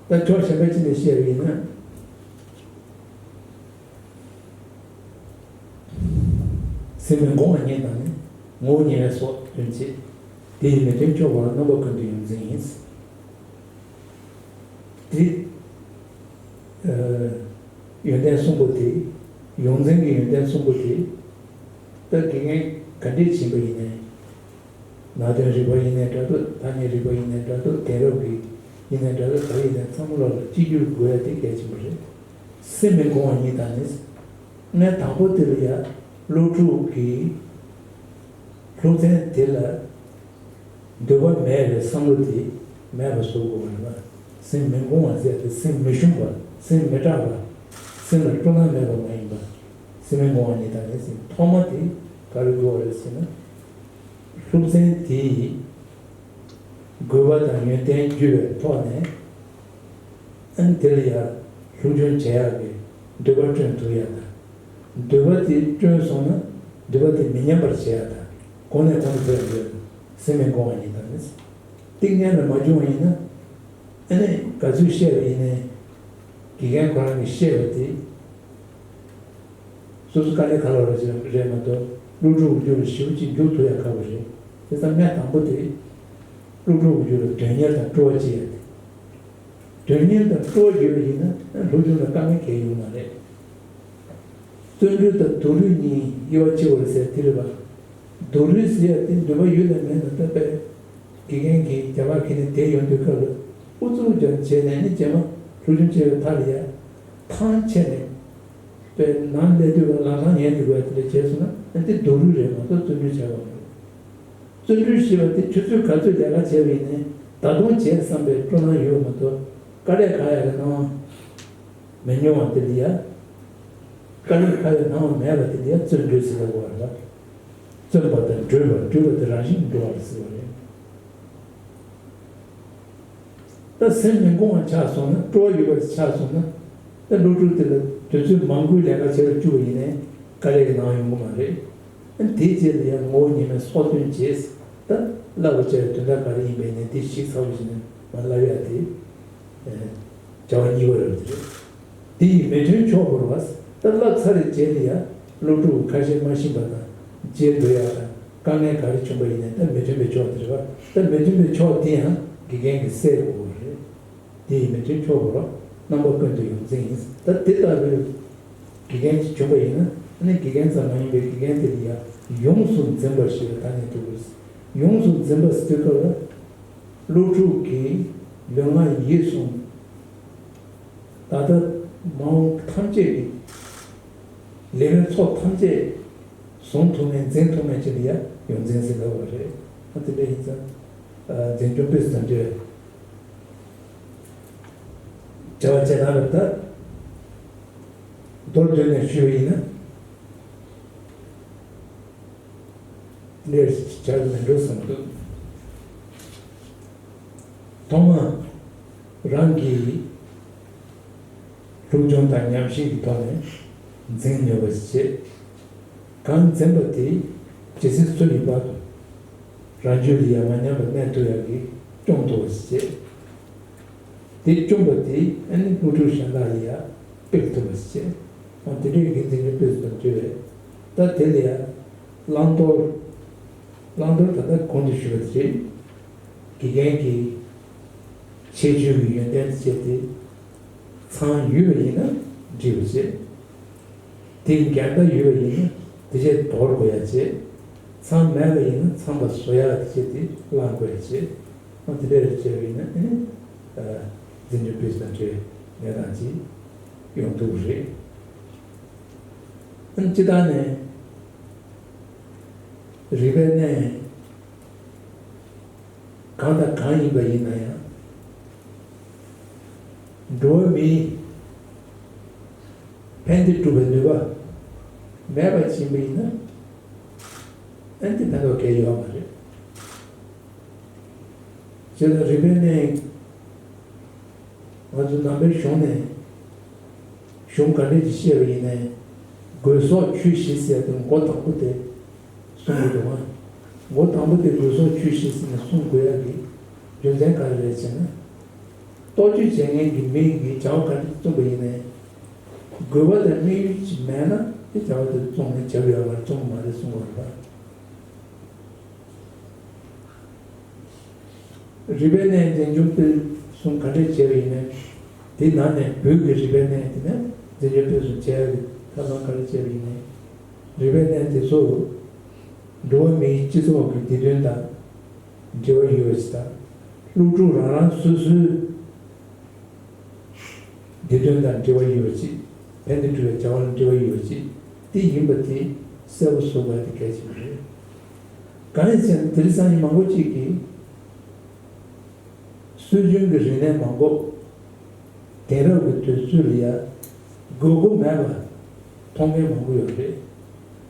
ད་ཕྱོགས་གཞན་པ་ཅིག་ནས་བཤད་པ་ཡིན་ན། སེམས་ནི་འགོང་བ་ཉིད་དང་ནི། ངོ་བོ་ཉིད་ལ་སོགས་དོན་བྱེད། དེ་ཡི་མི་མཐུན་ཕྱོགས་བོར་རྣམ་པ་ཀུན་ཏུ་ཡོངས་འཛིན་ཡིན། དེ། ཨ། ཡོན་ཏན་གསུམ་པོ་དེ། ཡོངས་འཛིན་གྱི་ཡོན་ཏན་གསུམ་པོ་དེ། ད་དགེ་རྒན་ག་འདྲས་ཕྱིན་པ་ཡིན་ནའི། ནང་དོན་རིག་པ་ཡིན་ནའི་འདྲ་འདུག་ཐ་སྙད་རིག་པ་ཡིན་ནའི་འདྲ་འདུག་དེང་རབས་ཀྱི་ཡིན་ནའི་འདྲ་འདུག་ག་ཡིན་ནའི་ཚང་མ་ལོག་ལ་གཅིག་གྱུར་དགོས་ཡ་དེ་གལ་ཆེན་པོ་རེད། སེམས་མི་འགོང་བ་ཉིད་དང་ནི། ངས་དང་པོ་དེ་ལ་ཡ་སློབ་ཕྲུག་གི་སློབ་ཚན་དེ་ལ་འདོད་པ་མེད་པའི་བསམ་བློ་དེ་མེད་པ་བཟོ་དགོས་པ་རེད་བ། སེམས་མི་འགོང་བ་ཟེར་ཏེ་སེམས་མི་ཞུམ་པ། སེམས་མི་སྐྲག་པ། སེམས་ལ་སྤྲོ་སྣང་མེད་པ་མ་ཡིན་པ། སེམས་མི་འགོང་བ་ཉིད་དང་ནི་ཟེར། ཐོག་མ་དེ་ག་རེ་དགོས་པ་རེད་ཟེར་ན། སློབ་ཚན་དེ་ཡི་དགོས་པ་དང་ཡོན་ཏན་བརྒྱུད་པའི་ཐོག་ནས། ཨ་ནི་དེ་ལ་ཡང་སློབ་སྦྱོང་བྱེད་ཡག་གི་འདོད་པ་བསྐྲུན་ཐུབ་ཡག་དང་། འདོད་པ་དེ་བསྐྲུན་སོང་ན་འདོད་པ་དེ་མི་ཉམས་པར་བྱེད་ཡག་དང་། གོང་ནས་གོང་དུ་འཕེལ་བར་འགྲོ་ཡག་དང་། སེམས་མི་འགོང་བ་ཉིད་དང་ནི། ཏིང་ངེ་འཛིན་མ་བྱུང་བ་ཡིན་ན། ཨ་ནི་ག་ཚོད་བཤད་པ་ཡིན་ནའི། དགེ་རྒན་ཁོ་རང་གིས་བཤད་པ་དེ། སོ་སོ་དཀའ་ལས་ཁག་ལོ་རེ་རེད་མ་གཏོགས་སློབ་ཕྲུག་རྒྱུད་ལ་ཞེ་པོ་ཅིག་འཇུག་ཐུབ་ཡག་ཁག་པོ་རེད། དེ་ཙང་ངས་དང་པོ་དེ་སློབ་ཕྲུག་རྒྱུད་ལ་དོན་གཉེར་དང་སྤྲོ་བ་སྐྱེ་ཡག་དེ། དོན་གཉེར་དང་སྤྲོ་བ་ཡོད་པ་ཡིན་ན་སློབ་སྦྱོང་ལ་དཀའ་ངལ་གང་ཡང་ཡོང་མ་རེད། བརྩོན་འགྲུས་དང་སྡུག་རུས་གཉིས་དབྱེ་བ་ཕྱེ་བ་ཟེར་དེ་རེད་པ། སྡུག་རུས་ཟེར་ཡག་དེ་འདོད་པ་ཡོད་ལ་མེད་ལ་ད་དཔེ། དགེ་རྒན་གྱིས་རྒྱ་གར་ཁྱེར་ནས་བསྡད་ཡོང་དུས་སྐབས་ལ་ཨུ་ཚུགས་ཀྱང་བྱས་ནས་ནི་རྗེས་མ་སློབ་སྦྱོང་བྱས་པའི་མཐའ་ལ་ཡ་ཐང་ཆད་ནས་དཔེ་ནང་སླེབས་དུས་ལ་ལམ་སང་ཉལ་དུས་བས་དེ་འདྲ་བྱས་སོང་ན་ཨ་དེ་སྡུག་རུས་རེད་མ་གཏོགས་བརྩོན་འགྲུས་བྱས་པ་མ་རེད། བརྩོན་འགྲུས་ཞེས་པ་དེ་ཆུ་ཚོད་ག་ཚོད་ལས་ཀ་བྱས་པ་ཡིན་ནའི་ད་དུང་བྱས་བསམ་པའི་སྤྲོ་སྣང་ཡོད་མ་གཏོགས་དཀའ་ལས་ཁག་ཡག་གི་སྣང་བ་མི་མྱོང་བ་དེ་ལ་ཡ། དཀའ་ལས་ཁག་ཡག་སྣང་བ་མེད་པ་དེ་ལ་ཡ་བརྩོན་འགྲུས་ཟེར་ལབ་དགོས་པ་རེད་པ། བརྩོན་པ་དང་འགྲུས་པ། འགྲུས་པ་དེ་རང་བཞིན་འགྲོ་བ་ཟེར་བ་རེད། ད་སེམས་མི་འགོང་བ་ཆགས་སོང་ན་སྤྲོ་བ་ཡོད་པ་ཆགས་སོང་ན་ད་སློབ་ཕྲུག་དེ་ལ་དུས་ཚོད་མང་པོའི་ལས་ཀ་བྱེད་ལ་བཅུག་པ་ཡིན་ནའི་དཀའ་ལས་ཀྱི་སྣང་བ་ཡོང་གི་མ་རེད། ཨ་དེའི་རྗེས་ལ་ཡང་ངོ་བོ་ཉིད་མེད་སྲོག་ཐོན་བྱས། ད་བསླབ་པ་བྱས་དོན་དག་ག་རེ་ཡིན་པའི་ནས་དེ་ཞིག་ཚར་བ་ཞིག་ནས་མ་བསླབ་ཡ་དེ། བྱ་བ་གཉིས་པ་རེད་དེ། དེ་ཡི་མི་མཐུན་ཕྱོགས་བོར་བ། ད་བསླབ་ཚར་བའི་རྗེས་ལ་ཡང་སློབ་ཕྲུག་ཁ་ཞེ་མ་ཤེས་པ་དང་རྗེས་འགྲོ་ཡག་དང་དཀའ་ངལ་ག་རེ་བྱུང་པ་ཡིན་ནའི་ད་མི་མཐུན་པའི་ཕྱོགས་དེ་རེད་བ། ད་མི་མཐུན་པའི་ཕྱོགས་དེ་ཡང་དགེ་རྒན་གྱིས་སེལ་དགོས་པ་རེད། དེ་ཡི་མི་མཐུན་ཕྱོགས་བོར་བ། རྣམ་པ་ཀུན་ཏུ་ཡོངས་འཛིན་ཡིན། ད་དེ་ལྟ་བུའི་དགེ་རྒན་ཅིག་བྱུང་པ་ཡིན་ན་ཨ་ནི་དགེ་རྒན་ཙམ་མ་ཡིན་པའི་དགེ་རྒན་དེ་ལ་ཡང་ཡོངས་སུ་འཛིན་པར་ཞེས་པའི་ཐ་སྙད་འདུག་གས། ཡོངས་སུ་འཛིན་པ་ཟེར་དུས་སྐབས་ལ། སློབ་ཕྲུག་གི་ལུས་ངག་ཡིད་གསུམ། ད་ལྟ་མ་འོངས་ཐམས་ཅད་ཀྱི་ལས་མི་ཚོགས་ཐམས་ཅད་བཟུང་ཐུབ་མཁན་འཛིན་ཐུབ་མཁན་ཅིག་ལ་ཡང་ཡོངས་འཛིན་ཟེར་དགོས་པ་རེད། ཨ་དེ་འདྲ་ཡིན་ཙང་འཛིན་སྐྱོང་སྤེལ་གསུམ་དུ་བྱ་བ་བྱེད་སྟངས་རབ་ད་མདོར་བསྡུས་ནས་ཞུས་པ་ཡིན་ན། ལས་བྱ་མི་འགྲོ་བསམ་འདུག་ཐོག་མར་རང་གི་སློབ་སྦྱོང་དང་ཉམས་ཞིབ་ཀྱི་ཐོག་ནས་འཛིན་ནུས་པ་བྱེད། གང་འཛིན་པ་དེ་ཇི་སྲིད་འཚོ་ཡི་བར་དུ་རང་རྒྱུད་ལ་ཡང་མ་ཉམས་པར་གནས་ཐུབ་ཡག་གི་སྐྱོང་ཐུབ་པ་བྱེད། དེ་བཅོམ་པ་དེ་ཨ་ནི་དངོས་གྲུབ་གཞན་དག་ལ་ཡང་སྤེལ་ཐུབ་པ་ཞིག་བྱས། འོ་དེ་འདྲའི་འགན་འཛིན་གྱི་དཔེ་སུ་དང་བཅོལ་བས། ད་དེ་ལ་ཡང་བླང་དོར། བླང་དོར་ད་ལྟ་གོང་དུ་ཞུས་པ་དེ་རེད། དགེ་རྒན་གྱི་ཁྱད་ཆོས་ཀྱི་ཡོན་ཏན་དེ་བྱས་ཏེ་ཚང་ཡོད་པ་ཡིན་ན་འགྲིག་པ་བྱས། དེ་འགལ་ཟླ་ཡོད་པ་ཡིན་ན་དེ་བྱས་དོར་དགོས་ཡ་བྱས། ཚང་མེད་པ་ཡིན་ན་ཚང་པ་བཟོ་ཡ་དེ་བྱས་ཏེ་བླང་དགོས་ཡ་བྱས། ཨ་དེ་འདྲ་བྱས་པ་ཡིན་ན་ཨ་ནི་འཛིན་སྐྱོང་སྤེལ་གསུམ་དང་འབྲེལ་བའི་གནས་སྟངས་ཅིག་ཡོང་ཐུབ་ཀྱི་རེད། ཨ་ནི་སྤྱིར་བཏང་ནས་རིག་པའི་གནས། གང་དང་གང་ཡིན་པ་ཡིན་ན་ཡང་། འགྲོ་བ་མིའི་ཕན་བདེ་སྒྲུབ་པའི་ནུས་པ་མེད་པ་ཕྱིན་པ་ཡིན་ན། ཨ་ནི་ཕན་ཐོགས་གང་ཡང་ཡོད་མ་རེད། བྱས་ཙང་རིག་པའི་གནས། ང་ཚོ་ནང་པའི་གཞུང་ནས་གཞུང་ག་འདྲས་ཀྱི་བཤད་པ་ཡིན་ནའི་དགོས་སོགས་ཆོས་བཞི་ཟེར་དུས་མགོ་དང་པོ་དེ་གསུང་གི་འདུག་ཨ། མགོ་དང་པོ་དེ་དགོས་སོགས་ཆོས་བཞི་ཟེར་ནས་གསུང་དགོས་ཡ་གི་རྒྱུ་མཚན་ག་རེ་རེད་ཟེར་ན། རྟོག་དཔྱོད་བྱེད་མཁན་གྱི་མི་གིས་བྱ་བ་ག་འདྲས་བརྩམས་པ་ཡིན་ནའི་དགོས་པ་དང་དམིགས་ཡུལ་ཅིག་མེད་ན་དེ་བྱ་བ་དེ་བརྩམས་ནས་བྱ་བའི་བར་བརྩམས་མ་རེད་གསུང་གི་རེད་པ། རིག་པའི་གནས་འཛིན་སྐྱོང་སྤེལ་གསུམ་ག་འདྲས་བྱས་པ་ཡིན་ནའི། དེ་ནང་ནས་བོད་ཀྱི་རིག་པའི་གནས་དེ་ནས་འཛིན་སྐྱོང་སྤེལ་གསུམ་བྱས་པའི་ཐབས་ལམ་ག་འདྲས་བྱས་པ་ཡིན་ནའི། རིག་པའི་གནས་དེ་ཚོ་འགྲོ་བ་མིའི་སྤྱི་ཚོགས་ཀྱི་བདེ་དོན་དང་འབྲེལ་བ་ཡོད་པ་ཞིག་དང་། སློབ་ཕྲུག་རང་རང་སོ་སོའི་བདེ་དོན་དང་འབྲེལ་བ་ཡོད་པ་ཅིག་ཕན་བདེ་སྒྲུབ་པའི་བྱ་བ་ལ་འབྲེལ་བ་ཡོད་པ་ཅིག་དེ་ཡིན་པ་དེ་གསལ་པོ་བཟོ་དགོས་དེ་གལ་ཆེན་པོ་རེད། གང་ཡིན་ཟེར་ན་དེང་སང་མི་མང་པོ་ཅིག་གིས་སྲོལ་རྒྱུན་གྱི་རིག་གནས་མང་པོ་དེང་རབས་ཀྱི་དུས་ཚོད་ལ་ཡ་དགོས་མཁོ་མེད་པ་མཐོང་མཁན་མང་པོ་ཡོད་རེད།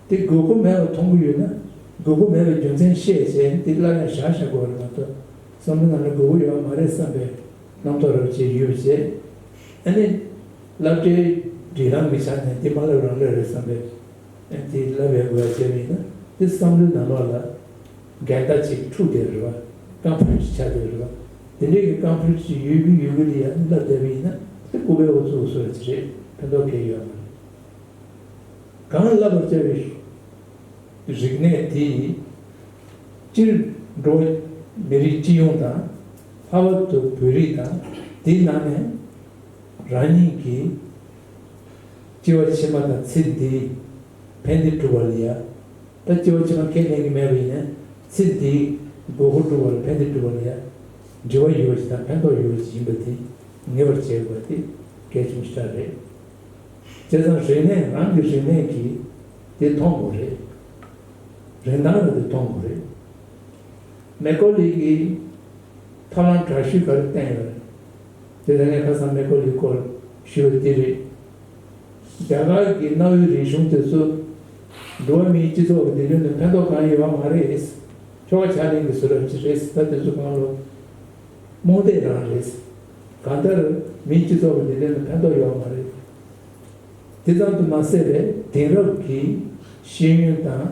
དེ་དགོས་མཁོ་མེད་པ་མཐོང་གི་ཡོད་ན་དགོས་མཁོ་མེད་པའི་རྒྱུ་མཚན་བཤད་བྱས་དེ་སླར་ཡང་བཞག་བཞག་དགོས་པ་རེད་མ་གཏོགས་བསམ་བློ་ནང་ལ་དགོས་མཁོ་ཡོད་པ་མ་རེད་བསམ་པའི་རྣམ་རྟོག་རབ་བྱས་ཡོད་པ་བྱས། ཨ་ནི་སློབ་གྲྭའི་སྒྲིག་ལམ་གྱི་ཆ་ནས་འདི་མ་ལབ་རང་ལོས་རེད་བསམ་པའི་ཨ་དེ་ལབ་ཡ་དགོས་ཡ་བྱས་པ་ཡིན་ན་དེ་བསམ་བློའི་ནང་ལོགས་ལ་འགལ་ཟླ་ཅིག་འཁྲུག་བསྡད་རེད་བ། རྐང་ཕུད་ཅིག་ཆགས་བསྡད་རེད་བ། དེ་འདྲའི་གི་རྐང་ཕུད་ཅིག་ཡོད་གི་ཡོད་གི་ལ་ཡ་ལབ་བསྡད་པ་ཡིན་ན་དེ་ལྐུགས་པའི་འོ་ཚོད་འོ་ཚོད་ཅིག་རེད། ཕན་ཐོགས་གང་ཡང་ཡོད་མ་རེད། གང་ལ་བར་བྱ་བའི་རིག་གནས་དེ་སྤྱིར་འགྲོ་བ་མི་རིགས་སྤྱི་ཡོངས་དང་། ལྷག་པར་དུ་བོད་རིགས་དང་དེའི་ནང་ནས་རང་ཉིད་ཀྱི་སྐྱེ་བ་ཕྱི་མ་དང་ཚེ་འདིའི་ཕན་བདེ་སྒྲུབ་པ་ལ་ཡ། ད་སྐྱེ་བ་ཕྱི་མ་ཁས་ལེན་གྱི་མེད་པ་ཡིན་ན་ཚེ་འདིའི་དགོས་མཁོ་སྒྲུབ་པ་ལ་ཕན་བདེ་སྒྲུབ་པ་ལ་ཡ། འབྲེལ་བ་ཡོད་པ་ཞིག་དང་ཕན་ཐོགས་ཡོད་པ་ཞིག་ཡིན་པ་དེ་ངེས་པར་བྱེད་དགོས་པ་དེ་གལ་ཆེན་པོ་ཞིག་རེད། བྱས་ཙང་རིག་གནས་རང་གི་རིག་གནས་ཀྱིས་དེ་མཐོང་དགོས་རེད། རིན་ཐང་ལ་དེ་མཐོང་དགོས་རེད། མེ་ཀོ་ལི་གིས་ཐབས་ལམ་དྲག་ཤོས་ག་རེ་བསྟན་ཡོད་རེད། དེ་ལ་ངས་ཁ་སང་མེ་ཀོ་ལི་སྐོར་ཞུས་པ་དེ་རེད། རྒྱ་གར་གྱི་གནའ་བོའི་རིག་གཞུང་དེ་ཚོ་འགྲོ་བ་མིའི་སྤྱི་ཚོགས་ཀྱི་བདེ་དོན་ལ་ཕན་ཐོགས་གང་ཡང་ཡོད་པ་མ་རེད། ཁྱོ་ག་ཕྱག་ལེན་གྱི་བཟོ་འདྲ་ཅིག་རེད། ད་དེ་ཚོ་གང་ལོ་རྨོངས་དད་རང་རེད། གང་ལྟར་མིའི་སྤྱི་ཚོགས་ཀྱི་བདེ་དོན་ལ་ཕན་ཐོགས་ཡོད་པ་མ་རེད། དེ་ཙམ་དུ་མ་ཟད་པའི་དེང་རབས་ཀྱི་ཤེས་ཡོན་དང་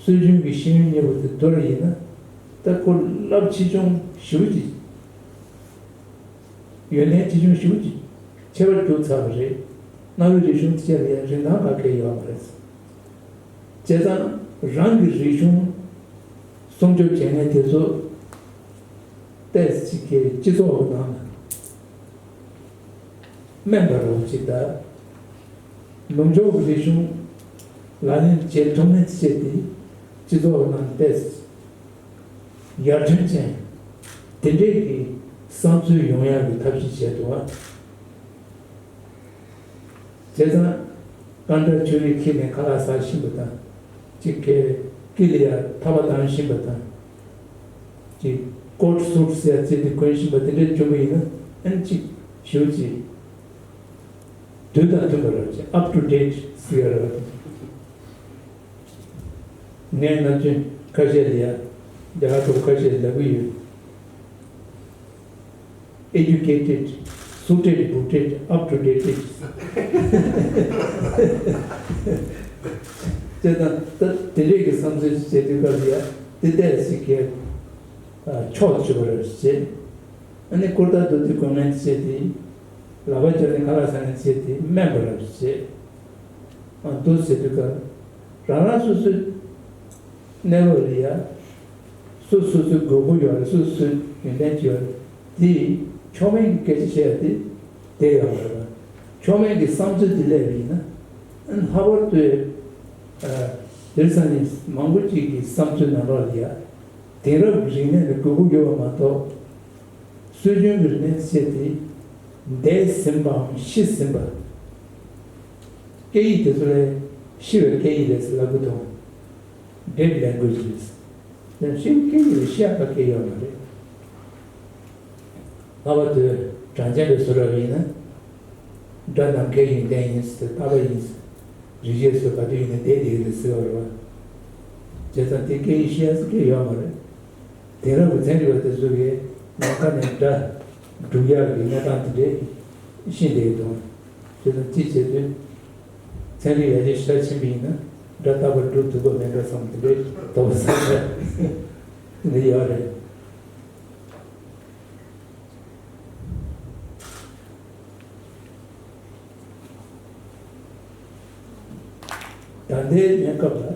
སྲོལ་རྒྱུན་གྱི་ཤེས་ཡོན་གཉིས་པོ་དེ་བསྡུར་བ་ཡིན་ན་ད་ཁོ་རླབས་ཆེ་ཆུང་ཞེ་པོ་ཅིག་ཡོན་ཏན་ཆེ་ཆུང་ཞེ་པོ་ཅིག་ཆེ་བར་གྱུར་ཚར་བ་རེད། གནའ་བོའི་རིག་གཞུང་དེ་ཆ་ལ་ཡང་རིན་ཐང་ག་གེ་ཡོད་མ་རེད། བྱས་ཙང་རང་གི་རིག་གཞུང་སྲུང་སྐྱོབ་བྱེད་མཁན་དེ་ཚོ་ཏོག་ཙམ་ཅིག་གི་སྤྱི་ཚོགས་ཀྱི་ནང་ལ་སྨན་པ་རོགས་ཅིག་དང་། ནུབ་ཕྱོགས་ཀྱི་རིག་གཞུང་ལག་ལེན་བྱེད་ཐུབ་མིན་བྱས་ཏེ་སྤྱི་ཚོགས་ནང་ཏོག་ཙམ་ཡར་ཐོན་ཅན་དེ་འདྲས་ཀྱི་བསམ་ཚུལ་ཡོང་ཡག་གི་ཐབས་ཤེས་བྱས་འདུག་བ། བྱས་ཙང་། ཀ་འདྲ་ཆོས་རིག་ཁྱེར་ནས་ཁ་ལག་ཟ་བཞིན་པ་དང་། གཅིག་གིས་ཀི་ལ་ཡ་ཐག་པ་བསྡམས་བཞིན་པ་དང་། གཅིག་ཀོཊ་སུཊ་ཟེར་ཡ་རྩེ་དེ་གོན་བཞིན་པ་དེ་འདྲ་བྱུང་བ་ཡིན་ན་ཨན་གཅིག་ཞུ་གཅིག་དུས་དང་མཐུན་པ་རེད་ཅེས་up to date་ཟེར་ཡ་རེད། ངས་ནམ་རྒྱུན་ཁ་ཤས་ལ་ཡ་རྒྱ་གར་ཐོག་ཁ་ཤས་ལབ་གི་ཡོད། Educated, suited, booted, up to dated. ཅེས་དང་ད་དེ་རིགས་ཀྱི་བསམ་ཚུལ་བྱེད་དུས་སྐབས་ལ་ཡ་དེ་ལྟས་ཞིག་གི་ཕྱོགས་ཆུད་པ་རེད་ཅེས། ཨ་ནི་ཀུར་ཏ་དོ་ཏི་གོན་ངན་བྱས་ཏེ་ལག་པ་བརྐྱབས་ནས་ཁ་ལག་ཟ་ངན་བྱས་ཏེ་སྨན་པ་རེད་ཅེས། ཨ་འདུག་ཟེར་དུས་སྐབས་རང་རང་སོ་སོའི་གནས་བབ་ལ་ཡ་ སོ་སོ་སོའི་དགོས་མཁོ་ཡོད་རེད། སོ་སོ་སོའི་ཡོན་ཏན་ཅིག་ཡོད་རེད། དེ་མཆོག་དམན་གྱི་སྐད་ཆ་བཤད་ཡ་དེ་དེ་ཡོད་མ་རེད་པ། མཆོག་དམན་གྱི་བསམ་ཚུལ་དེ་སླེབས་པ་ཡིན་ན། ལྷག་པར་དུ་ཨ་དེང་སང་ནི་མང་པོ་ཅིག་གི་བསམ་ཚུལ་ནང་ལོགས་ལ་ཡ། དེང་རབས་ཀྱི་རིག་གནས་ལ་དགོས་མཁོ་ཡོད་པ་མ་གཏོགས། སྲོལ་རྒྱུན་གྱི་རིག་གནས་ཟེར་དེ་འདས་ཟིན་པའམ་ཤི་ཟིན་པ། སྐད་ཡིག་དེ་ཚོ་ལས་ཤི་བའི་སྐད་ཡིག་རེད་ཟེར་ལབ་ཀྱི་འདུག Dead languages། ཡང་ཤི་སྐད་ཡིག་ལས་ཤི་ཡག་ག་གེ་ཡོད་མ་རེད། ལྷག་པར་དུ་གྲངས་ཅན་པའི་བཟོ་གྲྭ་ཡིན་ན། སྒྲ་ནམ་མཁའི་ཡོན་ཏན་ཡིན་ཟེར། རྟག་པ་ཡིན་ཟེར། རིག་བྱེད་སོགས་ག་དུས་ཡིན་ན་བསྡད་བསྡད་ཀྱི་རེད་ཟེར་བ་རེད་པ། བྱས་ཙང་དེ་སྐད་ཡིག་ཤི་ཡག་ཟེར་གི་ཡོད་མ་རེད། དེང་རབས་ཀྱི་ཚན་རིག་པ་དེ་ཚོ་གིས་ནམ་མཁའ་ནས་སྒྲ་སྒྲུག་ཡག་གི་གནས་སྟངས་དེ་འདྲས་ཤེས་བསྡད་ཀྱི་འདུག་བྱས་ཙང་དེ་བྱེད་དུས། ཚན་རིག་ཡར་རྒྱས་ཞེ་དྲག་ཕྱིན་པ་ཡིན་ན་སྒྲ་རྟག་པར་སྒྲུག་ཐུབ་ཀྱི་མེད་འགྲོ་བསམ། དེ་འདྲའི་དོགས་པ་ཟ་འདི་ཡོད་རེད། ད་ལྟའི་གནས་སྐབས་ལ་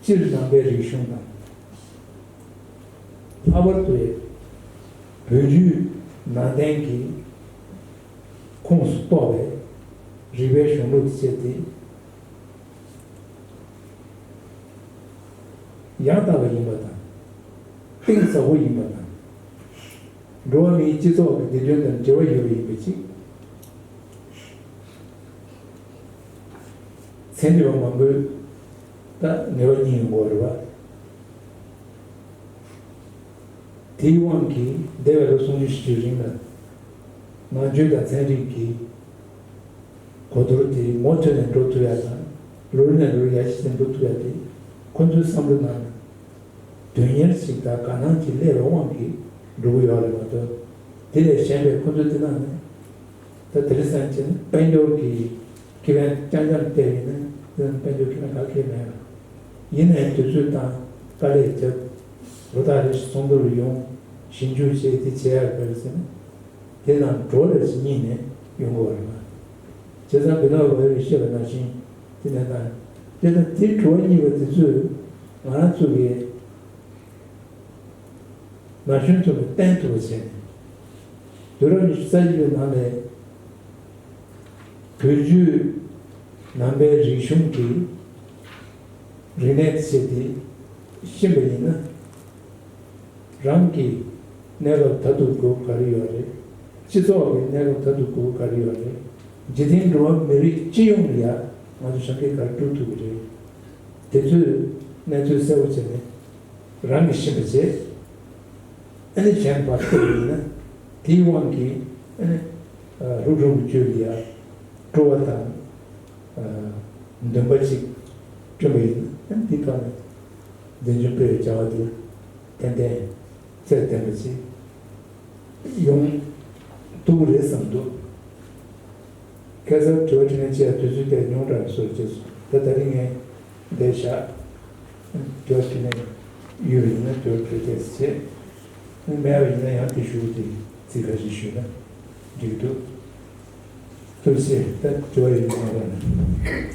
སྤྱིར་ནང་པའི་རིག་གཞུང་དང་། ལྷག་པར་དུ་བོད་བརྒྱུད་ནང་བསྟན་གྱི་ཁོངས་སུ་གཏོགས་པའི་རིག་པའི་གཞུང་ལུགས་ཅེས་དེ་ཡང་དག་པ་ཡིན་པ་དང་། གཏིང་ཟབ་པོ་ཡིན་པ་དང་། འགྲོ་བ་མིའི་སྤྱི་ཚོགས་ཀྱི་བདེ་དོན་དང་འབྲེལ་བ་ཡོད་པ་ཡིན་པ་ཅིག་ཚན་རིག་པ་མང་པོས་ད་ངེས་པ་རྙེད་ཡོང་གི་ཡོད་རེད་པ། དེའི་དབང་གིས་འདས་པའི་ལོ་སུམ་ཅུ་བཞི་བཅུའི་རིང་ལ་ནང་ཆོས་དང་ཚན་རིག་གི་གོ་བསྡུར་དེ་མུ་མཐུད་ནས་འགྲོ་ཐུབ་ཡ་དང་། ལོ་རེ་ནས་ལོ་རེ་ཡར་རྒྱས་ཏེ་འགྲོ་ཐུབ་ཡ་དེ་ཁོ་ཚོའི་བསམ་བློ་ནང་ལ་དོན་གཉེར་ཞིག་དང་དགའ་སྣང་ཅིག་སླེབས་པའི་དབང་གིས་འགྲོ་གི་ཡོད་རེད་མ་གཏོགས། དེ་ལས་གཞན་པའི་ཁོ་ཚོའི་དེ་ནང་ནས། ད་དེ་རིང་སང་ཕྱིན་དཔལ་འབྱོར་གྱི་ཁེ་ཕན་རྐྱང་རྐྱང་བལྟས་ཡིན་ན་དེ་ནང་དཔལ་འབྱོར་ཁེ་ཕན་ག་གེ་མེད་ལ། ཡིན་ནའི་དུས་ཚོད་དང་དཀའ་ལས་བརྒྱབ། ལོ་ཐག་རིང་ཞིག་ཚོགས་འདུ་ལ་ཡོང་། ཞིབ་འཇུག་བྱས་དེ་བྱས་ཡག་དེ་རེད་ཟེར་ན། དེ་ནང་བྲོ་རེ་ཞིག་རྙེད་ནས་ཡོང་དགོས་པ་རེད་པ། བྱས་ཙང་བི་ནོ་བྷ་ཝེ་བཤད་པ་ནང་བཞིན་དེ་ནས་དང་། དེ་དང་དེ་བྲོ་བ་རྙེད་པ་དེ་ཚོས་ང་རང་ཚོ་གི་ན་གཞོན་ཚོ་ལ་བསྟན་ཐུབ་པ་བྱས་ནས། དུས་རབས་ཉི་ཤུ་རྩ་གཅིག་པའི་ནང་ནས་བོད་བརྒྱུད་ནང་པའི་རིག་གཞུང་གི་རིག་གནས་ཆེད་དེ་ཤེས་པ་ཡིན་ན། རང་གི་གནས་བབ་ད་དུང་དགོས་ག་རེ་ཡོད་རེད། སྤྱི་ཚོགས་ཀྱི་གནས་བབ་ད་དུང་དགོས་ག་རེ་ཡོད་རེད། འཇིག་རྟེན་འགྲོ་བ་མི་རིགས་སྤྱི་ཡོངས་ལ་ཡ་ང་ཚོ་གཞོན་སྐྱེས་ག་རེ་སྒྲུབ་ཐུབ་ཀྱི་རེད། དེ་ཚོའི་གནས་ཚུལ་གསལ་པོ་བྱས་ནས་རང་གིས་ཤེས་པ་བྱས། ཨ་ནི་གཞན་པར་སྟེར་ཡིན་ན་དེའི་དབང་གིས་ཨ་ནི་ལྷུག་ལྷུག་གི་བརྗོད་ལ་ཡ་སྤྲོ་བ་དང་འདུན་པ་ཅིག་བསྐྲུན་པ་ཡིན་ན། ཨ་ནི་དེའི་ཐོག་ནས་འཛིན་སྐྱོང་སྤེལ་བའི་བྱ་བ་དེ་ཏན་ཏན་རྩལ་ལྡན་པ་ཅིག་ཡོང་ཐུབ་ཀྱི་རེད་བསམ་འདུག་ཁ་སང་དྲི་བ་དྲིས་ལན་བྱེད་ཡ་དུས་ཚོད་དེ་ཉུང་དྲགས་སོར་བྱས་སོང་། ད་ད་རིང་ངས་འདིར་བཞག་དྲི་བ་དྲིས་ལན་ཡོད་པ་ཡིན་ན་དྲི་བ་དྲིས་ཏེ་བྱེད། མེད་པ་ཡིན་ན་ཡང་དེ་ཞུ་གི་དེ་ཚིག་ཁ་ཤས་ཞུས་ན་འགྲིག་འདུག་ཐུགས་རྗེ་ཆེ། ད་དྲི་བ་ཡོད་མ་རེད།